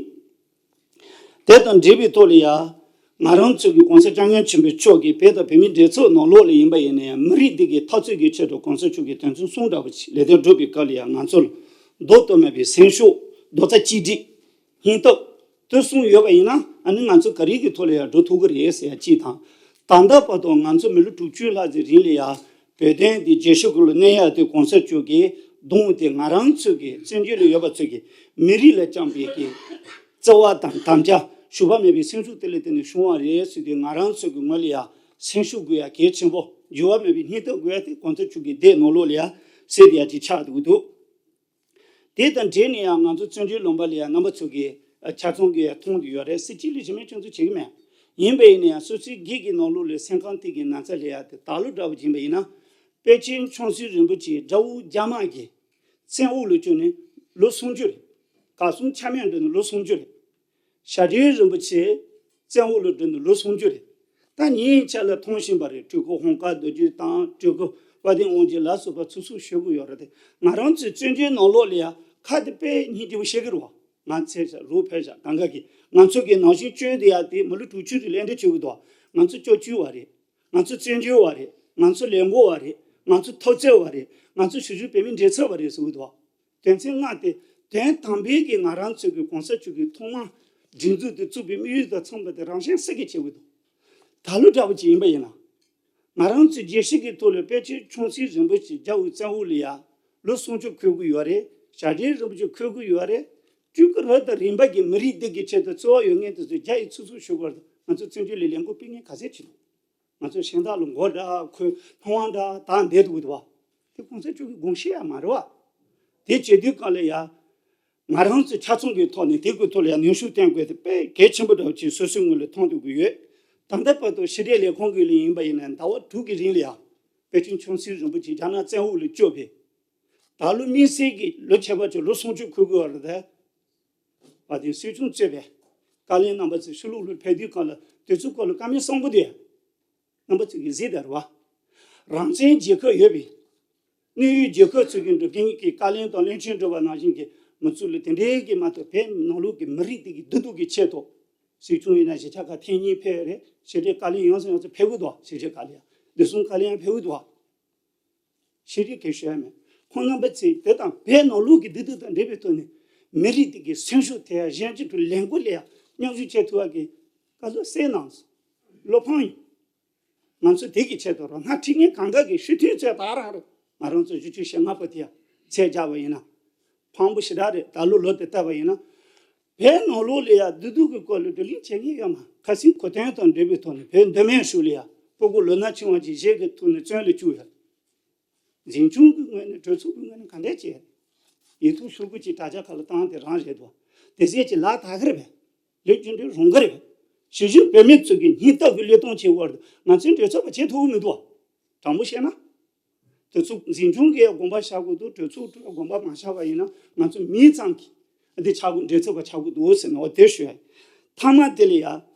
དེ་དང་འབྲེལ་བའི་ཐོག་ལ་ཡང་། ང་རང་ཚོ་གི་༸གོང་ས་༸སྐྱབས་མགོན་ཆེན་པོ་མཆོག་གིས་བོད་དང་བོད་མིའི་སྒྲིག་འཛུགས་ནང་ལོགས་ལ་ཡིན་པ་ཡིན་ན་ཡང་། མི་རིགས་འདི་གའི་འཐབ་རྩོད་ཀྱི་ཆེད་དུ་༸གོང་ས་མཆོག་གིས་དོན་ཚན་གསུམ་འདྲ་པོ་ཅིག་ལེགས་གཏེར་སྒྲུབ་པའི་སྐབས་ལ་ཡང་། ང་ཚོ་ལ་ལྡོག་ཏུ་མེད་པའི་སེམས་ཤུགས། རྡོག་རྩ་གཅིག་སྒྲིལ། སྙིང་སྟོབས། དེ་གསུམ་ཡོད་པ་ཡིན་ན། ཨ་ནི་ང་ཚོ་ག་རེ་གི་ཐོག་ལ་ཡང་འགྲོ་ཐུབ་ཀྱི་རེད་ཟེར་ཡ་གཅིག་དང་། ད་ལྟ་བར་དུ་ང་ཚོ་མི་ལོ་དྲུག་ཅུ་ལྷག་ཙམ་རིང་ལ་ཡང་བོད་དོན་འདི་རྒྱལ་སྤྱི་ཁུལ་ལ་གནས་ཡ་དེ་༸གོང་ས་མཆོག་གི་གདུང་དེ་ང་རང་ཚོ་གི་བཙན་བྱོལ་ལ་ཡོད་པ་ཚོ་གི་མི་རིགས་ལ་བཅངས་པའི་གི་བརྩེ་བ་དང་དམ་བཅའ་ཞུམ་པ་མེད་པའི་སེམས་ཤུགས་དེ་ལ་བརྟེན་ནས་བྱུང་བ་རེད་ཟེར་དུས། ང་རང་ཚོ་གི་ངོས་ལ་ཡ་སེམས་ཤུགས་དགོས་ཡ་གལ་ཆེན་པོ། འགྱུར་བ་མེད་པའི་སྙིང་སྟོབས་དགོས་ཡ་དེ་༸གོང་ས་མཆོག་གི་སྡེ་ནང་ལོགས་ལ་ཡ་གསལ་དེ་ཡ་གཅིག་ཆགས་འདུག་འདུག་དེ་དང་འབྲེལ་ནས་ཡང་ང་ཚོ་བཙན་བྱོལ་ལུང་པ་ལ་ཡང་རྣམ་པ་ཚོ་གིས་ཆ་ཚང་གིས་ཡང་མཐོང་དུ་ཡོད་རེད། སྲིད་སྤྱི་ལ་གཞི་མེད་སྐྱོན་འཛུགས་བྱེད་ཀྱི་མེད། ཡིན་པ་ཡིན་ན་ཡང་སོ་སོའི་སྒེར་གྱི་ནང་ལོགས་ལ་སེམས་ཁམས་སྟེང་གི་ན་ཚ་ལ་ཡ་དེ་ད་ལོ་འདྲ་བོ་ཡིན་པ་ཡིན་ན། པཎ་ཆེན་ཆུང་སྲིད་རིན་པོ་ཆེ་དགྲ་བོ་རྒྱ་དམར་གྱི་བཙན་འོག་ལ་བཅུག་ནས་ལོ་སུམ་ཅུ་རེད། གར་སོང་ཆ་མེད་འགྲོ་ནས་ལོ་སུམ་ཅུ་རེད། ཞྭ་སྒྲོན་རིན་པོ་ཆེ་བཙན་འོག་ལ་འགྲོ་ནས་ལོ་སུམ་ཅུ་རེད། ད་ཉིན་ཆ་ལ་མཐོང་བཞིན་པ་རེད། སྤྲུལ་སྐུ་ཧོང་ཀ་རྡོ་རྗེ་དང་སྤྲུལ་སྐུ་དཔལ་ལྡན་དབང་ཆེན་ལ་སོགས་པ་ཚུར་ཚུར་ཞུ་གི་ཡོད་རེད་དེ། ང་རང་ཚོའི་བཙན་བྱོལ་ནང་ལོགས་ལ་ཡ་ཁ་དེ་དཔེ་སྙིང་རྗེ་པོ་བཤད་གི་རེད་བ། ང་ཚེ་ཤ་རུ་ཕལ་ཤ་གང་ག་གི་ང་ཚོ་གི་ནང་བཞིན་སྐྱོན་དེ་ཡ་དེ་མི་ལོ་དྲུག་ཅུ་རེ་ལས་འདྲ་བྱེད་གི་འདུག་ང་ཚོ་སྐྱོ་བཅུག་བ་རེད། ང་ཚོ་བཙན་བྱོལ་བ་རེད། ང་ཚོ་ལས་འགོ་བ་རེད། ང་ཚོ་ཐོབ་རྩལ་བ་རེད། ང་ཚོ་གཞིས་བཞུགས་བོད་མིའི་སྒྲིག་འཛུགས་བ་རེད་ཟེར་གི་འདུག་དོན་ཚན་ལྔ་དེ་དོན་དམ་པའི་གི་ང་རང་ཚོ་གི་༸གོང་ས་མཆོག་གིས་ཐོག་མར་སྒྲིག་འཛུགས་དེ་བཙུགས་པའི་དམིགས་ཡུལ་དང་མཚུངས་པ་དེ་རང་བཞིན་གསལ་གྱི་བྱེད་དགོས་འདུག་ད་ལོ་འདྲ་བོ་ཅིག་ཡིན་པ་ཡིན་ན། ང་རང་ཚོའི་རྒྱལ་སྤྱི་གི་ཐོག་ལ་པཎ་ཆེན་ཆུང་སྲིད་རིན་པོ་ཆེ་རྒྱ་བོད་བཙན་འོག་ལ་ཡ་ལོ་སུམ་ཅུ་འཁོད་གི་ཡོད་རེད། ཞྭ་སྒྲོན་རིན་པོ་ཆེ་འཁོད་གི་ཡོད་རེད། སྤྲུལ་སྐུ་རབ་དང་རིམ་པ་གི་མི་རིགས་འདི་གི་ཆེད་དུ་བརྩེ་བ་ཡོད་མཁན་དེ་ཚོས་རྒྱ་ཡིག་ཚུར་ཚུར་ཞུ་དགོས་རེད། ང་ཚོ་བཙན་བྱོལ་ལ་ལས་འགུལ་སྤེལ་མཁན་ག་ཚད་ཅིག་འདུག་ང་ཚོ་ཤིང་སྟག་ལ་མགོ་འདྲ་ཁོས་ལྷ་དབང་འདྲ་ད་འདས་འདུག་འདུག་བ། དེ་གོང་ས་མཆོག་གི་དགོངས་གཞི་ཡང་མ་རེད་བ། དེ་བྱེད་དུས་གང་ལ་ཡ། ང་རང་ཚོ་ཆ་ཚང་གི་ཐོག་ནས་དེ་གི་ཐོག་ལ་ཡ་ནུས་ཤུགས་བཏོན་དགོས་དེ་དཔེ་གལ་ཆེན་པོ་འདྲ་བོ་ཅིག་སོ་སོའི་ངོས་ལ་མཐོང་ཐུབ་ཀྱི་ཡོད། ད་ལྟ་བར་དུ་ཕྱི་དྲིལ་ལས་ཁུངས་ཀྱི་ལས་ཡིན་པ་ཡིན་ན་ཟླ་བ་དྲུག་གི་རིང་ལ་ཡ། པཎ་ཆེན་ཆུང་སྲིད་རིན་པོ་ཆེ་རྒྱ་ནག་བཙན་འོག་ལ་བསྐྱོད་པའི། ད་ལོ་དམིགས་བསལ་གྱི་ལོ་ཁྱད་པར་ཅན་ལོ་སུམ་ཅུ་འཁོད་དགོས་པ་རེད་དེ། བ་དེ་སྲིད་སྐྱོང་གཙོས་པའི་བཀའ་བློན་རྣམ་པ་ཚོས་ཕྱི་ལོགས་ལ་ཕེབས་དུས་གང་ལ་དེ་ཚོའི་སྐོར་ལ་བཀའ་མོལ་གསུང་གི་འདུག་རྣམ་པ་ཚོས་ཀྱིས་གཟིགས་དང་རེད་བ། རང་བཙན་རྒྱལ་ཁབ་ཡོད་པའི་གནས་ཡུལ་རྒྱལ་ཁབ་ཚོ་གི་འགྲོ་མཁན་གྱི་བཀའ་བློན་དང་བློན་ཆེན་འགྲོ་བ་ནང་བཞིན་གྱི་མི་ཚོ་ལ་དེ་འདྲའི་གི་མ་གཏོགས་བོད་ནང་ལོགས་ཀྱི་མི་རིགས་དེ་གི་བདེ་སྡུག་གི་ཆེད་དུ། སྲིད་སྐྱོང་ཡིན་ན་གཞིས་ཆགས་ཁག་ཐེངས་གཉིས་ཕེབས་རེད། ཕྱི་དྲིལ་བཀའ་བློན་ཡོངས་སུ་ཡོངས་སུ་ཕེབས་གི་འདུག་ཕྱི་དྲིལ་བཀའ་བློན་ཡང་བདེ་སྲུང་བཀའ་བློན་ཡང་ཕེབས་གི་འདུག་ཕྱི་དྲིལ་གྱི་ཤོད་ཡ་མེད། ཁོང་རྣམ་པ་ཚོས་དེ་དང་བོད་ནང་ལོགས་ཀྱི་བདེ་སྡུག་དང་འབྲེལ་བའི་ཐོག་ནས་མི་རིགས་དེ་གི་སེམས་ཤུགས་དེ་ཡང་གཞན་གྱི་ཁྲོད་ལས་འགུལ་ལ་ཡང་མཉམ་ཞུགས་བྱེད་ཐུབ་པ་གི་བཀའ་སློབ་གསན་གནང་སོང་། བློ་ཕམ་ཡིན། ང་ཚོ་དེ་གི་ཆེད་དུ་རོགས་སྣ་ཁྲིད་མཁན་གང་ག་གི་ཤུགས་མཐུན་ཚོས་ད་རང་རེད། ང་རང་ཚོ་བཞི་བཅུ་ཞེ་ལྔ་པོ་དེ་ཡང་ཚད་བརྒྱབ་པ་ཡིན་ན། ཕངས་པོ་ཞེ་དྲག་རེད། ད་ལོ་ལོ་དེ་བལྟས་པ་ཡིན་ན། བོད་ནང་ལོགས་ལ་ཡང་བདེ་སྡུག་གི་སྐོར་ལ་བགྲོ་གླེང་བྱེད་མཁན་ཡོད་མ། ཁ་སང་གོ་དོན་དང་འབྲེལ་བའི་ཐོག་ནས་བོད་མདོ་སྨད་ཤོག་ལ་ཡང་སྤུ་གུ་ལོ་ན་ཆུང་བ་ཅིག་གཞས་ཀྱི་ཐོག་ནས་བཙོན་ལ་བཅུག་ཡོད། འཛིན་སྐྱོང་གི་ངོས་ནས་གྲོས་ཚོགས་ཀྱི་ངོས་ནས་ག་འདྲས་བྱས། ཡིག་ཐོག་ཤོག་གུ་ཅིག་དྲ་རྒྱ་ཁག་ལ་བཏང་དེ་རང་རེད་འདུག་དེ་ཟས་ཀྱི་ལག་ཐག་གི་རེད་པས། ལས་རྒྱུ་འབྲས་རང་གི་རེད་པས། གཞིས་བཞུགས་བོད་མི་ཚོ་གི་སྙིང་སྟོབས་ཀྱི་བློས་གཏོང་བྱེད་དགོས་རེད། ང་ཚོའི་གྲོས་ཚོགས་པ་བྱེད་ཐུབ་ཀྱི་མི་འདུག་དྲང་པོ་བཤད་ན། དེ་ཚོ་འཛིན་སྐྱོང་གིས་དགོངས་པ་བཞག་དགོས་འདུག་གྲོས་ཚོགས་ཁྲོད་དགོངས་པ་མ་བཞག་པ་ཡིན་ན་ང་ཚོ་མིང་ཙམ་གྱིས་འདི་ཆགས་དགོས། གྲོས་ཚོགས་པ་ཆགས་དགོས་འདུག་ཟེར་ནས་འོ་དེ་ཞུ་ཡ་ཡིན། མཐའ་མ་དེ་ལ་ཡ།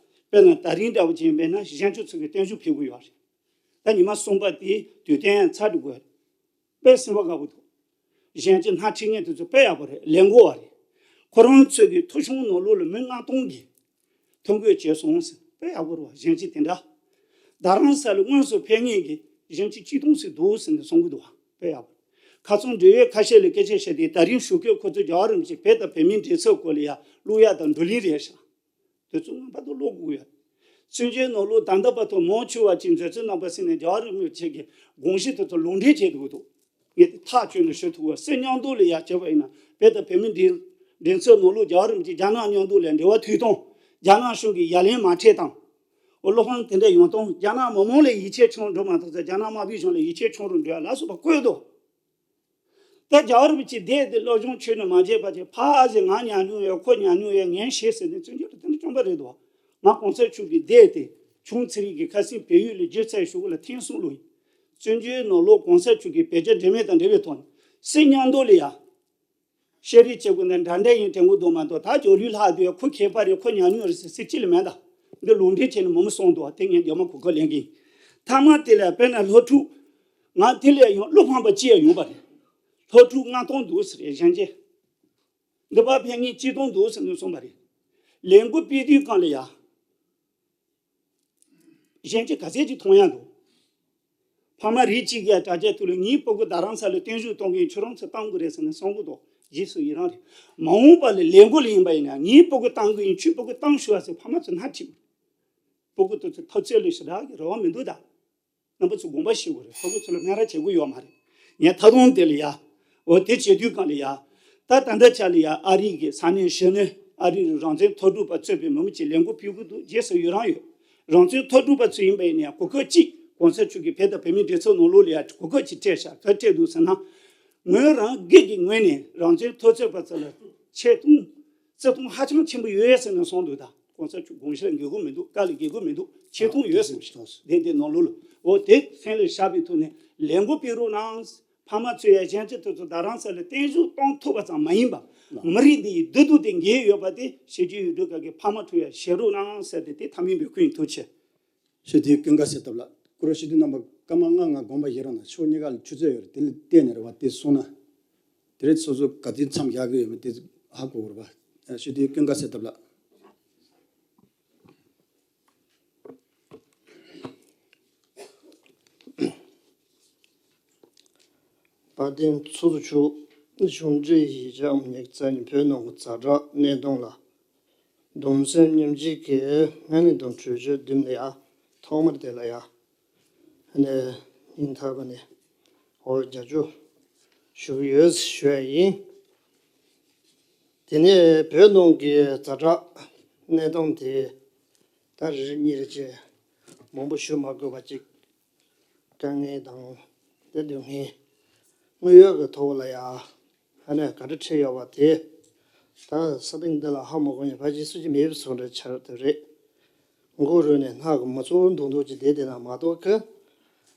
དཔེར་ན་ད་རིང་འདྲ་བོ་ཅིག་ཡིན་པས་ན་གཞན་ཚོ་ཚོ་གི་བརྟན་བཞུགས་ཕེབས་ཀྱི་ཡོད་རེད། ད་ཉི་མ་གསུམ་པ་དེའི་དུས་སྟོན་ཚར་འགྲོ་དགོས། དཔེ་སེམས་པ་དགའ་པོ་འདུག་གཞན་གྱི་སྣ་ཁྲིད་མཁན་དེ་ཚོ་དཔེ་ཡག་པོ་རེད། ལས་འགུལ་བ་རེད། ཁོ་རང་ཚོའི་གི་ཐོ་གཞུང་ནང་ལོགས་ལ་མི་ལྔ་སྟོང་གིས་ཐོ་འགོད་བྱས་སོང་ཟེར། དཔེ་ཡག་པོ་རེད་བ། གཞན་གྱི་དེ་འདྲ། རྡ་རམ་ས་ལ་དངོས་སུ་ཕེབས་མཁན་གྱི་གཞན་གྱི་གཅིག་སྟོང་ཟིག་འདུག་ཟེར་ནས་གསུང་གི་འདུག་བ། དཔེ་ཡག་པོ། ཁ་སང་འབྲེལ་ཡོད་ཁ་ཤས་ལ་སྐད་ཆ་བཤད་དུས་ད་རིང་ཞོགས་ཀས་ཁོ་ཚོ་རྒྱལ་བ་རིན་པོ་ཆེ་བོད་དང་བོད་མིའི་འབྲེལ་ཚབ་སྐོར་ལ་ཡ་བླུག་ཡ་དང་བགྲོ་གླེང་རེད་ཤག་དེ་ཚོ་ངོ་མ་དུ་ཀློག་དགོས་ཡོད། བཙན་བྱོལ་ནང་ལོགས་ད་ལྟ་བར་དུ་མང་ཆེ་བ་ཅིག་མཛད་གཙོ་རྣམ་པ་ཟེར་ནས་རྒྱལ་བ་རིན་པོ་ཆེ་གི་དགོངས་གཞི་དེ་ཚོ་ལུང་འདྲེན་བྱས་འདུག་འདུག་ངས་དེ་ཐག་གཅོད་ནས་ཞུ་ཐུབ་པ། སུ་མཉམ་དུ་ལ་ཡ་བྱས་པ་ཡིན་ན་བོད་དང་བོད་མི་འབྲེལ་འབྲེལ་ཚབ་ནང་ལོགས་རྒྱལ་བ་རིན་པོ་ཆེ་རྒྱ་ནག་མཉམ་དུ་ལ་འབྲེལ་བ་མཐུད་གཏོང་། རྒྱ་ནག་གཞུང་གིས་ཡ་ལན་མ་སྤྲད་དང་། འོ་བློ་ཕམ་དེ་འདྲ་ཡོང་སྟངས། རྒྱ་ནག་མི་མང་ལ་ཡིད་ཆེས་བྱུང་འགྲོ་མ་ཐག་ཚད་རྒྱ་ནག་དམར་པོའི་གཞུང་ལ་ཡིད་ཆེས་བྱུང་རུ་འགྲོ་ཡ་ལ་སོགས་པ་བཀོད་དོ། ད་རྒྱལ་བ་རིན་པོ་ཆེ་བསྡད་དེ་སློབ་སྦྱོང་ཆོས་ནི་མ་བྱས་པ་བྱས་ཕར་ཨ་ཟེར་ང་ཉན་མྱོང་ཡོད། ཁོ་ཉན་མྱོང་ཡོད། ངས་ཤེས་ཟེར་ནས་བཙན་བྱོལ་ལ་དེ་འདྲ་བཅོམ་པ་རེད་དོ། ང་གོང་ས་མཆོག་གིས་བསྡད་དེ་ཆུང་ཚེ་རིང་གི་ཁ་སང་བལ་ཡུལ་ལ་སྒྱུ་རྩལ་ཞུ་གི་ལ་ཐེངས་གསུམ་ལོ་ཡིན། བཙན་བྱོལ་ནང་ལོགས་གོང་ས་མཆོག་གིས་བོད་རྒྱ་འབྲེལ་མོལ་དང་འབྲེལ་བའི་ཐོག་ནས་སྲིད་མཉམ་དུ་ལ་ཡ། ཤེས་རིག་བྱེད་དགོས་ན་འདྲ་འདྲ་ཡིན་དྲན་གོ་འདུག་མ་གཏོགས། ད་ཇོ་ལུས་ལྷག་དུས་ཁོ་མཁས་པ་རེད། ཁོ་ཉམས་མྱོང་རེད་ཟེར་ཟེར་ཅི་ལ་མེད་ད། འདི་ལུང་འདྲེན་བྱས་ནས་མང་པོ་གསུངས་འདུག་དེ་ངས་རྒྱ་མ་གོ་སྐབས་ལེན་གིན། ཐ་མ་དེ་ལ་དཔེར་ན་སློབ་ཕྲུག་ང་དེ་ལས་ཡང་བློ་ཕམ་པ་ཅི་ཡང་ཡོང་པ་རེད། སློབ་ཕྲུག་ལྔ་སྟོང་འདུག་ཟེར་རེད་གཞན་ཅི། འདི་པ་ཕན་ངེས་ཅི་སྟོང་འདུག་ཟེར་ནས་གསུངས་པ་རེད། ལས་འགུལ་སྤེལ་དུས་གང་ལ་ཡ། གཞན་གྱིས་ག་ཚད་ཅིག་མཐོང་ཡ་འདུག་ཕ་མ་རིགས་གཅིག་གིས་དྲ་རྒྱའི་ཐོག་ལ་ངའི་སྤུ་གུ་རྡ་རམ་ས་ལ་བརྟན་བཞུགས་གཏོང་གི་ཡིན། ཁྱོད་རང་ཚོས་གཏང་དགོས་རེད་ཟེར་ནས་གསུང་གི་འདུག་རྗེས་སུ་ཡི་རང་རེད། མ་འོངས་པ་ལ་ལས་འགུལ་ཡིན་པ་ཡིན་ན་ངའི་སྤུ་གུ་གཏང་གི་ཡིན། ཁྱོད་སྤུ་གུ་གཏང་ཤོག་ཟེར་ཕ་མ་ཚོ་སྣ་ཁྲིད། སྤུ་གུ་དེ་ཚོ་འཐབ་རྩོད་ལས་ཞེ་དྲག་གི་རེ་བ་མི་འདུག་ད། རྣམ་པ་ཚོ་དགོངས་པ་བཞེས་དགོས་རེད། སྤུ་གུ་ཚོ་ལ་སྨད་ར་བྱེད་དགོས་ཡོད་མ་རེད། ངས་ད་དུང་དེ་ལ་ཡ། འོ་དེ་བྱེད་དུས་གང་ལ་ཡ། ད་ད་ལྟ་ཆ་ལ་ཡ་ཨ་རི་གི་ས་གནས་གཞོན་ནུ་ཨ་རི་རང་བཙན་མཐོ་གྲུབ་པ་གཙོས་པའི་མི་མང་གཅིག་ལས་འགུལ་ཕུལ་གི་འདུག་རྗེས་སུ་ཡི་རང་ཡོད། རང་བཙན་མཐོ་གྲུབ་པ་ཚོ་ཡིན་པ་ཡིན་ན་ཡང་གོ་སྐབས་གཅིག་གོང་ས་མཆོག་གིས་བོད་དང་བོད་མིའི་སྒྲིག་འཛུགས་ནང་ལོགས་ལ་ཡ་གོ་སྐབས་གཅིག་སྤྲད་ཤག་ག་སྤྲད་འདུག་ཟེར་ན། ངོས་རང་སྒེར་གྱི་ངོས་ནས་རང་བཙན་མཐོ་ཚད་པ་ཚོ་ལ་ཆེ་མཐོང་བརྩི་མཐོང་ཧ་ཅང་ཆེན་པོ་ཡོད་ཟེར་ནས་གསུངས་འདུག་ད་གོང་ས་མཆོག་དགོངས་གཞི་ལ་འགལ་དགོས་མི་འདུག་བཀའ་ལ་འགལ་དགོས་མི་འདུག་ཆེ་མཐོང་ཡོད་ཟེར་ཞིག་དེ་འདི་ནང་ལོགས་ལ་འོ་དེ་སེམས་ལ་བཞག་པའི་ཐོག་ནས་ལས་འགུལ་སྤེལ་རོགས་གནང་། ཕ་མ་ཚོས་ཡ་གཞན་ཚོ་དེ་ཚོ་རྡ་རམ་ས་ལ་བརྟན་བཞུགས་གཏོང་ཐུབ་པ་ཙམ་མ་ཡིན་པ། མི་རིགས་འདི་ཡི་བདེ་སྡུག་དེ་འགལ་ཡོད་པ་དེ་ཕྱི་རྒྱལ་ཡུལ་གྲུ་ཁག་གི་ཕ་མ་ཚོ་ཡ་ཤེས་རོགས་གནང་ཟེར་ཏེ་དེ་མཐའ་མའི་འབོད་སྐུལ་ཡིན། ཐུགས་རྗེ་ཆེ། ཞུ་དེ་ཀུན་དགའ་གསལ་ཐབས་ལགས། སྐུ་རོགས་ཞུ་དེ་རྣམ་པ་སྐར་མ་ལྔ་ལྔ་དགོངས་པ་བཞེས་རོགས་གནང་། ཕྱོགས་གཉིས་ཀ་ལ་ཆུ་ཚོད་ཡོད་རེད། དེ་ལ་བལྟས་ནས་རེད་བ། དེ་སོང་ན། དེ་རིང་སོ་སོ་ག་དུས་མཚམས་བཞག་གི་ཡོད་མེད་དེ་ཧ་གོ་དགོས་རེད་བ། ཞུ་དེ་ཀུན་དགའ་གསལ་ཐབས་ལགས། དཔལ་ལྡན་ཚོགས་གཙོ་མཆོག་གཞུང་འབྲེལ་གཞིས་ཆགས་ཉེག་ཚན་བོད་ནང་གི་ཛ་དྲག་གནས་སྟངས་ལ་གདུང་སེམས་མཉམ་སྐྱེད་ཀྱི་སྨོན་ལམ་དང་གྲོས་ཆོད་བདུན་ལ་ཡ། ཐོག་མར་དེ་ལ་ཡ། ནས་སྙིང་ཐག་པ་ནས་འོ་རྒྱབ་སྐྱོར་ཞུ་གི་ཡོད་ཞུ་ཡ་ཡིན། དེ་ནས་བོད་ནང་གི་ཛ་དྲག་གནས་སྟངས་དེ་ད་རེ་རེ་གཉིས་རེ་བྱས་མང་པོ་ཞུ་མ་དགོས་པ་ཅིག་དཀའ་ངལ་དང་དེ་སྡུག་བསྔལ་དངོས་ཡོད་ཀྱི་ཐོག་ལ་ཡ་ཧ་ནས་ག་འདྲ་འཕྲད་ཡོད་པ་དེ་ད་ས་སྟེང་འདི་ལ་ཧ་མ་གོ་མཁན་ཕལ་ཆེར་སུ་ཅིག་མེད་པའི་བཟོ་འདྲ་ཆགས་དེ་རེད། མགོ་རུས་ནས་སྣ་གི་མི་ཚོར་མདོག་མདོག་ཅིག་བསྡད་བསྡད་ན་མ་གཏོགས་ཀི་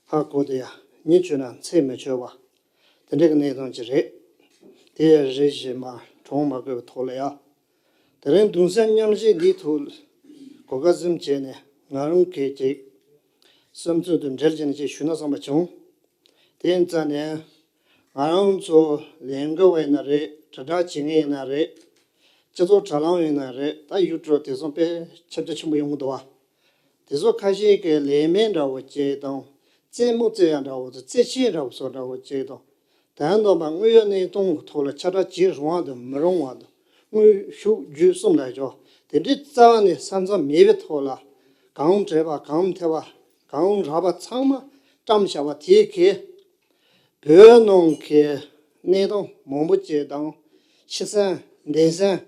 ཧ་གོ་དེ་ཡ་ཉིན་ཆོད་ན་ཚེ་མི་ཆོད་པ་དེ་འདྲ་གི་གནས་སྟངས་ཅིག་རེད། དེ་ཡ་རེ་ཞིག་མ་གྲོངས་མ་དགོས་པའི་ཐོག་ལ་ཡ། དེ་རིང་གདུང་སེམས་མཉམ་སྐྱེད་འདིའི་ཐོག་གོ་སྐབས་ཟིན་བྱས་ནས་ང་རང་གིས་ཅིག་བསམ་ཚུལ་དང་འབྲེལ་བྱས་ནས་ཅིག་ཞུས་ན་བསམ་པ་བྱུང་། དེ་ཡིན་ཙང་ནས་ང་རང་ཚོ་ལས་འགུལ་བ་ཡིན་ན་རེད། དྲིལ་བསྒྲགས་བྱེད་མཁན་ཡིན་ན་རེད། སྤྱི་ཚོགས་དྲ་ལམ་ཡིན་ན་རེད། ད་ཡུ་ཊུབ་དེ་ཚོ་དཔེ་ཁྱབ་རྒྱ་ཆེན་པོ་ཡོང་གི་འདུག་བ། དེ་ཚོ་ཁ་ཤས་ཀྱིས་ལས་མེད་འདྲ་བོ་ཅིག་དང་། རྩེད་མོ་རྩེ་ཡ་འདྲ་བོ་དང་རྩེད་ཆས་འདྲ་བོ་བཟོ་འདྲ་བོ་ཅིག་དང་། དོན་དམ་པར་དངོས་ཡོད་གནས་སྟངས་ཀྱི་ཐོག་ལ་ཁྱབ་བསྒྲགས་བྱེད་རུང་བ་དང་མི་རུང་བ་དང་དངོས་ཤུགས་བརྒྱུད་གསུམ་ལ་འཇོག་དེ་འདྲའི་རྩ་བ་ནས་ས་མཚམས་མེད་པའི་ཐོག་ལ་གང་བྲལ་བ་གང་ཐེ་བ་གང་རག་པ་ཚང་མ་བཀྲམ་བཞག་པ་དེ་གིས་བོད་ནང་གི་གནས་སྟངས་མང་པོ་ཅིག་དང་ཤི་གསོན་འདས་གསོན་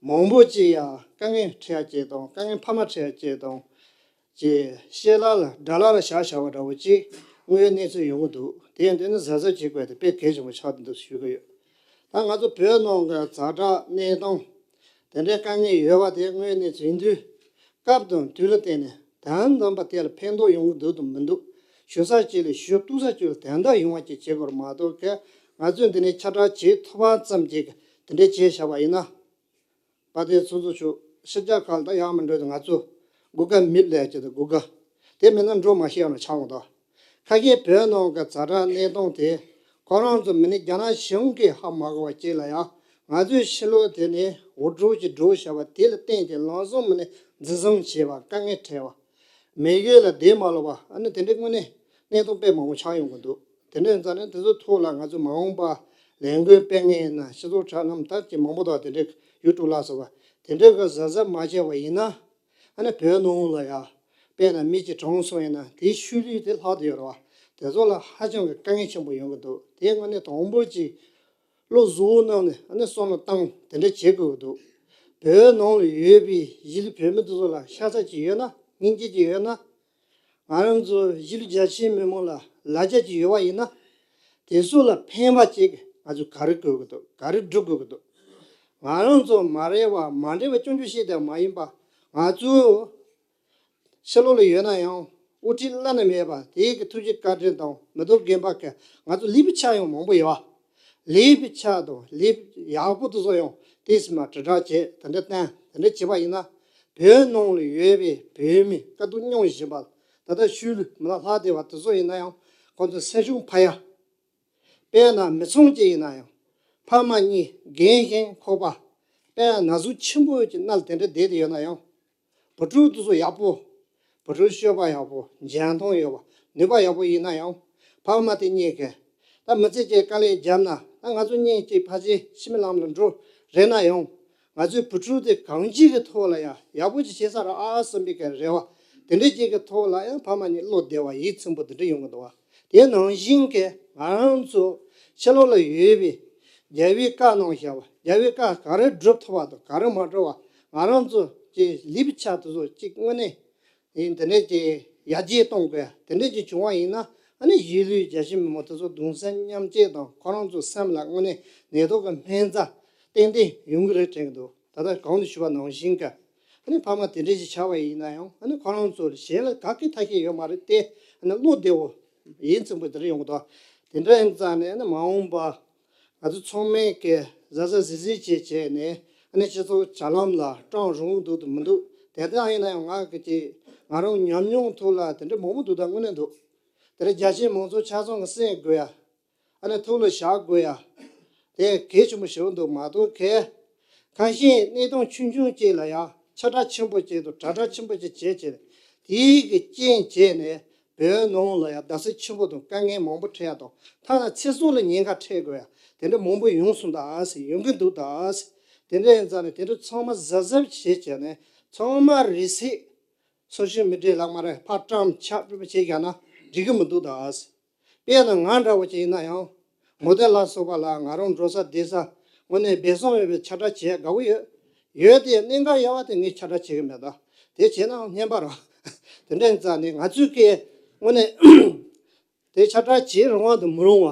མང་པོ་ཅིག་ཡང་དཀའ་ངལ་འཕྲད་ཡ་ཅིག་དང་དཀའ་ངལ་འཕར་མ་འཕྲད་ཡ་ཅིག་དང་། ཅེས་བཤད་ལ་ལ་དགྲ་ལ་ལ་བཞག་བཞག་པ་འདྲ་བོ་ཅིག་དངོས་ཡོད་གནས་ཚུལ་ཡོང་གི་འདུག་དེ་ཡང་དེ་ནི་གཟབ་གཟབ་བྱེད་དགོས་དེ་དཔེ་གལ་ཆེན་པོ་ཆགས་འདུག་ཞུ་གི་ཡོད། ད་ང་ཚོ་བོད་ནང་གི་ཛ་དྲག་གནས་སྟངས་དེ་འདྲའི་དཀའ་ངལ་ཡོད་པ་དེ་དངོས་ཡོད་གནས་ཚུལ་ཡིན་དུས་སྐབས་དང་དུས་ལ་བརྟེན་ནས་དོན་དམ་པ་དེ་ལ་ཕན་ཐོགས་ཡོང་གི་འདུག་དང་མི་འདུག་ཞུ་ས་གཅིག་ལ་ཞུ་གཏུག་ས་གཅིག་ལ་དོན་དག་ཡོང་བ་ཅིག་བྱེད་དགོས་རེད་མ་གཏོགས་ཀ་ང་ཚོས་འདི་ནས་ཁྱབ་བསྒྲགས་བྱེད་ཐུབ་པ་ཙམ་ཅིག་དེ་འདྲའི་བྱས་བཞག་པ་ཡིན་ན། པ་དེ་ཚོ་ཚོ་ཆུ་ཕྱི་རྒྱལ་ཁག་ལ་ད་ཡག་མི་འགྲོ་དུས་ང་ཚོ་སྒུག་ག་མིད་ལས་ཀྱི་དུ་སྒུག་ག་དེ་མིན་ན་འགྲོ་མ་ཤེས་ཡང་ན་ཆགས་འོང་ད། ཁ་ཤས་བོད་ནང་གི་ཛ་དྲག་གནས་སྟངས་དེ་ཁོ་རང་ཚོ་མི་ནི་རྒྱ་ནག་གཞུང་གིས་ཧ་མ་གོ་བ་ཅིག་ལ་ཡང་ང་ཚོའི་ཕྱི་ལོགས་དེ་ནས་འུར་སྒྲོག་གི་སྒྲོག་བྱ་བ་དེ་ལ་བརྟེན་ཏེ་ལམ་སང་མི་ནི་འཛིན་བཟུང་བྱས་པ་དཀའ་ངལ་འཕྲད་པ། མི་སྒེར་ལ་བདེ་མ་ལོག་པ་ཨ་ནི་དེ་འདྲའི་དངོས་གནས་གནས་སྟངས་དཔེ་མང་པོ་ཆགས་ཡོང་གི་འདུག་དེ་འདྲའི་ཙང་ནས་དེ་ཚོའི་ཐོག་ལ་ང་ཚོ་མ་འོངས་པ་ལས་འགུལ་སྤེལ་མཁན་ཡིན་ན་སྤྱི་ཚོགས་དྲ་ལམ་ད་ཀྱི་མང་པོ་དང་དེ་འདྲའི་ཡུ་ཊུབ་ལ་སོགས་པ་དེ་འདྲའི་གི་གཟབ་གཟབ་མ་བྱས་པ་ཡིན་ན་ཨ་ནི་བོད་ནང་ལ་ཡ་དཔེར་ན་མི་གཅིག་གྲོངས་སོང་ཡིན་ན་དེའི་ཤུལ་ལུས་དེ་ལྷག་བསྡད་ཡོད་རེད་བ། དེ་ཚོ་ལ་ཧ་ཅང་གི་དཀའ་ངལ་ཆེན་པོ་ཡོང་གི་འདུག་དེའི་སྔོན་ནས་དང་པོ་གཅིག་བློ་གཟུ་བོ་གནང་ནས་ཨ་ནི་བསམ་བློ་བཏང་དེ་འདྲ་བྱེད་དགོས་ཀྱི་འདུག་བོད་ནང་ལ་ཡོད་པའི་གཞིས་ལུས་བོད་མི་དེ་ཚོ་ལ་ཤ་ཚ་ཅིག་ཡོད་ན་སྙིང་རྗེ་ཅིག་ཡོད་ན། ང་རང་ཚོ་གཞིས་ལུས་རྒྱ་ཆེའི་མི་མང་ལ་ལ་རྒྱ་ཅིག་ཡོད་པ་ཡིན་ན། དེ་ཚོ་ལ་ཕན་པ་ཅིག་ ང་ཚོས་ག་རེ་དགོས་ཀྱི་འདུག་ག་རེ་སྒྲུབ་དགོས་ཀྱི་འདུག་ང་རང་ཚོ་མ་རེད་བ་མ་འདྲེས་པ་སྐྱོང་རྒྱུ་ཞིག་དེ་མ་ཡིན་པ། ང་ཚོ་ཕྱི་ལོགས་ལ་ཡོད་ན་ཡང་དབུ་ཁྲིད་བླ་ན་མེད་པ་དེའི་གི་ཐུགས་རྗེ་བཀའ་དྲིན་དང་མི་ཐོག་རྒན་པ་གི་ང་ཚོ་ལས་པའི་ཆ་ཡང་མང་པོ་ཡོད་བ། ལས་པའི་ཆ་དང་ལས་ཡག་པོ་དེ་ཚོ་ཡང་དེ་སྲིད་མ་དྲིལ་བསྒྲགས་བྱས་དེ་འདྲ་བསྟན་དེ་འདྲ་བྱས་པ་ཡིན་ན། བོད་ནང་ལ་ཡོད་པའི་བོད་མི་དཀའ་སྡུག་མྱོང་བཞིན་པ་ད་ལྟ་ཤུལ་མི་ལ་ལྷག་བསྡད་པ་དེ་ཚོ་ཡིན་ན་ཡང་ཁོང་ཚོ་སེམས་ཤུགས་འཕར་ཡ། དཔེར་ན་མི་ཚང་གཅིག་ཡིན་ན་ཡང་ཕ་མ་གཉིས་རྒན་གཞོན་ཁོག་པ་དཔེར་ན་ན་ཟུག་ཆེན་པོ་གཅིག་མནལ་དེ་འདྲ་བསྡད་དེ་ཡོད་ན་ཡང་། བུ་ཕྲུག་དེ་ཚོ་ཡག་པོ། བུ་ཕྲུག་སྤྱོད་པ་ཡག་པོ་འཇོན་ཐང་ཡོད་པ་ནུས་པ་ཡག་པོ་ཡིན་ན་ཡང་། ཕ་མ་དེ་གཉིས་ཀས་ད་མི་ཚེ་གཅིག་དཀའ་ལས་བརྒྱབ་ན་ད་ང་ཚོ་གཉིས་གཅིག་ཕལ་ཆེར་ཕྱི་མའི་ལམ་ལ་འགྲོ་རེད་ན་ཡང་། ང་ཚོའི་བུ་ཕྲུག་དེ་གང་ཅིའི་གི་ཐོག་ལ་ཡང་ཡག་པོ་ཅིག་བྱེད་ས་རེད་ཨ་བསམ་པའི་གི་རེ་བ་དེ་འདྲ་ཅིག་གི་ཐོག་ལ་ཡང་ཕ་མ་གཉིས་བློ་བདེ་བ་ཡིད་ཚིམ་པོ་དེ་འདྲ་ཡོང་གི་འདུག་བ། དེ་ནང་བཞིན་གྱི་ང་རང་ཚོ་ཕྱི་ལོགས་ལ་ཡོད་པའི་རྒྱལ་བའི་བཀའ་གནང་བཞག་པ་རྒྱལ་བའི་བཀའ་ག་རེ་སྒྲུབ་ཐུབ་པ་དང་ག་རེ་མ་སྒྲུབ་པ་ང་རང་ཚོ་ཀྱི་ལས་པའི་ཆ་དེ་ཚོ་གཅིག་དངོས་གནས་ཡིན་དེ་འདྲ་ཀྱི་ཡར་རྒྱས་གཏོང་དགོས་དེ་འདྲ་ཀྱི་བྱུང་བ་ཡིན་ན་ཨ་ནི་གཞིས་ལུས་རྒྱ་ཆེ་མི་མང་དེ་ཚོ་གདུང་སེམས་མཉམ་སྐྱེད་དང་ཁོ་རང་ཚོ་སེམས་ལ་དངོས་གནས་ནད་ཐོག་གི་སྨན་རྩ་ཏན་ཏན་ཡོང་གི་རེད་དྲན་གྱི་འདུག་ད་ལྟ་གོང་དུ་ཞུས་པ་ནང་བཞིན་གྱི་ཨ་ནི་ཕ་མ་དེ་འདྲ་ཞིག་ཆགས་པ་ཡིན་ན་ཡང་ཨ་ནི་ཁོ་རང་ཚོར་གཞན་ལ་ག་གེ་ཐབས་ཤེས་ཡོད་མ་རེད་དེ་ཨ་ནི་བློ་བདེ་བོ་ཡིད་ཚིམ་པོ་དེ་འདྲ་ཡོང་གི་འདུག་དེ་འདྲ་ཡིན་ཙང་ནས་ཨ་ནི་མ་འོངས་པ་ང་ཚོ་ཚང་མས་ཀྱི་གཟབ་གཟབ་གཟིགས་གཟིགས་བྱས་བྱས་ནས་ཨ་ནི་སྤྱི་ཚོགས་བྱ་ལམ་ལ་སྤྲང་རུང་འདུག་ཏུ་མི་འདུག་དེ་ལྟར་ཡིན་ན་ཡང་ང་གི་ཅིག་ང་རང་ཉམས་མྱོང་ཐོག་ལ་དེ་འདྲ་མང་པོ་འདུག་ད་དངོས་གནས་འདུག་དེ་འདྲ་རྒྱ་ཆེ་མང་ཚོགས་ཆ་ཚང་གི་གསན་དགོས་ཡ། ཨ་ནི་ཐུགས་ལ་བཞག་དགོས་ཡ། དེ་གལ་ཆེན་པོ་ཞེ་པོ་འདུག་མ་གཏོགས་གལ། ཁ་ཤས་གནས་སྟངས་ཆུང་ཆུང་ཅིག་ལ་ཡ་ཆ་འདྲ་ཆེན་པོ་ཅིག་དང་གྲ་སྒྲིག་ཆེན་པོ་ཅིག་བྱས་བྱས་དེའི་གི་རྐྱེན་བྱས་ནས་བོད་ནང་ལ་ཡ་རྡབ་གསིག་ཆེན་པོ་དང་དཀའ་ངལ་མང་པོ་འཕྲད་ཡ་དང་ཐ་ན་ཚེ་སྲོག་ལ་ཉེན་ཁ་འཕྲད་དགོས་ཡ་དེ་འདྲ་མང་པོ་ཡོང་སོང་ད་ཨ་སི་ཡོང་གི་འདུག་ད་ཨ་སི་དེ་འདྲ་ཡིན་ཙང་ནས་དེ་འདྲ་ཚང་མ་གཟབ་གཟབ་བྱས་བྱས་ནས་ཚང་མ་རེ་སྲིད་སོ་ཤལ་མི་ཌི་ཡ་ལག་མ་རེད་ཕར་བཀྲམ་ཆག་སྤྲོད་པ་བྱས་བཞག་ན་འགྲིག་གི་མི་འདུག་ད་ཨ་སི། དཔེར་ན་ང་འདྲ་བོ་ཅིག་ཡིན་ན་ཡང་མོ་ཊ་ལ་སོགས་པ་ལ་ང་རང་འགྲོ་ས་བསྡད་ས་དངོས་གནས་སྦས་གསང་ཡོད་པའི་ཆ་འདྲ་བྱས་དགའ་བོ་ཡོད། ཡོད་དེ་གནད་འགག་ཡོད་པ་དེ་ངས་ཆ་འདྲ་བྱེད་གི་མེད་ད། དེ་བྱས་ནའང་བསྙེན་པ་རེད། དེ་འདྲ་ཡིན་ཙང་ནས་ང་ཚོས་ཀྱི་དངོས་གནས་དེ་ཆ་འདྲ་བྱེད་རུང་བ་དང་མི་རུང་བ་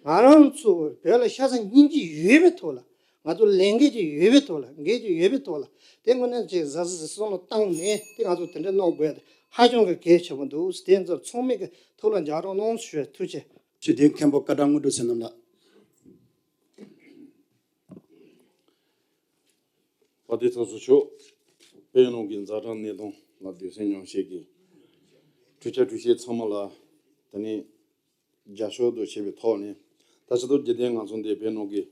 ང་རང་ཚོ་བོད་ལ་ཤ་ཚ་སྙིང་རྗེ་ཡོད་པའི་ཐོག་ལ། ང་ཚོ་ལས་འགན་ཅིག་ཡོད་པའི་ཐོག་ལ་འགན་ཅིག་ཡོད་པའི་ཐོག་ལ་དེ་དངོས་གནས་ཅིག་གཟབ་གཟབ་བསམ་བློ་བཏང་ནས་དེ་ང་ཚོ་དེ་འདྲ་གནང་དགོས་ཡ་དེ་ཧ་ཅང་གི་གལ་ཆེན་པོ་འདུག་དེ་ཚོ་ཚང་མས་ཀྱི་ཐུགས་ལ་འཇགས་རོགས་གནང་ཞུ། ཐུགས་རྗེ་ཆེ། སྤྱི་འཐུས་མཁན་པོ་བཀའ་དྲིན་དངོས་གྲུབ་བསོད་ནམས་ལགས། དཔལ་ལྡན་ཚོགས་གཙོ་མཆོག་དཔལ་ནང་གི་ཛ་དྲག་གནད་དོན་ལ་སྡོད་སེམས་མྱོང་ཤེས་ཀྱི་གྲོས་ཆ་གྲོས་བཤད་ཚང་མ་ལ་དེ་ནས་རྒྱབ་སྐྱོར་དུ་བྱས་པའི་ཐོག་ནས་ད་ཆ་ཐོག་རྒྱུན་ལྡན་ང་ཚོ་འདི་བོད་ནང་གི་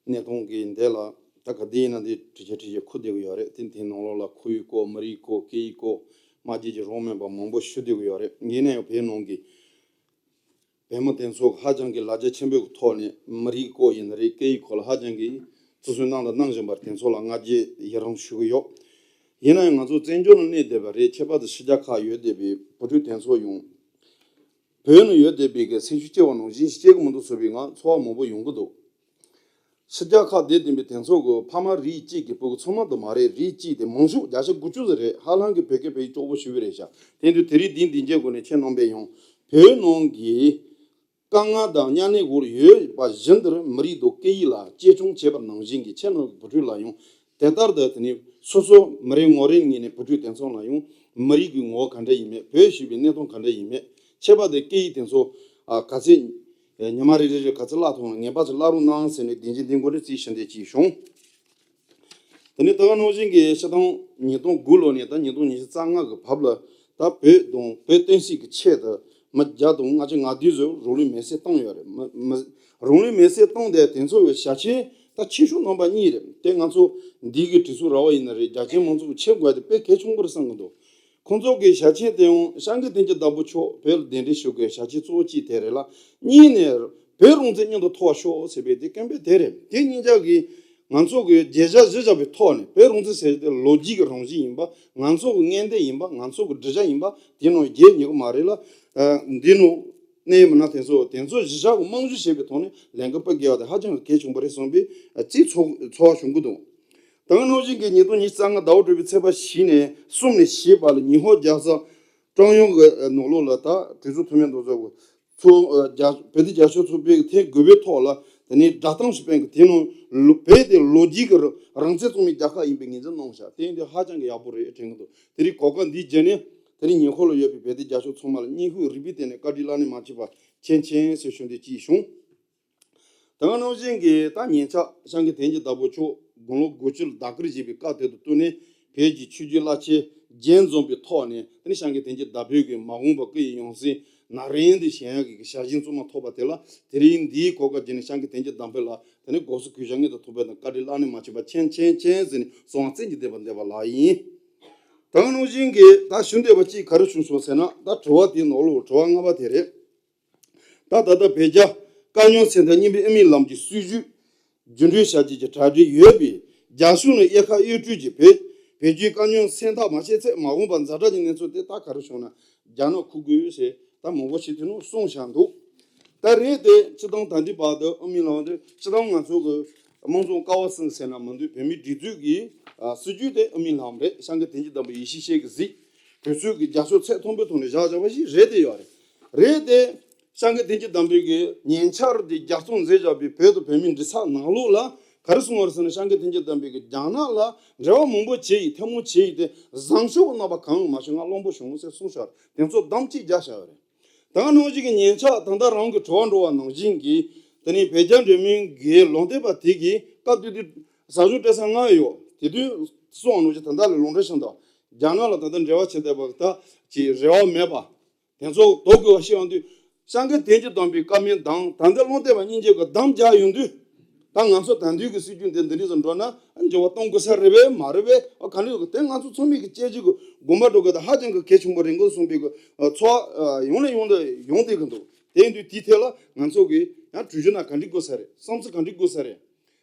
གནས་སྟངས་ཀྱི་འདི་ལ་ད་ག་དུས་ཡིན་ན་འདི་གྲོས་ཆོད་གྲོས་ཆོད་འཁོད་བསྡད་ཀྱི་ཡོད་རེད། དེ་དེའི་ནང་ལོགས་ལ་ཁོར་ཡུག་སྐོར་མི་རིགས་སྐོར་སྐད་ཡིག་སྐོར་སྨྲ་བརྗོད་ཀྱི་རང་མོས་པ་མང་པོ་ཞུ་བསྡད་ཀྱི་ཡོད་རེད། ཡིན་ན་ཡང་བོད་ནང་གི་བོད་མི་དེ་ཚོ་ཧ་ཅང་གི་ལ་རྒྱ་ཆེན་པོའི་ཐོག་ནས་མི་རིགས་སྐོར་ཡིན་ན་རེད། སྐད་ཡིག་སྐོར་ལ་ཧ་ཅང་གི་བརྩི་སྲུང་གནང་དང་གནང་བཞིན་པར་དེ་ཚོ་ལ་བསྔགས་བརྗོད་ཡི་རང་ཞུ་གི་ཡོད། ཡིན་ན་ཡང་ང་ཚོ་བཙན་བྱོལ་ལ་གནས་བསྡད་པ་རེད། ཁྱད་པར་དུ་ཕྱི་རྒྱལ་ཁག་ཡོད་བསྡད་པའི་བུ་ཕྲུག་དེ་ཚོ་ཡང་བོད་ནང་ཡོད་བསྡད་པའི་གི་སེམས་ཤུགས་སྐྱེ་བ་ནང་བཞིན་སྐྱེ་གི་མི་འདུག་བཟོ་བའི་ངང་ཚོར་བ་མང་པོ་ཡོང་གི་འདུག་ཕྱི་རྒྱལ་ཁག་བསྡད་བསྡད་པའི་དེ་ཚོ་གི་ཕ་མ་རིགས་གཅིག་གི་བུ་གི་ཚང་མ་དུ་མ་རེད། རིགས་གཅིག་དེ་མང་ཤོས་བརྒྱ་ཆ་དགུ་བཅུ་ཙམ་རེད། ཧ་ལམ་གི་བོད་སྐད་བོད་ཡིག་སྐྱོ་པོ་ཞུ་བའི་རེད་ཤག་དེ་དུས་དེ་རིང་འདིའི་འདི་འཇལ་དགོས་ནས་ཁྱེད་རྣམ་པས་ཡང་བོད་ནང་གི་དཀའ་ངལ་དང་གཉའ་གནོན་འོག་ཡོད་པ་བཞིན་དུ་མི་རིགས་དང་སྐད་ཡིག་ལ་གཅེས་སྐྱོང་བྱས་པ་ནང་བཞིན་གྱི་ཁྱེད་རྣམ་གི་བུ་ཕྲུག་ལ་ཡང་དེ་ལྟར་དུ་དེ་ནས་སོ་སོ་མི་རེ་ངོ་རེ་ངོས་ནས་བུ་ཕྲུག་དེ་ཚོ་ལ་ཡང་མི་རིགས་ཀྱི་ངོ་བོ་ག་འདྲ་ཡིན་མེད། བོད་ཞེས་པའི་གནས་སྟངས་ག་འདྲ་ཡིན་མེད། ཁྱད་པར་དུ་སྐད་ཡིག་དེ་ཚོ་ཨ་ག་ཚད་ཉི་མ་རེ་རེ་རེ་ག་ཚད་བརླག་ཐུབ་ན་ངེས་པར་དུ་བརླག་རོགས་གནང་ཟེར་ནས་བདེན་བཞིན་བདེན་དགོས་རེད་རྩིས་ཞུ་འདོད་ཅིག་བྱུང་། དེ་ནས་ད་ག་ནང་བཞིན་གྱི་སྤྱིར་བཏང་ཉིས་སྟོང་དགུ་ལོ་ནས་ད་ཉིས་སྟོང་ཉི་ཤུ་རྩ་ལྔ་གི་བར་ལ་ད་བོད་དང་བོད་བསྟན་སྲིད་ཀྱི་ཆེད་དུ་མི་བརྒྱ་དང་ལྔ་བཅུ་ང་བདུན་ཙམ་རང་ལུས་མེར་སྲེག་བཏང་ཡོད་རེད། མི་མི་རང་ལུས་མེར་སྲེག་བཏང་དེ་དེ་ཚོ་བའི་ཞལ་ཆེམས་ད་ཆེ་ཤོས་རྣམ་པ་གཉིས་རེད། དེ་ང་ཚོ་འདི་གི་དྲི་སུ་ར་བ་ཡིན་ན་རེད། རྒྱ་ཆེན་མང་ཚོགས་ཀྱི་ཆེད་དགོས་དེ་དཔེ་གལ་ཆེན་པོ་རེད་བསམ་གི་འདུག་ཁོང་ཚོ་གི་ཞལ་ཆེམས་དེ་ཡང་སྐྱབས་མགོན་བསྟན་འཛིན་བདག་པོ་མཆོག་བོད་ལ་གདན་འདྲེན་ཞུ་དགོས་ཞལ་ཆེམས་གཙོ་བོ་གཅིག་དེ་རེད་ལ། གཉིས་ནས་བོད་རང་བཙན་མཉམ་དུ་ཐོབ་པ་ཤོག་ཟེར་བའི་དེ་སྐད་འབོད་དེ་རེད། དེ་གཉིས་ཆ་གིས་ང་ཚོ་གི་བརྗོད་བྱ་གཞི་བཞག་པའི་ཐོག་ནས་བོད་རང་བཙན་ཟེར་དེ་ལོ་རྒྱུས་ཀྱི་རང་བཞིན་ཡིན་པ། ང་ཚོ་གི་ངན་འདས་ཡིན་པ། ང་ཚོ་གི་སྒྲིབ་བྱ་ཡིན་པ། དེ་ནང་བརྗེད་ཉན་གི་མ་རེད་ལ། འདི་ནང་གནས་མི་སྣ་དེ་ཚོ་དེ་ཚོ་གཞི་བཞག་གི་རྨང་གཞི་བྱས་པའི་ཐོག་ནས་ལས་འགུལ་སྤེལ་དགོས་པ་དེ་ཧ་ཅང་གི་གལ་ཆེན་པོ་རེད་བསམ་པའི་རྩིས་ཚོར་ཚོར་བ་བྱུང་གི་འདུག་ད་ག་ནང་བཞིན་གྱི་ཉིས་སྟོང་ཉི་ཤུ་རྩ་ལྔ་ཟླ་བ་དྲུག་པའི་ཚེས་པ་བཞི་ནས་གསུམ་ནས་བཞི་བར་ལ་ཉི་ཧོང་རྒྱལ་ས་ཀྲང་ཡོང་གི་ནང་ལོགས་ལ་ད་གྲོས་ཚོགས་འཐུས་མི་མདོ་ཚོགས་ཚོགས་རྒྱ་བོད་དོན་རྒྱབ་སྐྱོར་ཚོགས་པའི་ཐེངས་དགུ་པའི་ཐོག་ལ་ དེ་ནས་སྒྲ་གདངས་ཤིག་སྤེལ་གི། དེ་ནང་ལོ་བོད་དེ་ལོ་རྒྱུས་ཀྱི་རང་བཙན་གཙང་མའི་རྒྱལ་ཁབ་ཡིན་པའི་ངོས་འཛིན་གནང་བཞག་དེ་ཡིན་དུས་ཧ་ཅང་གི་ཡག་པོ་རེད་དྲན་གི་འདུག་དེ་རིང་གོ་སྐབས་འདི་བརྒྱུད་ནས་དེ་རིང་ཉེ་འཁོར་ལ་ཡོད་པའི་བོད་དེ་རྒྱ་ཤོག་ཚང་མ་ལ་སྙིང་ཁུང་རུས་པའི་གཏིང་ནས་བཀའ་དྲིན་བླ་ན་མ་མཆིས་པ་མཁྱེན་མཁྱེན་ཟེར་ཞུ་འདོད་ཅིག་བྱུང་། ད་ག་ནང་བཞིན་གྱི་ད་ཉེ་ཆར་ཤང་གི་དེང་གི་བདག་པོ་མཆོག་དགུང་ལོ་དགུ་བཅུ་ལ་ལྡབ་སྐུར་བཞེས་པའི་སྐབས་དེ་དང་བསྟུན་ནས་བོད་ཀྱི་ཆོས་བརྒྱུད་བླ་ཆེན་བརྒྱད་འཛོམས་པའི་ཐོག་ནས་དེ་ནི་ཤང་གི་དེང་གི་བདག་པོའི་གི་མ་འོངས་པ་སྐུ་ཡི་ཡང་སྲིད་ན་རིང་དུ་བཞེངས་ཡག་གི་ཞལ་བཞེས་གཙང་མ་ཐོབ་པ་དེ་ལ་དེ་རིང་འདིའི་གོ་སྐབས་བརྒྱུད་ནས་ཤང་གི་དེང་གི་བདག་པོ་ལ་དེ་ནི་དགོངས་སུ་གུས་ཞབས་སྙིང་དུ་ཐོབ་པའི་དང་བཀའ་དྲིན་བླ་ན་མ་མཆིས་པ་མཁྱེན་མཁྱེན་མཁྱེན་ཟེར་ནས་གསོལ་བ་བཙན་གྱིས་འདེབས་པ་འདེབས་པ་ལགས་ཡིན། ད་ག་ནང་བཞིན་གྱི་ད་ཞུ་འདོད་པ་གཅིག་ག་རེ་བྱུང་སོང་ཟེར་ན་ད་དྲི་བ་དེའི་ནང་ལོགས་དྲི་བ་ལྔ་པ་དེ་རེད། ད་ད་ལྟ་བོད་རྒྱ་དཀའ་རྙོག་སེལ་ཐབས་མཉམ་འབྲེལ་དབུ་མའི་ལམ་གྱི་སྲིད་བྱུས་རྒྱུན་འཁྱོངས་བྱ་རྒྱུ་གྱི་གྲ་སྒྲིག་ཡོད་པས་རྒྱ་གཞུང་ནས་དབྱེ་ཁ་དབྱེ་སྤྲོད་ཀྱིས་བོད་བོད་བརྒྱུད་དཀའ་རྙོག་སེལ་ཐབས་མ་བྱས་ཚེ་མ་འོངས་པར་ཛ་དྲག་གི་གནས་ཚུལ་དེ་ད་ག་རེ་བྱུང་ན་རྒྱ་ནག་ཁུག་དགོས་ཞེས་ད་མང་པོ་ཞིག་དེ་ནང་གསུངས་བཞག་འདུག་ད་རེད་དེ་སྤྱིར་བཏང་ད་ལྟའི་བར་དུ་དབུ་མའི་ལམ་དེ་སྤྱིར་བཏང་ང་ཚོ་གི་དམངས་གཙོ་ཀ་བ་གསུམ་ཟེར་ན་མི་འདུག་བོད་མིའི་སྒྲིག་འཛུགས་ཀྱི་སྲིད་བྱུས་དེ་དབུ་མའི་ལམ་རེད། ཤང་གི་དེང་གི་བདག་པོ་ཡེ་ཤེས་ཤེས་ཀྱི་གཟིགས་དུས་ཚོད་ཀྱི་རྒྱ་ཤོག་ཚད་མཐོན་པོའི་ཐོག་ནས་བཞག་བཞག་པ་ཞིག་རེད་དེ་ཡོད་རེད། རེད་དེ། ཤང་གི་དེང་གི་བདག་པོའི་གི་ཉེ་ཆར་དེ་རྒྱ་སྐྱོང་མཛད་བཞག་པའི་བོད་དང་བོད་མིའི་འབྲེལ་ཚད་ནང་ལོགས་ལ་ག་རེ་གསུངས་པ་རེད་ཟེར་ན་ཤང་གི་དེང་གི་བདག་པོའི་གི་རྒྱ་ནག་ལ་འབྲེལ་བ་མང་པོ་བྱས་ཡིན་ཐལ་མོ་བྱས་ཡིན་དེ་བཟང་ཕྱོགས་ཀྱི་རྣམ་པ་གང་ཡང་མ་བྱུང་ང་གླེན་པོ་བྱུང་ཟེར་གསུངས་བཞག་དེ་ཚོ་བདམས་གཅིག་རྒྱག་བཞག་ཡོད་རེད། ད་ག་ནང་བཞིན་གྱི་ཉེ་ཆར་ད་ལྟ་རང་གི་དྲི་བ་འགྲོ་བ་ནང་བཞིན་གྱི་དེ་ནས་བོད་རྒྱ་འབྲེལ་མོལ་གྱི་ལུང་བསྟན་པ་དེ་གི་སྐབས་དེ་དུས་ས་ཞོགས་སྤྲད་ས་ལྔ་ཡོད་དེ་དུས་སོང་ནང་བཞིན་ད་ལྟ་ལ་ལུང་འདྲེན་བྱས་འདུག་རྒྱ་ནག་ལ་ད་ལྟ་འབྲེལ་བ་བྱེད་བསྡད་པ་ད་ཅིག་རེ་བ་མེད་པ། དེ་ཚོ་དོ་དགོས་པ་ཤེས་ཡོང་དུས་ཤང་གི་དེང་གི་བདག་པོའི་བཀའ་མོལ་དང་ད་ལྟ་ལུང་བསྟན་པ་གཉིས་ཀྱི་གི་བདམས་རྒྱག་ཡོང་དུས་ད་ང་ཚོ་ད་དུས་ཀྱི་སྲིད་བྱུས་འདི་འདི་འདྲ་ཟིག་འགྲོ་ན་འགྱུར་བ་གཏོང་དགོས་ས་རེད་པས་མ་རེད་པས་ཨ་ག་འདྲ་ཡོད་གི་དེ་ང་ཚོ་ཚང་མས་གི་དཔྱད་གཞི་གི་དགོངས་པ་འགྲོ་གི་ད་ཧ་ཅང་གི་གལ་ཆེན་པོ་རེད་འགོ་གསུངས་པའི་གི་ཚོགས་ཡོང་ནས་ཡོང་དུ་ཡོང་བསྡད་གི་འདུག་དེ་ཡིན་དུས་དེའི་ཐད་ལ་ང་ཚོ་གི་ཡང་གྲོས་གཞི་ན་ག་འདྲ་དགོས་ས་རེད་བསམ་ཚུལ་ག་འདྲ་དགོས་ས་རེད་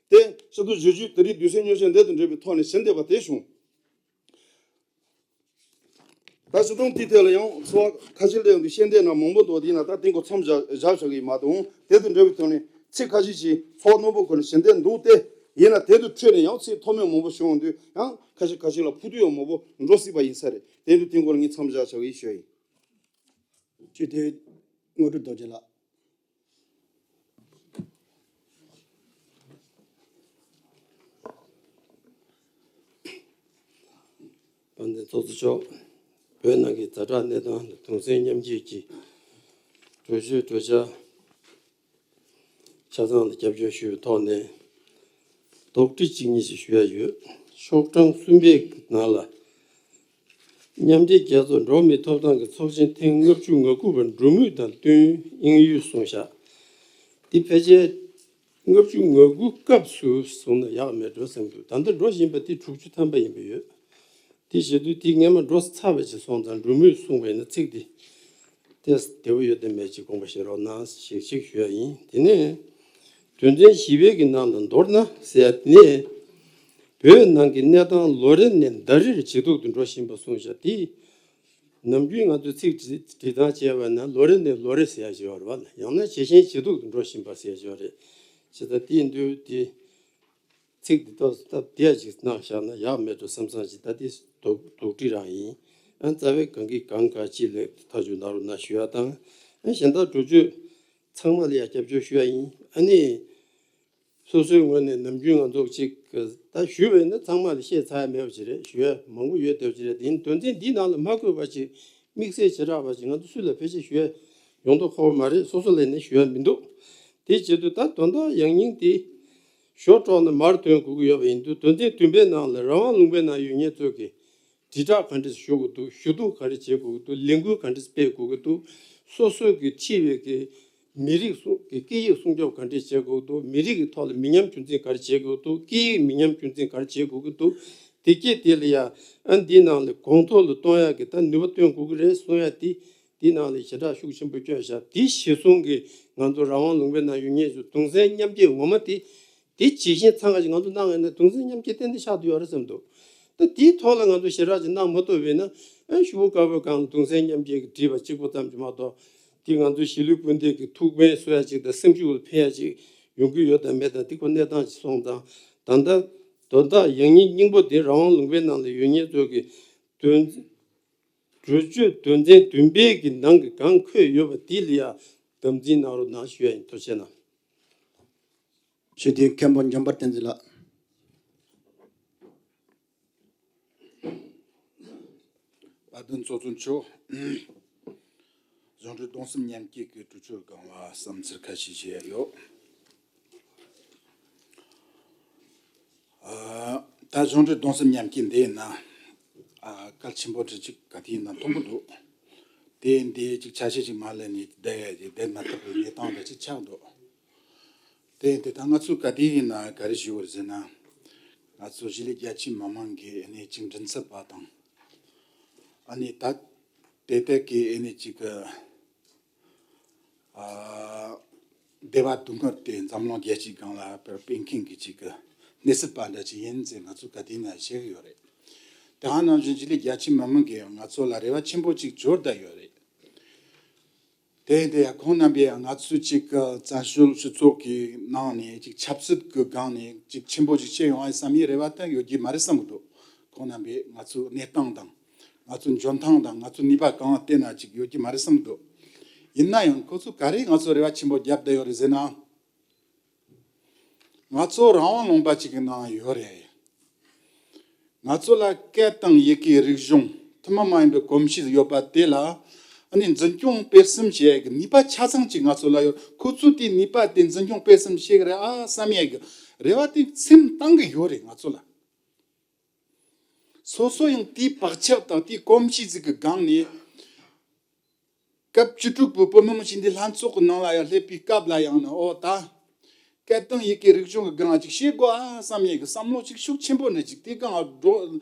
དེ་ཤུགས་ཏུ་བརྗོད་རྒྱུ་དེ་རིང་དུས་ཚོད་ཉུང་ཤས་འདི་དང་འབྲེལ་བའི་ཐོག་ནས་ཞུ་འདོད་པ་དེ་བྱུང་། ད་སྤྱིར་བཏང་དེའི་ཐད་ལ་ཡང་ཚོར་བ་ཁ་ཤས་སླེབས་ཡོང་དུས་ཤེས་ལྡན་ན་མང་པོ་འདུག་དེས་ན་ད་དེ་གོ་མཚམས་བཞག་བཞག་བཞག་གི་ཡིན་མ་གཏོགས་དེ་དང་འབྲེལ་བའི་ཐོག་ནས་ཚིག་ཁ་ཤས་ཤིག་ཚོར་བ་རྣོན་པོ་ཁོ་ནས་ཤེས་ལྡན་འདུག་སྟེ་ཡིན་ན་དེ་དང་འཕྲོས་ནས་ཡང་ཚིག་མཐོ་དམན་མང་པོ་ཞུ་ཡོང་དུས་ཡང་ཁ་ཤས་ཁ་ཤས་ལ་ཕུགས་ཐུག་ཡང་མང་པོ་འགྲོ་སྲིད་པ་ཡིན་ས་རེད། དེ་དང་དེ་གོ་ལ་ངས་མཚམས་བཞག་བཞག་གི་ཡིན་ཞུ་ཡིན། ཆོས་དད་དངོས་གྲུབ་རྡོ་རྗེ་ལགས། དཔལ་ལྡན་ཚོགས་གཙོ་མཆོག་བོད་ནང་གི་ཛ་དྲག་གནས་སྟངས་དང་གདུང་སེམས་མཉམ་སྐྱེད་ཀྱི་གྲོས་ཆོད་གྲོས་འཆར་ཆ་ཚང་ལ་རྒྱབ་སྐྱོར་ཞུ་བའི་ཐོག་ནས་དོགས་འདྲི་གཅིག་གཉིས་ཤིག་ཞུ་ཡ་ཡོད། ཤོག་གྲངས་གསུམ་པའི་ནང་ལ། མཉམ་འབྲེལ་རྒྱལ་ཚོགས་འགྲོ་བ་མིའི་ཐོབ་ཐང་གི་ཚོགས་ཆེན་ཐེངས་ལྔ་བཅུ་ང་དགུ་པར་འགྲོ་མུས་དང་བསྟུན་དབྱིན་ཡུལ་གསུངས་བཞག་འདི་ཕལ་ཆེར་ལྔ་བཅུ་ང་དགུ་སྐབས་སུ་སོང་ན་ཡག་མེད་འགྲོ་བསམ་འདུག་ད་ལྟ་འགྲོ་བཞིན་པ་དེ་དྲུག་ཅུ་ཐམ་པ་ཡིན་པ་ཡོད། དེ་བྱེད་དུས་དེ་སྔས་མ་འགྲོ་ཚར་བ་ཅིག་སོང་ཙང་འགྲོ་མུས་གསུངས་པ་ཡིན་ན་ཚིག་དེ་ཏོག་ཙམ་བདེ་པོ་ཡོད་དམ་མེད་ཅིག་དགོངས་པ་བཞེས་རོགས་གནང་ཞེས་ཞིག་ཞུ་ཡ་ཡིན། དེ་ནས་དོན་ཚན་བཞི་པའི་གི་ནང་ལ་མདོར་ན་ཟེར་ཡ་དེ་ནས་བོད་ནང་གི་གནས་སྟངས་ལོ་རེ་ནས་ཟླ་རེར་ཇེ་སྡུག་ཏུ་འགྲོ་བཞིན་པ་གསུངས་བཞག་དེ་ནམ་རྒྱུན་ང་ཚོས་ཚིག་འབྲི་འབྲི་སྟངས་བྱས་པ་ན་ལོ་རེ་ནས་ལོ་རེ་ཟེར་ཡ་ཞིག་ཡོད་རེད་བ། ཡང་ན་ཇེ་ཞན་ཇེ་སྡུག་ཏུ་འགྲོ་བཞིན་པ་ཟེར་ཡ་ཞིག་ཡོད་རེད། བྱས་ཙང་དེ་ཡིན་དུས་དེ། ཚིག་འདི་ཏོག་ཙམ་སྟབས་བདེ་ཞིག་གནང་བཞག་ན་ཡག་མེད་འགྲོ་བསམ་བསམ་ཞིག་ད་དེ་དོགས་དོགས་འདྲི་རང་ཡིན། ཨ་རྩ་བའི་གང་གི་གང་ག་ཅི་ལས་ཐག་གཅོད་གནང་རོགས་གནང་ཞུ་ཡ་དང་། ཨ་གཞན་དག་གྲོས་ཆོད་ཚང་མ་ལ་ཡང་རྒྱབ་སྐྱོར་ཞུ་ཡ་ཡིན། ཨ་ནི་སོ་སོའི་ངོས་ནས་ནམ་རྒྱུན་ང་ཚོ་ཅིག་ད་ཞུས་པ་ཡིན་ན་ཚང་མ་ལ་བཤད་ཚར་ཡ་མེད་པ་ཅིག་རེད། ཞུ་ཡ་མང་པོ་ཡོད་བསྡད་པ་ཅིག་རེད། དེ་ཡིན་དོན་ཚན་འདིའི་ནང་ལ་མ་བཀོད་པ་ཅིག་དམིགས་བསལ་བྱེ་བྲག་པ་ཅིག་ང་ཚོ་སུ་ལ་ཕལ་ཆེར་ཞུ་ཡ་ཡོང་མདོག་ཁ་པོ་མ་རེད། སོ་སོ་ལ་ནི་ཞུ་ཡ་མི་འདུག་དེ་བྱེད་དུས་ད་དོན་དག་ཡང་སྙིང་དེ། ཞོ་དཀྲོགས་ནས་མར་ཐོན་དགོས་ཀྱི་ཡོད་པ་ཡིན་དུས་དོན་ཚན་བདུན་པའི་ནང་ལ་རང་དབང་ལུང་པའི་ནང་ཡོད་མཁན་ཚོས་ཀྱི་དྲིལ་བསྒྲགས་ག་འདྲས་ཞུ་དགོས་འདུག་ཞུ་གཏུག་ག་རེ་བྱེད་དགོས་ཀྱི་འདུག་ལས་འགུལ་ག་འདྲས་སྤེལ་དགོས་ཀྱི་འདུག་སོ་སོ་གི་འཁྲིས་པའི་གི་མི་རིགས་སྲུང་གི་སྐད་ཡིག་སྲུང་སྐྱོབ་ག་འདྲས་བྱེད་དགོས་ཀྱི་འདུག་མི་རིགས་ཀྱི་ཐོག་ལ་མི་ཉམས་རྒྱུན་འཛིན་ག་རེ་བྱེད་དགོས་ཀྱི་འདུག་སྐད་ཡིག་མི་ཉམས་རྒྱུན་འཛིན་ག་རེ་བྱེད་དགོས་ཀྱི་འདུག་དེ་སྐད་དེ་ལ་ཡ་ཨ་འདིའི་ནང་ལ་གོང་མཐོར་ལ་གཏོང་ཡག་གི་ད་ནུས་པ་བཏོན་དགོས་ཀྱི་རེད་གསུང་ཡ་དེ། དེའི་ནང་ལ་ཞེ་དྲག་ཤུགས་ཆེན་པོ་བསྐྱོན་བཞག་དེ་གཞིར་བཟུང་གིས་ང་ཚོ་རང་དབང་ལུང་པའི་ནང་ཡོད་མཁན་ཚོ་གདུང་སེམས་མཉམ་སྐྱེད་ངོ་མ་དེ། དེ་ཇི་བཞིན་ཚང་ག་ཅིག་ང་ཚོ་གནང་ཡོད་ན་གདུང་སེམས་མཉམ་སྐྱེད་ཏན་ཏན་ཆགས་བསྡད་ཡོད་རེད་བསམ་འདུག་ད་དེའི་ཐོག་ལ་ང་ཚོ་ཞེ་དྲག་ཅིག་གནང་མ་ཐུབ་པ་ཡིན་ན་ཨ་ཤུ་བོ་དཀར་པོའི་སྒང་ལ་གདུང་སེམས་མཉམ་སྐྱེད་ཀྱི་བྲིས་པ་གཅིག་པོ་ཙམ་གྱིས་མ་གཏོགས། དེ་ང་ཚོ་གཞིས་ལུས་སྤུན་ཟླའི་གི་ཐུགས་ཕན་གསོ་ཡ་ཅིག་དང་སེམས་ཤུགས་ལ་ཕན་ཡ་ཅིག་ཡོང་གི་ཡོད་དམ་མེད་དམ་དེ་ཁོ་གནས་སྟངས་ཅིག་སོང་ཙང་། ད་ལྟ་དོན་དག་ཡང་སྙིང་སྙིང་པོ་དེ་རང་དབང་ལུང་པའི་ནང་ལ་ཡོད་མཁན་ཚོ་གི་དོན། གྲོས་ཆོད་དོན་ཚན་བདུན་པའི་གི་ནང་གི་གང་འཁོད་ཡོད་པ་དེ་ལ་ཡང་དམ་འཛིན་གནང་རོགས་གནང་ཞུ་ཡ་ཡིན། ཐུགས་རྗེ་གནང་། ཞུ་དེ་མཁན་པོ་འཇམ་དཔལ་བསྟན་འཛིན་ལགས། དཔལ་ལྡན་ཚོགས་གཙོ་མཆོག་གཞུང་འབྲེལ་གདུང་སེམས་མཉམ་སྐྱེད་ཀྱི་གྲོས་ཆོད་སྒང་ལ་བསམ་ཚུལ་ཁ་ཤས་བཤད་ཡོད། ཨ། ད་གཞུང་འབྲེལ་གདུང་སེམས་མཉམ་སྐྱེད་འདི་ཡིན་ན། ཨ། གལ་ཆེན་པོ་འདྲ་ཅིག་ག་དུས་ཡིན་ན་མཐོང་གི་འདུག་དེ་འདི་ཅིག་ཆ་ཤས་ཅིག་མ་ལེན་ནས་བསྡད་ཡ་ཅིག་བསྡད་མ་ཐུབ་པའི་གནས་སྟངས་འདྲ་ཅིག་ཆགས་འདུག་དེ་དེ་ད་ང་ཚོས་ག་དུས་ཡིན་ན་ག་རེ་ཞུ་བར་ཟེར་ན། ང་ཚོ་གཞིས་ལུས་རྒྱ་ཆེའི་མི་མང་གི་ཨ་ནི་ཅིག་མགྲིན་ཚབ་པ་དང་། ཨ་ནི་ད་དེ་དག་གི་ཨ་ནི་ཅིག་ཨ། སྡེ་བ་དུ་སྔོན་དེ་འཛམ་གླིང་རྒྱལ་སྤྱིའི་སྒང་ལ་སྤེལ་མཁན་གྱི་ཅིག་གི་སྣེ་ཁྲིད་པ་འདྲ་ཅིག་ཡིན་ཟེར་ང་ཚོ་ག་དུས་ན་བཤད་གི་ཡོད་རེད། དེ་ག་ནང་བཞིན་གཞིས་ལུས་རྒྱ་ཆེའི་མི་མང་གིས་ང་ཚོ་ལ་རེ་བ་ཆེན་པོ་ཅིག་འབྱོར་བསྡད་ཡོད་རེད། དེ་དེ་ཡང་ཁོང་རྣམ་པས་ང་ཚོ་ཅིག་གི་བཙན་བྱོལ་སྤྱི་ཚོགས་ཀྱི་ནང་ནས་ཅིག་ཆབ་སྲིད་ཀྱི་སྒང་ནས་ཅིག་ཆེན་པོ་ཅིག་བྱེད་ཡོང་ཨེ་བསམ་ཡས་རེ་བ་དེ་ཡོད་ཀྱི་མ་རེད་བསམ་གི་འདུག་ཁོང་རྣམ་པས་ང་ཚོའི་གནས་སྟངས་དང་། ང་ཚོའི་འཇོན་ཐང་དང་ང་ཚོའི་ནུས་པ་གང་ལ་བལྟས་ན་ཅིག་ཡོད་ཀྱི་མ་རེད་བསམ་གི་འདུག་ཡིན་ན་ཡང་ཁོ་ཚོ་ག་རེ་ང་ཚོ་རེ་བ་ཆེན་པོ་བརྒྱབ་བསྡད་ཡོད་རེད་ཟེར་ན། ང་ཚོ་རང་དབང་ལུང་པ་ཅིག་གི་ནང་ཡོད་རེད། ང་ཚོ་ལ་སྐད་དང་ཡི་གེའི་རིག་གཞུང་ཐུན་མོང་མ་ཡིན་པའི་གོམས་གཤིས་ཡོད་པ་དེ་ལ་ཨ་ནི་འཛིན་སྐྱོང་སྤེལ་གསུམ་བྱེད་ཡག་གི་ནུས་པ་ཆ་ཚང་ཅིག་ང་ཚོ་ལ་ཡོད། ཁོ་ཚོས་དེའི་ནུས་པ་དེ་འཛིན་སྐྱོང་སྤེལ་གསུམ་བྱེད་གི་རེད་ཨ་བསམ་ཡག་གི་རེ་བ་དེ་སེམས་གཏང་གི་ཡོད་རེད་ང་ཚོ་ལ། སོ་སོ་ཡང་དེའི་བག་ཆགས་དང་དེའི་གོམས་གཤིས་ཟིག་གི་སྒང་ནས། སྐབས་བཅུ་དྲུག་པའི་བོད་མི་མང་སྤྱི་འཐུས་ལྷན་ཚོགས་ཀྱི་ནང་ལ་ཡང་སླེབས་པའི་སྐབས་ལ་ཡང་ན་ཨོ་ད། སྐད་དང་ཡི་གེ་རིག་གཞུང་གི་སྒང་ལ་ཅིག་བཤད་དགོས་ཨ་བསམ་ཡས་ཀྱི་བསམ་བློ་ཅིག་ཤུགས་ཆེན་པོ་འདྲ་ཅིག་དེའི་སྒང་ལ་བགྲོ་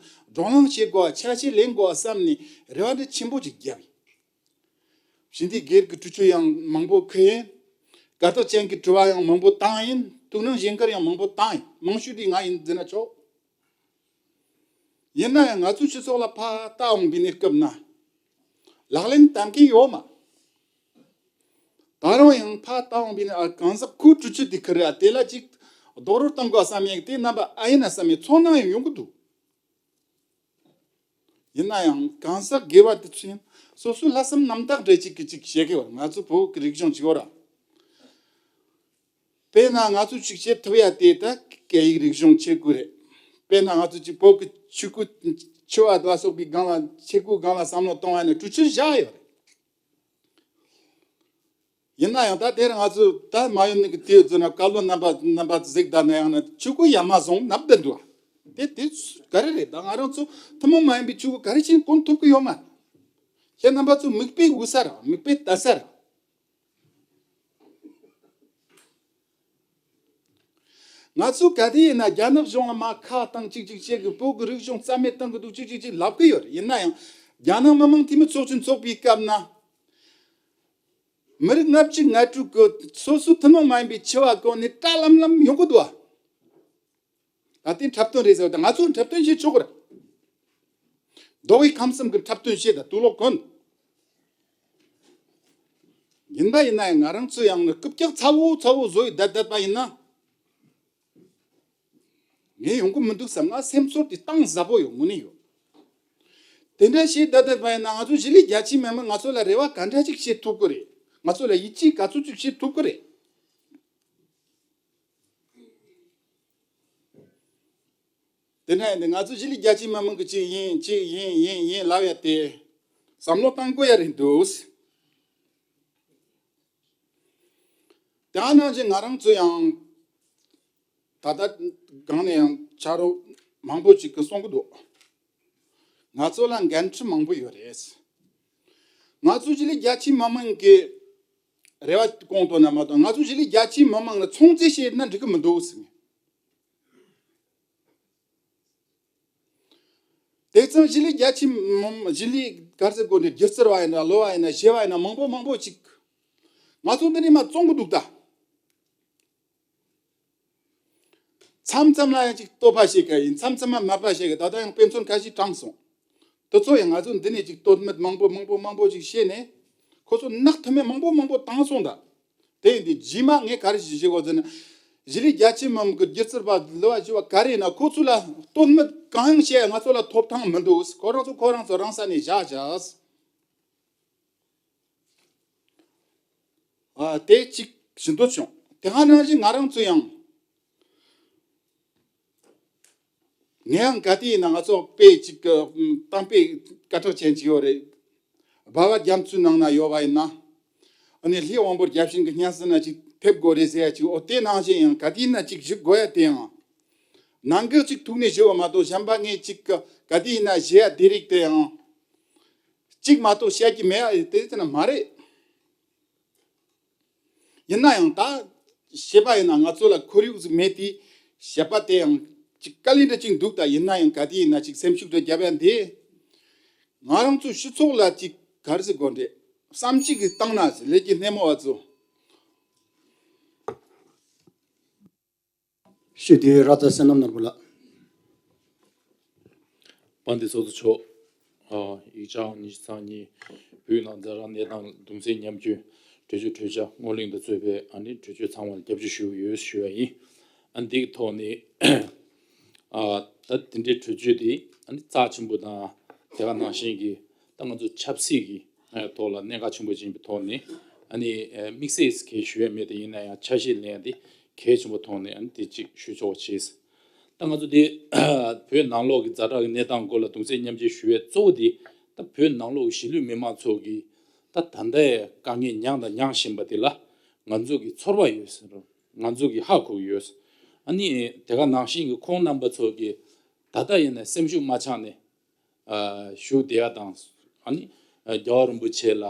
བགྲོ་གླེང་བྱེད་དགོས་ཨ་ཆ་ཤས་ལེན་དགོས་ཨ་བསམ་ནས་རེ་བ་འདྲ་ཆེན་པོ་ཅིག་བརྒྱབ་ཡིན། ཞི་བདེ་སྒེར་གྱི་གྲོས་ཆོད་ཡང་མང་པོ་ཁུར་ཡིན། དགའ་རྟགས་ཅན་གྱི་དྲི་བ་ཡང་མང་པོ་བཏང་ཡིན། ཐུགས་སྣང་བཞེས་མཁན་ཡང་མང་པོ་བཏང་ཡིན། མང་ཤོས་དེ་ང་ཡིན་ཟེར་ན་ཆོག་ཡིན་ན་ཡང་ང་ཚོའི་སྤྱི་ཚོགས་ལ་ཕར་ལྟ་འོང་བའི་གནས་སྐབས་ན། ལག་ལེན་བསྟར་མཁན་ཡོད་མ། ད་རུང་ཡང་ཕར་ལྟ་འོང་བའི་ནི་ཨ་གང་ཟག་ཁོའི་གྲོས་ཆོད་དེ་ཁུར་རེད་ཨ་དེ་ལ་ཅིག་རྡོག་རོལ་བཏང་དགོས་བསམ་ཡས་དེ་རྣམ་པ་ཨ་ཡིན་ན་བསམ་ཡས་ཚོར་སྣང་ཡང་ཡོང་གི་འདུག་ཡིན་ན་ཡང་གང་ཟག་སྒེར་བ་དེ་ཚོ་ཡང་སོ་སོའི་ལྷག་བསམ་རྣམ་དག་འདྲ་ཅིག་གིས་ཅིག་བྱེད་གི་ཡོད་རེད། ང་ཚོ་བོད་ཀྱི་རིག་གཞུང་ཅིག་ཡོད་ར། དཔེར་ན་ང་ཚོས་ཅིག་བྱེད་ཐུབ་ཡ་དེ་ད་སྐད་ཡིག་རིག་གཞུང་ཆས་གོས་རེད། དཔེར་ན་ང་ཚོས་ཅིག་བོད་ཀྱི་ཆོས་གོས་ཆོས་བ་ལ་སོགས་པའི་སྒང་ལ་ཆས་གོས་སྒང་ལ་བསམ་བློ་གཏོང་བ་ནི་གྲོས་ཆོད་བཞག་ཡོད་རེད། ཡིན་ན་ཡང་ད་དེར་ང་ཚོས་ད་མ་ཡོང་ནི་གི་དེའི་རྫུན་ན་བཀའ་བློན་རྣམ་པ་རྣམ་པ་གཟིགས་ད་ན་ཡང་ན་ཆོས་གོས་ཡ་མ་བཟུང་ནབ་བསྡད་འདུག་དེ་དེ་ག་རེ་རེད། ད་ང་རང་ཚོ་ཐུན་མོང་མ་ཡིན་པའི་ཆོས་གོས་ག་རེ་བྱས་གོན་ཐུབ་ཀྱི་ཡོད་མ་རེད། ཁྱེད་རྣམ་པ་ཚོ་མིག་དཔེ་དབུ་ས་ར་མིག་དཔེ་ལྟ་ས་ར། ང་ཚོ་ག་དུས་ཡིན་ན་རྒྱ་ནག་གཞུང་ལ་མ་ཁ་བཏང་གཅིག་གཅིག་བྱེད་གི་བོད་ཀྱི་རིག་གཞུང་རྩ་མེད་བཏང་གི་འདུག་གཅིག་གཅིག་གཅིག་ལབ་གི་ཡོད་རེད། ཡིན་ན་ཡང་རྒྱ་ནག་མི་དམངས་འཐུས་མི་ཚོགས་ཆེན་ཚོགས་པའི་སྐབས་ན་མི་རིགས་ལྔ་བཅུ་ང་དྲུག་གི་སོ་སོའི་ཐུན་མོང་མ་ཡིན་པའི་འཆི་བ་གོན་ནས་བཀྲ་ལམ་ལམ་ཡོང་གི་འདུག་ཨ། ད་ལྟའི་འཁྲབ་སྟོན་རེད་ཟེར་བ་དང་ང་ཚོ་འཁྲབ་སྟོན་བྱེད་ཆོག་གི་རེད། མདོ་དབུས་ཁམས་གསུམ་གྱི་འཁྲབ་སྟོན་བྱེད་དང་དུག་ལོག་གོན། ཡིན་པ་ཡིན་ན་ཡང་ང་རང་ཚོ་ཡང་ནི་རྐུབ་བཀྱག་ཚ་བོ་ཚ་བོ་བཟོ་ཡི་བསྡད་བསྡད་པ་ཡིན་ན། ངས་ཡོང་གི་མི་འདུག་བསམ་ང་སེམས་ཚོར་དེ་གཏིང་ཟབ་པོ་ཡོད་དངོས་གནས་ཡོད། དེ་འདྲ་བྱས་བསྡད་བསྡད་པ་ཡིན་ན་ང་ཚོ་གཞིས་ལུས་རྒྱ་ཆེའི་མི་མང་ང་ཚོ་ལ་རེ་བ་ག་འདྲ་ཅིག་བྱེད་ཐུབ་ཀྱི་རེད། ང་ཚོ་ལ་ཡིད་ཆེས་ག་ཚོད་ཅིག་བྱེད་ཐུབ་ཀྱི་རེད། དེ་འདྲ་ཡིན་དུས་ང་ཚོ་གཞིས་ལུས་རྒྱ་ཆེའི་མི་མང་གི་ཅིག་ཡིན་ཅིག་ཡིན་ཡིན་ཡིན་ལབ་ཡ་དེ་བསམ་བློ་བཏང་དགོས་ཡ་རེད་འདུག་དེ་ནང་བཞིན་ང་རང་ཚོ་ཡང་ད་ལྟ་སྒང་ནས་ཡང་ཕྱག་རོགས་མང་པོ་ཅིག་གིས་གསུང་གི་འདུག་ང་ཚོ་ལ་འགན་འཁྲི་མང་པོ་ཡོད་རེད། ང་ཚོ་གཞིས་ལུས་རྒྱ་ཆེའི་མི་མང་གི་རེ་བ་སྐོང་ཐུབ་ན་མ་གཏོགས་ང་ཚོ་གཞིས་ལུས་རྒྱ་ཆེའི་མི་མང་ལ་ཚོང་རྫས་བྱས་ན་འགྲིག་གི་མི་འདུག་ཟེར། དེ་ཙང་གཞིས་ལུས་རྒྱ་ཆེའི་མི་མང་གཞིས་ལུས་ག་རེ་ཟེར་དགོས་འདྲ་སྒྱུ་རྩལ་བ་ཡིན་ན་གླུ་བ་ཡིན་ན་གཞས་པ་ཡིན་ན་མང་པོ་མང་པོ་ཅིག་ང་ཚོ་འདི་ནས་མར་བཙོང་གི་འདུག་ད། མཚམས་མཚམས་ལ་ཡང་ཅིག་བསྟོད་པ་བྱེད་མཁན་ཡིན། མཚམས་མཚམས་ལ་དམའ་འབེབས་བྱེད་མཁན། ད་ལྟ་ཡང་དཔེ་མཚོན་ཁ་ཤས་དྲངས་སོང་། དེ་ཚོ་ཡང་ང་ཚོ་འདི་ནས་ཅིག་བསྟོད་སྨད་མང་པོ་མང་པོ་མང་པོ་ཅིག་བྱས་ནས་ཁོ་ཚོ་ནག་ཐུ་མེད་མང་པོ་མང་པོ་བཏང་སོང་ད། དེ་ཡིན་དུས་རྗེས་མ་ངས་ག་རེ་ཞིག་བྱེད་དགོས་ཟེར་ན། གཞིས་ལུས་རྒྱ་ཆེ་མི་མང་གི་སྒྱུ་རྩལ་པ་གླུ་བ་ཞུ་བ་ག་རེ་ཡིན་ན་ཁོ་ཚོ་ལ་བསྟོད་སྨད་གང་ཡང་བྱས་ང་ཚོ་ལ་ཐོབ་ཐང་མི་འདུག་ཁོ་རང་ཚོ་ཁོ་རང་ཚོ་རང་ས་ནས་བཞག་བཞག་ཨ། དེ་གཅིག་ཞུ་འདོད་བྱུང་། དེ་ག་ནང་བཞིན་ང་རང་ཚོ་ཡང་ ངས་ཡང་ག་དུས་ཡིན་ན་ང་ཚོ་དཔེ་ཅིག་གི་གཏམ་དཔེ་སྐད་གྲགས་ཅན་ཅིག་ཡོད་རེད། སྦ་བ་རྒྱ་མཚོའི་ནང་ན་ཡོད་པ་ཡིན་ན། ཨ་ནི་ལྷའི་དབང་པོ་བརྒྱ་བྱིན་གྱི་སྙན་གསན་ན་ཅིག་ཕེབས་དགོས་རེད་ཟེར་ཡ་ཅིག་འོ་དེ་ནང་བཞིན་ཡང་ག་དུས་ཡིན་ན་ཅིག་བཞུགས་དགོས་ཡ་དེ་ཡང་། ནང་གི་ཅིག་ཐུག་ནས་བཞུགས་པ་མ་གཏོགས་གཞན་པ་ངས་ཅིག་ག་དུས་ཡིན་ན་བཞེས་ཡ་དེ་རིགས་དེ་ཡང་། གཅིག་མ་གཏོགས་བཤད་ཀྱི་མེད་ཨ་དེ་ཙམ་མ་རེད། ཡིན་ན་ཡང་ད་བཤད་པ་ཡིན་ན་ང་ཚོ་ལ་ཁོར་ཡུག་ཟིག་མེད་དེ་བཤད་པ་དེ་ཡང་ཅིག་དཀའ་ལས་འདྲ་ཅིག་འདུག་ད་ཡིན་ན་ཡང་ག་དུས་ཡིན་ན་ཅིག་སེམས་ཤུགས་འདྲ་རྒྱབ་ཡ་འདི་ང་རང་ཚོ་སྤྱི་ཚོགས་ལ་ཅིག་ག་རེ་ཟེར་དགོས་འདྲེ་བསམ་གཞིག་གི་བཏང་ན་ཟེར་ལས་ཀྱི་སྣེ་མོ་བ་ཚོ། ཤོད་དུས་ར་ཙ་བསོད་ནམས་ནོར་བུ་ལགས། དཔལ་ལྡན་ཚོགས་གཙོ་མཆོག་ཨ། ཡིག་ཆ་ཉི་ཤུ་རྩ་གཉིས་བོད་ནང་ཛ་དྲག་གནས་སྟངས་གདུང་སེམས་མཉམ་སྐྱེད་གྲོས་ཆོད་གྲོས་འཆར་སྔོན་གླེང་དང་གཙོས་པའི་ཨ་ནི་གྲོས་ཆོད་ཚང་མར་རྒྱབ་སྐྱོར་ཞུ་གི་ཡོད་ཞུ་བ་ཡིན། ཨ་འདི་གི་ཐོག་ནས་ཨ། ད་དེ་འདྲའི་གྲོས་ཆོད་དེ་ཨ་ནི་རྩ་ཆེན་པོ་དང་དེ་ག་ནང་བཞིན་གྱི་ད་ང་ཚོ་ཆབ་སྲིད་ཀྱི་ཐོག་ལ་གནད་འགག་ཆེན་པོ་ཅིག་ཡིན་པའི་ཐོག་ནས་ཨ་ནི་དམིགས་བསལ་གྱི་ཞུ་ཡས་མེད་དེ་ཡིན་ན་ཡང་ཆ་ཤས་ལེན་ཡ་དེ་གལ་ཆེན་པོ་མཐོང་ནས་ཨ་ནི་དེ་གཅིག་ཞུ་ཆོག་པ་བྱས། ད་ང་ཚོ་དེ་བོད་ནང་ལོགས་ཀྱི་ཛ་དྲག་གི་གནས་སྟངས་སྐོར་ལ་གདུང་སེམས་མཉམ་སྐྱེད་ཞུ་བའི་གཙོ་བོ་དེ་ད་བོད་ནང་ལོགས་ཀྱི་གཞིས་ལུས་མི་མང་ཚོ་གི་ད་ད་ལྟའི་དཀའ་ངལ་མྱངས་དང་མྱངས་བཞིན་པ་དེ་ལ་ང་ཚོ་གི་ཚོར་བ་ཡོད་ཟེར། ང་ཚོ་གི་ཧ་གོ་གི་ཡོད། ཨ་ནི་དེ་ག་ནང་བཞིན་གྱི་ཁོང་རྣམ་པ་ཚོ་གི་ད་ལྟ་ཡིན་ན་སེམས་ཤུགས་མ་ཆག་ནས་བཞུགས་བསྡད་ཡ་དང་། ཨ་ནི་རྒྱལ་བ་རིན་པོ་ཆེ་ལ་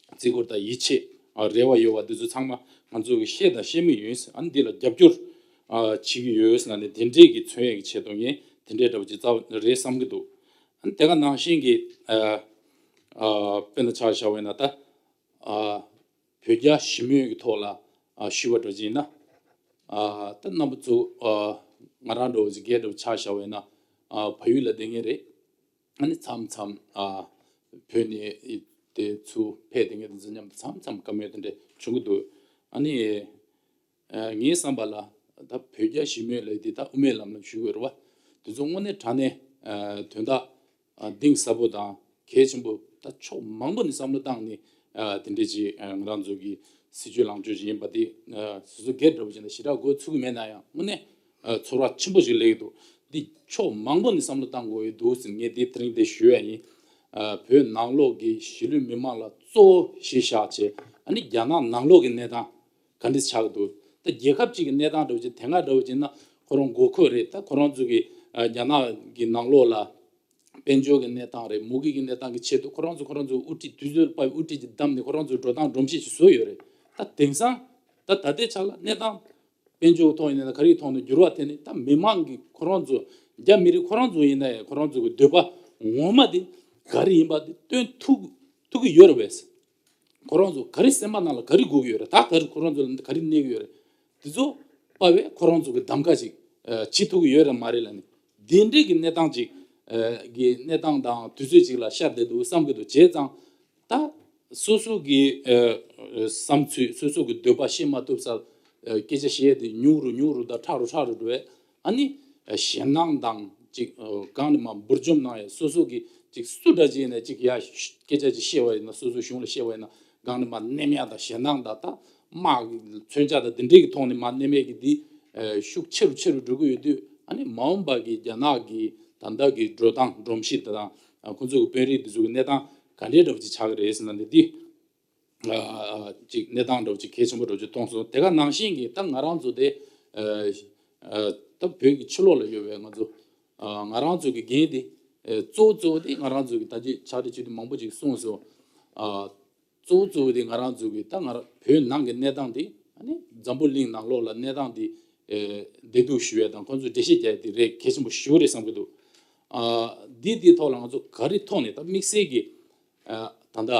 བརྩི་བཀུར་དང་ཡིད་ཆེས་རེ་བ་ཡོད་པ་འདི་ཚོ་ཚང་མ་ང་ཚོ་གི་ཤེས་དང་ཤེས་མུས་ཡིན། ཨ་ནི་འདི་ལ་རྒྱབ་སྐྱོར་བྱེད་ཀྱི་ཡོད་ཟེར་ན་ནི་དེ་འདྲས་ཀྱི་མཚོན་ཡས་ཀྱི་ཆེད་དུ་ངས་དེ་འདྲས་འདྲ་པོ་ཅིག་རྩ་བ་རེད་བསམ་གྱི་འདུག་ཨ་ནི་དེ་ག་ནང་བཞིན་གྱི་དཔེར་ན་ཆ་བཞག་པ་ཡིན་ན་ད། བོད་རྒྱ་ཞི་མོལ་གྱི་ཐོག་ལ་ཞུས་པ་འདྲ་ཅིག་ཡིན་ན། ད་རྣམ་པ་ཚོ་ང་རང་འདྲ་བོ་ཅིག་སྒེར་འདྲ་བོ་ཆ་བཞག་པ་ཡིན་ན། བལ་ཡུལ་ལ་བསྡད་མཁན་རེད། ཨ་ནི་མཚམས་མཚམས་བོད་ནས་དེ་ཚུར་ཕེབས་བསྡད་མཁན་དེ་ཚོ་མཉམ་དུ་མཚམས་མཚམས་བཀའ་མོལ་དེ་འདྲ་བྱུང་གི་འདུག་ཨ་ནི་ངའི་བསམ་པ་ལ་ད་བོད་རྒྱ་ཞི་མོལ་ལབ་དེ་ད་དབུ་མའི་ལམ་ལ་ཞུ་དགོས་རེད་བ། དེ་ཚོ་དངོས་གནས་དྲང་གནས་དོན་དག་གཏིང་ཟབ་པོ་དང་གལ་ཆེན་པོ་ད་ཕྱོགས་མང་པོ་ནས་བསམ་བློ་བཏང་ནས་དེ་འདྲས་ཅིག་ང་རང་ཚོ་གི་སྲིད་བྱུས་ལངས་ཕྱོགས་ཅིག་ཡིན་པ་དེ་སོ་སོ་སྒེར་འདྲ་བོ་ཅིག་ན་ཞེ་དྲག་མགོ་ཚོད་ཀྱི་མེད་ན་ཡང་དངོས་གནས་ཚོར་བ་ཆེན་པོ་ཞིག་སླེབས་ཀྱི་འདུག་འདི་ཕྱོགས་མང་པོ་ནས་བསམ་བློ་བཏང་དགོས་ཀྱི་འདུག་ཟེར་ངས་དེ་དེ་རིང་དེ་ཞུ་ཡ་ཡིན། བོད་ནང་ལོགས་ཀྱི་གཞིས་ལུས་མི་མང་ལ་གཙོ་བོ་གཞི་བཞག་བྱས་ཨ་ནི་རྒྱ་ནག་ནང་ལོགས་ཀྱི་གནས་སྟངས་ག་འདྲ་ཆགས་ཀྱི་འདུག་ད་རྒྱལ་ཁབ་ཅིག་གི་གནས་སྟངས་འདྲ་བོ་ཅིག་དེ་སྔ་འདྲ་བོ་ཅིག་ན་ཁོ་རང་མགོ་འཁོར་རེད། ད་ཁོ་རང་ཚོ་གི་རྒྱ་ནག་གི་ནང་ལོགས་ལ་དཔལ་འབྱོར་གྱི་གནས་སྟངས་རེད། མུ་གེ་གི་གནས་སྟངས་ཀྱི་ཆེད་དུ་ཁོ་རང་ཚོ་ཁོ་རང་ཚོ་དབུ་ཁྲིད་དུས་ཚོད་པའི་དབུ་ཁྲིད་ཅིག་བདམས་ནས་ཁོ་རང་ཚོ་འགྲོ་སྟངས་སྒྲོམ་གཞི་ཅིག་བཟོས་ཡོད་རེད། ད་དེང་སང་ད་ད་ལྟའི་ཆ་ལ་གནས་སྟངས་དཔལ་འབྱོར་ཐོག་ཡིན་ན་ག་རེའི་ཐོག་ནས་འགྱུར་བ་ཐེབས་ནས་ད་མི་མང་གི་ཁོ་རང་ཚོ་རྒྱ་མི་རིགས་ཁོ་རང་ཚོ་ཡིན་ན་ཡང་ཁོ་རང་ཚོ་གི་འདོད་པ་ངོ་མ་དེ་ག་རེ་ཡིན་པ་དེ་སྟོན་ཐུབ་ཐུབ་ཀྱི་ཡོད་རེད་པས། ཁོ་རང་ཚོ་ག་རེ་སེམས་པ་ནང་ལ་ག་རེ་དགོས་ཀྱི་ཡོད་རེད། ད་ག་རེ་ཁོ་རང་ཚོ་ལ་ག་རེ་གནས་ཀྱི་ཡོད་རེད། དེ་ཚོ་དཔའ་བའི་ཁོ་རང་ཚོ་གི་གདམ་ག་ཅིག་བྱེད་ཐུབ་ཀྱི་ཡོད་རེད་མ་རེད་ལབ་ནས་འདི་འདྲའི་གི་གནས་སྟངས་ཅིག་གི་གནས་སྟངས་དང་དུས་ཚོད་ཅིག་ལ་ཤར་བསྡད་འདུག་བསམ་གྱི་འདུག་བྱས་ཙང་ད་སོ་སོ་གི་བསམ་ཚུལ་སོ་སོ་གི་འདོད་པ་བཤད་མ་ཐུབ་ས་སྐད་ཆ་བཤད་དེ་ཉུང་རུ་ཉུང་རུ་དང་ཕྲ་རུ་ཕྲ་རུ་འགྲོ་བས། ཨ་ནི་ཞེད་སྣང་དང་ཅིག་གང་ནས་མ་འབུར་འཇོམས་གནང་ཡ་སོ་སོ་གི་ཅིག་སུ་འདྲ་ཅིག་ཡིན་ན་ཅིག་ཡ་སྐད་ཆ་ཅིག་བཤད་པ་ཡིན་ན་སོ་སོ་གཞུང་ལ་བཤད་པ་ཡིན་ན་གང་ནས་མ་ནེམ་ཡ་དང་ཞེད་སྣང་དང་ད་དམག་མཚོན་ཆ་དང་དེ་འདྲའི་གི་ཐོག་ནས་མ་ནེམ་ཡ་གི་འདི་ཤུགས་ཆེ་རུ་ཆེ་རུ་འགྲོ་གི་ཡོད་དུས་ཨ་ནི་མ་འོངས་པ་གི་རྒྱ་ནག་གི་ད་ལྟ་གི་འགྲོ་སྟངས་སྒྲོམ་གཞི་དེ་དང་ཁོང་ཚོ་གི་དཔོན་རིགས་དེ་ཚོ་གི་གནས་སྟངས་ག་འདྲའི་འདྲ་པོ་ཅིག་ཆགས་ཀྱི་རེད་ཟེར་ན་འདི་འདི། ཅིག་གནས་སྟངས་འདྲ་བོ་ཅིག་གལ་ཆེན་པོ་འདྲ་བོ་ཅིག་མཐོང་སོང་། དེ་ག་ནང་བཞིན་གྱི་ད་ང་རང་ཚོ་དེ་ད་བོད་ཀྱི་ཕྱི་ལོགས་ལ་ཡོད་པའི་ང་ཚོ་ང་རང་ཚོ་གི་འགན་དེ་གཙོ་བོ་གཙོ་བོ་དེ་ང་རང་ཚོ་གི་ད་ཅི་ཕྱག་བྲིས་བྱེད་དུས་མང་པོ་ཅིག་གསུངས་སོང་། གཙོ་བོ་གཙོ་བོ་དེ་ང་རང་ཚོ་གི་ད་ང་རང་བོད་ནང་གི་གནས་སྟངས་དེ་ཨ་ནི་འཛམ་བུ་གླིང་ནང་ལོགས་ལ་གནས་སྟངས་དེ་བདེ་སྡུག་ཞུ་ཡས་དང་ཁོང་ཚོ་འགྲེལ་བཤད་རྒྱག་ཡས་དེ་རེད་གལ་ཆེན་པོ་ཞེ་པོ་རེད་བསམ་གྱི་འདུག་འདི་དེའི་ཐོག་ལ་ང་ཚོ་ག་རེ་ཐོག་ནས་ད་དམིགས་བསལ་གྱི་ད་ལྟ།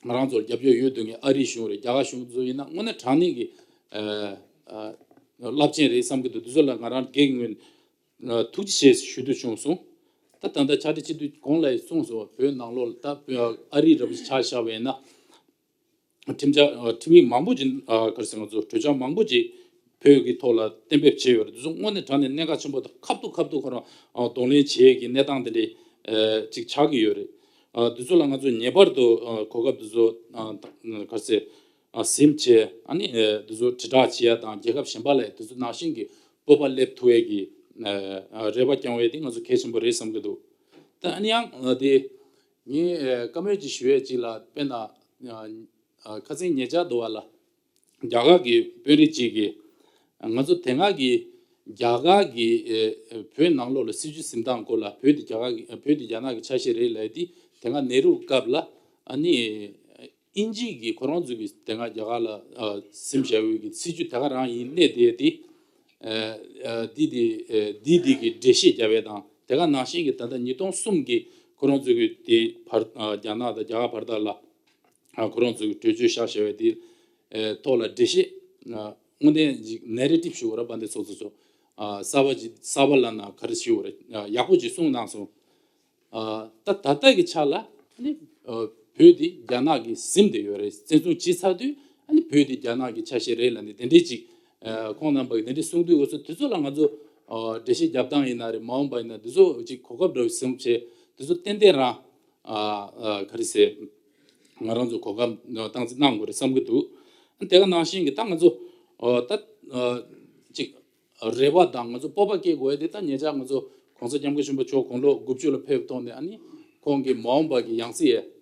ང་རང་ཚོར་རྒྱབ་སྐྱོར་ཡོད་དུས་ངས་ཨ་རིའི་གཞུང་རེད། རྒྱ་གར་གཞུང་ཚོ་ཡིན་ན་དངོས་གནས་དྲང་གནས་ཀྱི་རླབས་ཆེན་རེད་བསམ་གྱི་འདུག་འདི་ཚོ་ལ་ང་རང་སྒེར་གྱི་ངོས་ནས་ཐུགས་རྗེ་ཆེ་ཞུ་འདོད་བྱུང་སོང་། ད་ད་ལྟ་ཕྱག་བྲིས་བྱེད་དུས་གོང་ལ་ཡང་གསུངས་སོང་། བོད་ནང་ལོགས་ལ་ད་བོད་ཨ་རི་འདྲ་པོ་ཆ་བཞག་པ་ཡིན་ན་ཁྲིམས་འཆར་ཁྲིམས་ཡིག་མང་པོ་ཅིག་ག་རེ་ཟེར་ང་ཚོ་གྲོས་འཆར་མང་པོ་ཅིག་བོད་ཀྱི་ཐོག་ལ་གཏན་འབེབས་བྱས་ཡོད་རེད། འདི་ཚོ་དངོས་གནས་དྲང་གནས་གནད་འགག་ཆེན་པོ་དང་ཁ་ཐུག་ཁ་ཐུག་ཁོ་རང་གདོང་ལེན་བྱེད་ཡས་ཀྱི་གནས་སྟངས་དེ་འདྲའི་ཅིག་ཆགས་ཀྱི་ཡོད་རེད། འདི་ཚོ་ལ་ང་ཚོ་ངེས་པར་དུ་གོ་སྐབས་འདི་ཚོ་ག་རེ་ཟེར་ཟིན་བྱས་ཨ་ནི་འདི་ཚོ་དྲིལ་བསྒྲགས་བྱེད་ཡ་དང་རྒྱལ་ཁབ་གཞན་པ་ལ་འདི་ཚོ་ནང་བཞིན་གྱི་སྤོབས་པ་སླེབས་ཐུབ་ཡས་ཀྱི་ ཨ་རེ་བ་བསྐྱང་བའི་དེ་ང་ཚོ་གལ་ཆེན་པོ་རེད་བསམ་གྱི་འདུག་ད་ཨ་ནི་ཡང་ཨ་དེ་ངས་ཨ་བཀའ་མོལ་ཅིག་ཞུ་ཡས་ཅིག་ལ། དཔེར་ན་ཨ་ཨ་ཁ་སང་ཉེ་ཆར་དུ་བ་ལ། རྒྱ་གར་གྱི་དཔོན་རིགས་གཅིག་གིས་ང་ཚོ་དེ་སྔ་གི་རྒྱ་གར་གྱི་ཨེ་བོད་ནང་ལོགས་ལ་སྲིད་བྱུས་འཛིན་སྟངས་སྐོར་ལ། བོད་དེ་རྒྱ་གར་གྱི་བོད་དེ་རྒྱ་ནག་གི་ཆ་ཤས་རེད་ལབ་དེ། དེ་སྔ་ནེ་རུ་སྐབས་ལ་ཨ་ནི་དབྱིན་ཇི་གིས་ཁོ་རང་ཚོ་གི་དེ་སྔ་རྒྱ་གར་ལ་ཨ་ཟིན་བྱ་བའི་གི་སྲིད་བྱུས་དེ་ག་རང་ཡིན་གནས་དེ་དེ་ཨ་ཨ་དེ་དེ་ཨ་དེ་དེ་གི་འགྲེལ་བཤད་རྒྱབ་པ་དང་། དེ་ག་ནང་བཞིན་གྱི་ད་ལྟ་ཉིས་སྟོང་གསུམ་གྱི་ཁོ་རང་ཚོ་གི་དེ་བར་ཨ་རྒྱ་ནག་དང་རྒྱ་གར་བར་ཐག་ལ། ཨ་ཁོ་རང་ཚོས་གྲོས་ཆོད་བཞག་བཞག་པ་དེ་ཨེ་ཐོག་ལ་འགྲེལ་བཤད་ཨ་དངོས་གནས་ཅིག་ནེ་རེ་ཊིབ་ཞུ་བ་ར། དཔལ་ལྡན་ཚོགས་གཙོ་མཆོག་ཨ་གསར་པ་ཅིག་གསར་པ་ལབ་ན་ག་རེ་ཞུ་བ་རེད། ཨ་ཡག་པོ་ཅིག་གསུངས་གནང་སོང་། ཨ་ད་ད་ལྟ་གི་ཆ་ལ་ཨ་ནི་ཨ་བོད་དེ་རྒྱ་ནག་གིས་ཟིན་བསྡད་ཡོད་རེད། བཙན་བཟུང་བྱས་ཚར་དུས་ཨ་ནི་བོད་དེ་རྒྱ་ནག་གི་ཆ་ཤས་རེད་ལབ་ནས་དེ་འདྲས་ཅིག་ཨ་ཁོང་རྣམ་པ་གིས་དེ་འདྲས་གསུངས་དུས། འུ་ཚོ་དེ་ཚོ་ལ་ང་ཚོ་ཨ་འགྲེལ་བཤད་རྒྱབ་སྟངས་ཡིན་ན་རེད། མ་འོངས་པ་ཡིན་ན་དེ་ཚོ་ཅིག་གོ་སྐབས་འདྲ་བོ་བཟུང་བྱས། དེ་ཚོ་ཏན་ཏན་རང་ཨ་ཨ་ག་རེ་ཟེར། ང་རང་ཚོ་གོ་སྐབས་བཏང་རྩིས་གནང་དགོས་རེད་བསམ་གྱི་འདུག་དེ་ག་ནང་བཞིན་གྱི་ད་ང་ཚོ་ཨ་ད་ཨ་ཅིག་རེ་བ་དང་ང་ཚོ་སྤོབས་པ་སྐྱེ་དགོས་ཡ་དེ། ད་ཉེ་ཆར་ང་ཚོ་༸གོང་ས་༸སྐྱབས་མགོན་ཆེན་པོ་མཆོག་དགུང་ལོ་དགུ་བཅུ་ལ་ཕེབས་ཐོག་ནས་ཨ་ནི་ཁོང་གི་མ་འོངས་པ་གི་ཡང་སྲིད་ཡ།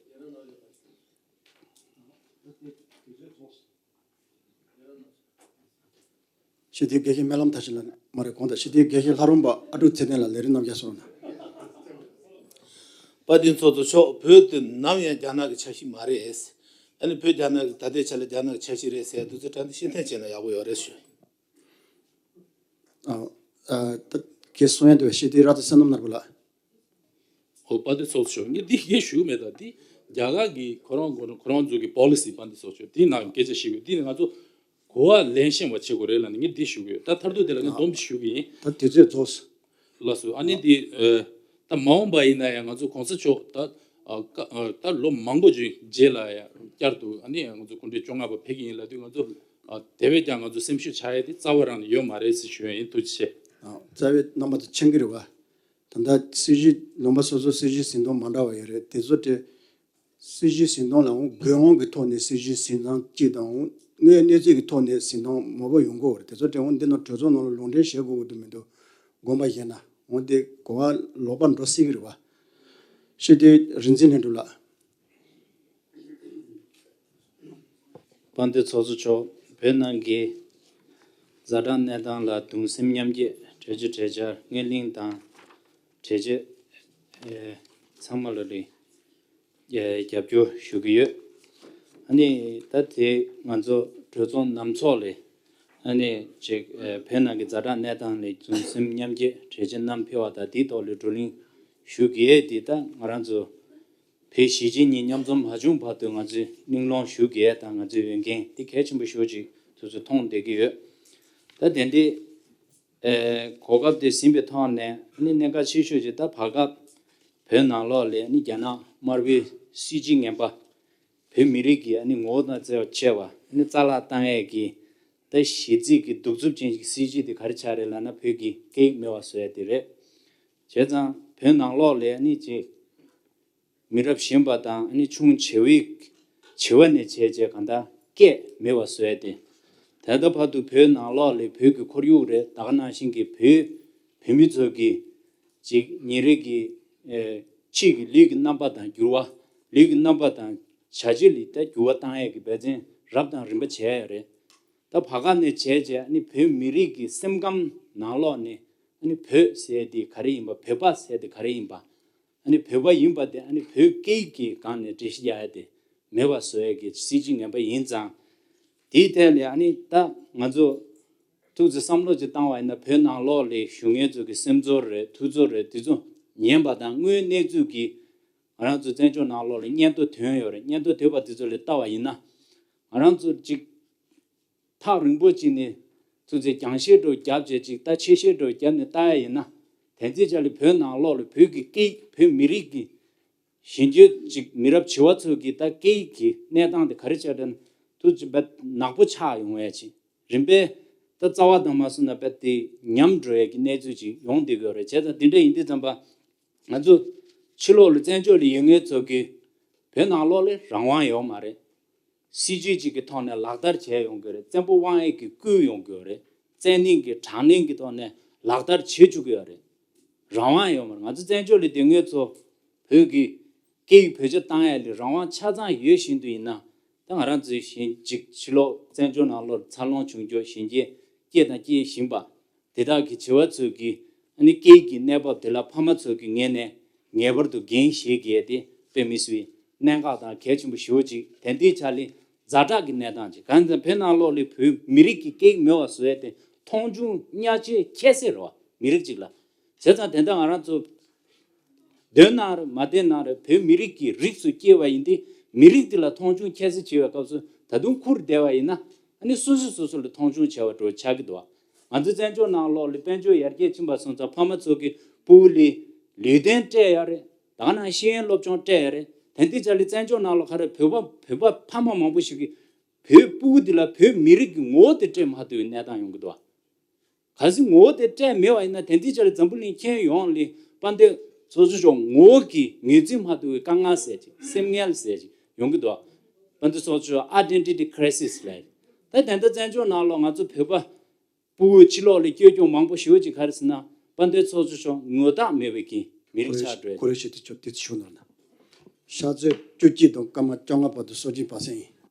སྤྱི་འཐུས་དགེ་བཤེས་སྨོན་ལམ་མཐར་ཕྱིན་ལགས། མ་རེད། དགོངས་དག་སྤྱི་འཐུས་དགེ་བཤེས་ལྷ་རམས་པ་ཨ་ཀྲུག་ཚེ་བརྟན་ལགས། ལས་རིམ་རྣམ་གཞག་སོང་ན། དཔལ་ལྡན་ཚོགས་གཙོ་མཆོག་བོད་དེ་ནམ་ཡང་རྒྱ་ནག་གི་ཆ་ཤས་མ་རེད། ཨ་ནི་བོད་རྒྱ་ནག་གི་ད་ལྟའི་ཆ་ལ་རྒྱ་ནག་གི་ཆ་ཤས་རེད་ཟེར་དུས་ཚོད་དྲན་དུ་ཤེས་ཐེངས་བྱས་ན་ཡག་པོ་ཡོད་རེད་ཞུ། ཨ་ཨ་ད་གལ་གསུང་ཡ་འདུག་སྤྱི་འཐུས་ར་ཏི་བསོད་ནམས་ནོར་བུ་ལགས། ཨོ་དཔལ་ལྡན་ཚོགས་གཙོ་མཆོག་ངས་འདི་ངས་ཞུ་མེད། ད་འདི་རྒྱ་གར་གྱི་ཁོ་རང་ཁོ་རང་ཁོ་རང་ཚོ་གི་པོ་ལི་སི། དཔལ་ལྡན་ཚོགས་གཙོ་མཆོག་འདི་ནང་སྐད་ཆ་བཤད་དགོས། འདི་ནི་ང་ཚོ་གོ་བ་ལེན་ཤེས་པ་བྱེད་དགོས་རེད་ལབ་ནས་ངས་འདི་ཞུ་གི་ཡོད། ད་མཐར་ཐུག་དེ་ལ་ངས་སྡོམ་ཞིག་ཞུ་གི་ཡིན། ད་དུས་ཚོད་རྫོགས་སོང་། ལགས་སོ། ཨ་ནི་འདི་ཨ་ད་མ་འོངས་པ་ཡིན་ན་ཡང་ང་ཚོ་གོང་ས་མཆོག་ད་ཨ་ཀ་ཨ་ད་ལོ་མང་པོ་ཅིག་རྗེས་ལ་ཡང་བསྐྱར་དུ་ཨ་ནི་ང་ཚོ་སྐུ་ཕྲེང་བཅོ་ལྔ་པ་ཕེབས་ཀྱི་ཡིན་ལབ་དུས། ང་ཚོ་ཨ་དེ་བས་ཀྱང་ང་ཚོ་སེམས་ཤུགས་ཆག་ཡ་དེ་རྩ་བ་རང་ནས་ཡོད་མ་རེད་ཟེར་ཞུ་ཡ་ཡིན། ཐུགས་རྗེ་ཆེ། ཨ་རྩ་བའི་རྣམ་པ་ཚོ་མཁྱེན་གྱི་རེད་བ། ད་ལྟ་སྲིད་བྱུས་ལུང་པ་སོ་སོ་སྲིད་བྱུས་འཛིན་སྟངས་མ་འདྲ་བ་ཡོད་རེད། དེ་ཚོ་དེ་སྲིད་བྱུས་འཛིན་སྟངས་ལའང་དགོས་དབང་གི་ཐོག་ནས་སྲིད་བྱུས་འཛིན་སྟངས་གཅིག་དང་། དངོས་གནས་ཚུལ་གྱི་ཐོག་ནས་འཛིན་སྟངས་མང་པོ་ཡོང་གི་ཡོད་རེད། དེ་ཚོ་དེ་འོང་འདི་ནང་གྲོས་ཚོགས་ནང་ལ་ལུང་འདྲེན་བྱེད་དགོས་ཀྱི་འདུག་མི་འདུག་དགོངས་པ་བཞེས་ན་འོང་དེ་གོ་བ་ལོག་པ་འགྲོ་སྲིད་ཀྱི་རེད་བ། སྤྱི་འཐུས་རིག་འཛིན་ལྷུན་གྲུབ་ལགས། དཔལ་ལྡན་ཚོགས་གཙོ་མཆོག་བོད་ནང་གི་ཛ་དྲག་གནས་སྟངས་ལ་གདུང་སེམས་མཉམ་སྐྱེད། གྲོས་ཆོད་གྲོས་འཆར་སྣེ་ལེན་དང་གྲོས་ཆོད་ཨེ་ཚང་མ་ལ་ལས་ཨེ་རྒྱབ་སྐྱོར་ཞུ་གི་ཡོད། ཨ་ནི་ད་དེ་ང་ཚོ་གྲོས་ཚོགས་ནང་ཚོགས་ལས་ཨ་ནི་ཅིག་ཨེ་བོད་ནང་གི་ཛ་དྲག་གནས་སྟངས་ལ་གདུང་སེམས་མཉམ་སྐྱེད། གྲོས་ཆོད་བསྣམས་ཕེབས་པ་དང་དེའི་ཐོག་ལ་བགྲོ་གླེང་ཞུ་གི་ཡོད། དེ་ད་ང་རང་ཚོ་བོད་གཞིས་བྱེས་གཉིས་མཉམ་འཛོམས་མ་བྱུང་བར་དུ་ང་ཚོས་གླེང་སློང་ཞུ་གི་ཡོད། ད་ང་ཚོའི་འོས་འགན་དེ་གལ་ཆེན་པོ་ཞེ་པོ་ཅིག་དུས་ཚོད་མཐོང་བསྡད་ཀྱི་ཡོད། ད་དེ་འདི་ཨེ་གོ་སྐབས་དེ་ཟིན་པའི་ཐོག་ནས་ཨ་ནི་གནད་འགག་ཆེ་ཤོས་ཅིག་ད་བར་སྐབས་བོད་ནང་ལོགས་ལ་ཨ་ནི་རྒྱ་ནག་དམར་པོའི་སྲིད་བྱུས་ངན་པ་བོད་མི་རིགས་ཀྱི་ཨ་ནི་ངོ་བོ་དང་བཅས་པ་ཨ་ནི་རྩ་བརླག་བཏང་ཡས་ཀྱི་ད་གཞི་རྩའི་གི་གདུག་རྩུབ་ཅན་གྱི་སྲིད་བྱུས་དེ་ག་རེ་ཆགས་རེད་ལབ་ན། བོད་ཀྱི་སྐད་ཡིག་མེད་པ་བཟོ་ཡས་དེ་རེད། བྱས་ཙང་བོད་ནང་ལོགས་ལ་ཨ་ནི་ཅིག་མི་རབས་གཞོན་པ་དང་ཨ་ནི་ཆུང་བྱིས་པའི་བྱིས་པ་ནས་བྱས་བྱས་གང་ལྟར་སྐད་མེད་པ་བཟོ་ཡ་དེ། ད་ལྟ་བར་དུ་བོད་ནང་ལོགས་ལ་བོད་ཀྱི་ཁོར་ཡུག་རེད། ད་ག་ནང་བཞིན་གྱི་བོད་བོད་མི་ཚོ་གི་ཅིག་ཉིན་རེ་གི་ཨེ་ཕྱིའི་གི་ལུས་ཀྱི་རྣམ་པ་དང་འགྱུར་བ། ལུས་ཀྱི་རྣམ་པ་དང་བྱ་སྤྱོད་ལ་ད་འགྱུར་བ་བཏང་ཡ་གི་འབད་བརྩོན་རབ་དང་རིམ་པ་བྱས་ཡ་རེད། ད་བར་སྐབས་ནས་བྱས་བྱས་ཨ་ནི་བོད་མི་རིགས་ཀྱི་སེམས་ཁམས་ནང་ལོགས་ནས་ཨ་ནི་བོད་ཟེར་དེ་ག་རེ་ཡིན་པ། བོད་པ་ཟེར་དེ་ག་རེ་ཡིན་པ། ཨ་ནི་བོད་པ་ཡིན་པ་དེ་ཨ་ནི་བོད་སྐད་ཀྱི་སྒང་ནས་འགྲེལ་བཤད་རྒྱག་ཡ་དེ་མེད་པ་བཟོ་ཡ་གི་སྲིད་བྱུས་ངན་པ་ཡིན་ཙང་། དེའི་ཐད་ལ་ཨ་ནི་ད་ང་ཚོ་ཐུགས་ཀྱི་བསམ་བློ་ཅིག་བཏང་བ་ཡིན་ན། བོད་ནང་ལོགས་ལ་བཞུགས་མཁན་ཚོ་གི་སེམས་ཚོར་རེད། ཐུགས་ཚོར་རེད། དེ་ཚོ་ཉན་པ་དང་། དངོས་གནས་ཚུལ་གྱི་ང་རང་ཚོ་བཙན་བྱོལ་ནང་ལོགས་ལ་སྙན་ཐོ་ཐོན་ཡོད་རེད། སྙན་ཐོ་ཐོན་པ་དེ་ཚོ་ལ་ལྟ་བ་ཡིན་ན། ང་རང་ཚོ་ཅིག་ཐག་རིང་པོ་ཅིག་ནས་ཐུགས་རྗེ་རྒྱང་ཤེལ་འདྲ་བོ་བརྒྱབ་བྱས་ཅིག་ད་ཆེ་ཤེལ་འདྲ་བོ་བརྒྱབ་ནས་ལྟ་ཡ་ཡིན་ན། དེ་ཚོའི་ཆ་ལ་བོད་ནང་ལོགས་ལ་བོད་ཀྱི་སྐད་ཡིག་བོད་མི་རིགས་ཀྱི་གཞོན་སྐྱེས་ཅིག་མི་རབས་བྱིས་པ་ཚོ་གི་ད་སྐད་ཡིག་གི་གནས་སྟངས་དེ་ག་རེ་ཆགས་འདྲ་ན། ཐུགས་རྗེ་དཔེ་ནག་པོ་ཆགས་ཡོང་བ་ཅིག་རིམ་པས་ད་རྩ་བ་དང་མ་སོང་ན་དཔེ་དེ་ཉམས་འགྲོ་ཡ་གི་གནས་ཚུལ་ཅིག་ཡོང་བསྡད་ཀྱི་ཡོད་རེད། བྱས་ཙང་དེ་འདྲ་ཡིན་དུས་ཙམ་པ། ང་ཚོ་ཕྱི་ལོགས་ལ་བཙན་བྱོལ་ལ་ཡོད་མཁན་ཚོ་གི་བོད་ནང་ལོགས་ལ་རང་དབང་ཡོད་མ་རེད། སྲིད་བྱུས་གཅིག་གི་ཐོག་ནས་ལག་བསྟར་བྱས་ཡོང་གི་རེད། བཙན་པོ་དབང་ཡས་ཀྱིས་བསྐུལ་ཡོང་གི་རེད། བཙན་གནོན་གྱི་དྲག་གནོན་གྱི་ཐོག་ནས་ ལག་བསྟར་བྱེད་བཅུག་གི་ཡོད་རེད། རང་དབང་ཡོད་མ་རེད། ང་ཚོ་བཙན་བྱོལ་ལ་སྡོད་མཁན་ཚོ་བོད་ཀྱི་སྐད་ཡིག་བེད་སྤྱོད་བཏང་ཡ་ལ་རང་དབང་ཆ་ཚང་ཡོད་བཞིན་དུ་ཡིན་ན། ད་ང་རང་ཚོའི་གཞན་གཅིག་ཕྱི་ལོགས་བཙན་བྱོལ་ནང་ལོགས་འཚར་ལོངས་བྱུང་རྒྱུ་གཞོན་སྐྱེས་སྐྱེས་དང་སྐྱེ་བཞིན་པ་དེ་དག་གི་བྱིས་པ་ཚོས་ཀྱི་ཨ་ནི་སྐད་ཡིག་གི་གནས་བབ་དེ་ལ་ཕ་མ་ཚོས་ཀྱི་ངོས་ནས་ངེས་པར་དུ་འགན་བཞེས་དགོས་དེ་དཔེ་མི་སྲིད་གནད་འགག་དང་གལ་ཆེན་པོ་ཞེ་པོ་ཅིག་དེ་འདིའི་ཆ་ལས་ཛ་དྲག་གི་གནས་སྟངས་ཅིག་གང་ལྟར་བོད་ནང་ལོགས་ལ་བོད་མི་རིགས་ཀྱི་སྐད་ཡིག་མེད་པ་བཟོ་ཡ་དེ་མཐོང་ཆུང་གཉའ་ཆེ་ཁྱད་བསད་རེད་བ། མི་རིགས་གཅིག་ལ། བྱས་ཙང་དེ་འདྲ་ང་རང་ཚོ་བསྡད་ན་རེད་མ་བསྡད་ན་རེད། བོད་མི་རིགས་ཀྱི་རིགས་སུ་སྐྱེས་པ་ཡིན་ཏེ། མི་རིགས་འདི་ལ་མཐོང་ཆུང་ཁྱད་བསད་བྱེད་པའི་སྐབས་སུ་ད་དུང་ཁུར་བསྡད་པ་ཡིན་ན། ཨ་ནི་སོ་སོས་སོ་སོ་ལ་མཐོང་ཆུང་བྱས་པ་འདྲ་ཆགས་ཀྱི་འདུག་ང་ཚོའི་བཙན་བྱོལ་ནང་ལོགས་ལ་དཔལ་འབྱོར་ཡར་རྒྱས་ཕྱིན་པ་སོང་ཙང་ཕ་མ་ཚོ་གི་སྤུ་གུ་ལ་ལུས་རྟེན་སྤྲད་ཡ་རེད། ད་ག་ནང་ཤེས་ཡོན་སློབ་སྦྱོང་སྤྲད་ཡ་རེད། དེ་འདི་ཆ་ལ་བཙན་བྱོལ་ནང་ལོགས་ག་རེ་བོད་པ་བོད་པ་ཕ་མ་མང་པོ་ཞིག་གིས་བོད་སྤུ་གུ་འདི་ལ་བོད་མི་རིགས་ཀྱི་ངོ་བོ་དེ་སྤྲད་མ་ཐུབ་པའི་གནས་སྟངས་ཡོང་གི་འདུག་གལ་སྲིད་ངོ་བོ་དེ་སྤྲད་མེད་པ་ཡིན་ན། དེ་འདི་ཆ་ལ་འཛམ་བུ་གླིང་ཁྱོན་ཡོངས་ལ་དཔལ་ལྡན་ཚོགས་གཙོ་མཆོག་ངོ་བོ་གི་ངོས་འཛིན་མ་ཐུབ་པའི་དཀའ་ངལ་ཟེར་ཅིག་སེམས་ངལ་ཟེར་ཅིག་ཡོང་གི་འདུག་དཔལ་ལྡན་ཚོགས་གཙོ་མཆོག identity crisis ལབ། ད་དེ་འདྲ་བཙན་བྱོལ་ནང་ལོགས་ང་ཚོ་བོད་པ་སྤུ་གུ་ཕྱི་ལོགས་ལ་བསྐྱོད་རྒྱུ་མང་པོ་ཞེ་པོ་ཅིག་ག་རེ་ཟེར་ན། དཔལ་ལྡན་ཚོགས་གཙོ་མཆོག་ངོ་རྟགས་མེད་པའི་གི་མི་རིགས་ཆགས་འགྲོ་ཡ། ཀོ་རེ་ཤི་དེ་ཆོ་དེ་ཚོ་ཞུ་ན་ན། ཤ་ཚོད་བཅུ་གཅིག་དང་སྐར་མ་བཅོ་ལྔ་བར་དུ་སྲོག་སྐྱིན་པ་སེང་ཡིན།